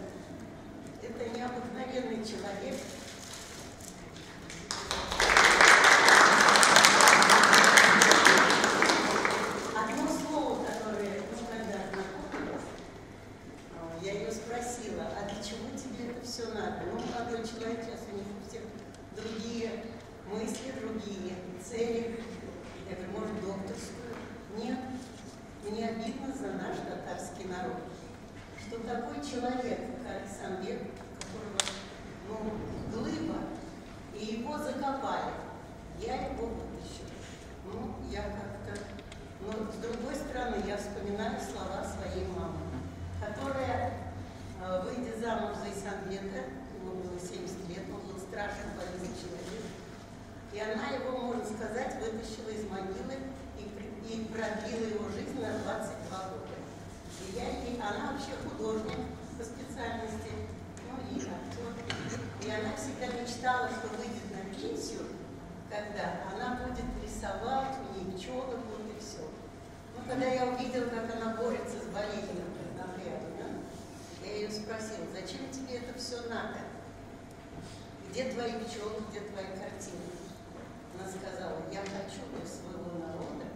Это необыкновенный человек. Одно слово, которое мы когда знакомились, я ее спросила, а для чего тебе это все надо? Ну, молодой человек, сейчас у них у всех другие мысли, другие цели. Я говорю, может, докторскую? Нет, мне обидно за наш татарский народ, что такой человек, как Исамбет, которого, ну, глыба, и его закопали, я его вытащила. Ну, я как-то... Но, с другой стороны, я вспоминаю слова своей мамы, которая, выйдя замуж за Исамбета, ему было 70 лет, он был страшно болезненный человек, и она его, можно сказать, вытащила из могилы и продлила его жизнь на 22 года. И она вообще художник по специальности, ну и актер. И она всегда мечтала, что выйдет на пенсию, когда она будет рисовать, у нее пчелы будут и все. Но когда я увидела, как она борется с болезнью, я ее спросила, зачем тебе это все надо? Где твои пчелы, где твои картины? Она сказала, я хочу для своего народа,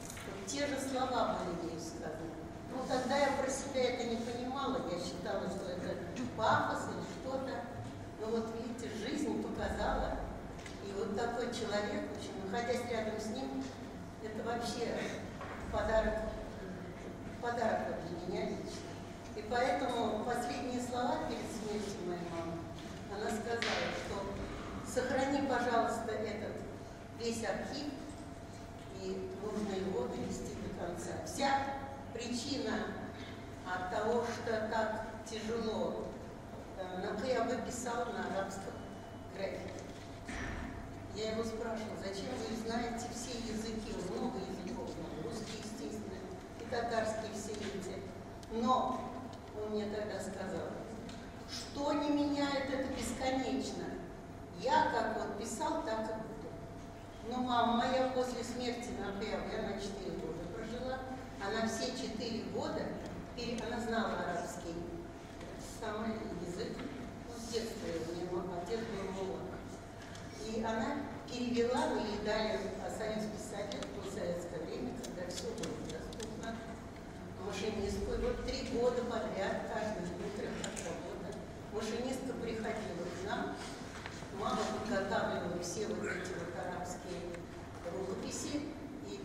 чтобы те же слова были ею сказаны. Ну, тогда я про себя это не понимала, я считала, что это пафос или что-то. Но вот видите, жизнь показала. И вот такой человек, в общем, находясь рядом с ним, это вообще подарок, подарок для меня лично. И поэтому последние слова перед смертью моей мамы, она сказала, что сохрани, пожалуйста, этот весь архив, и нужно его довести до конца. Вся причина от того, что так тяжело, я бы писал на арабском графике. Я его спрашивала, зачем вы знаете все языки, много языков, русский, естественно, и татарский все эти. Но он мне тогда сказал, что не меняет это бесконечно. Я как вот писал, так и буду. Но мама моя после смерти Накыя, она 4 года прожила, она все 4 года, она знала арабский самый язык, ну, с детства у нее отец был мулла. И она перевела, мы ей дали Союз писателей, в советское время, когда все было доступно, машинистку. И вот 3 года подряд, каждое утро, как работа, машинистка приходила к нам, мама подготавливала все вот эти вот арабские рукописи и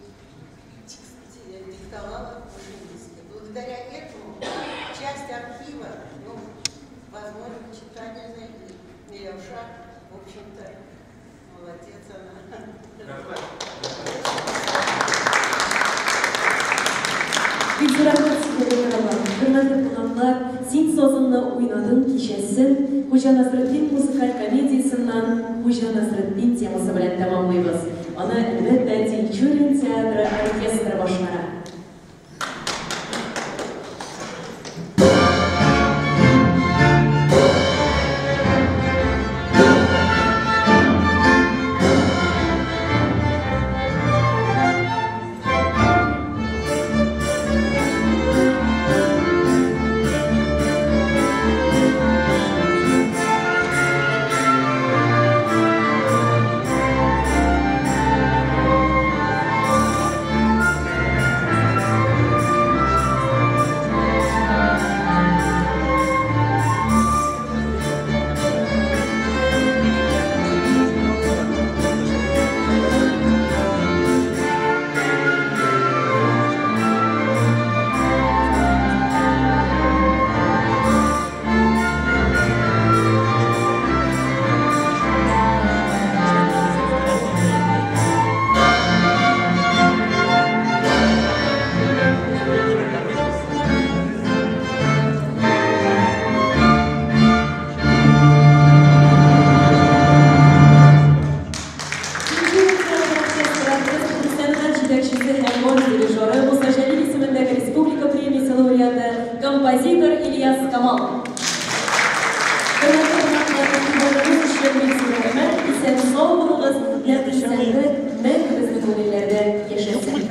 диктовала машинистке. Благодаря этому часть архива, ну, возможно, читательная, и Миляуша, в общем-то, молодец она. Хөрмәтле кунаклар, Син сазыңны уйнадың кичәсен Хуҗа Насретдин музыкаль комедиясеннән Хуҗа Насретдин темасы белән тәмамлыйбыз. Аны әлбәттә Тинчурин театры оркестры башкара. Композитор Ильяс Камал. Исән сау булыгыз, нәкъ мәңге безнең күңелләрдә яшәсен.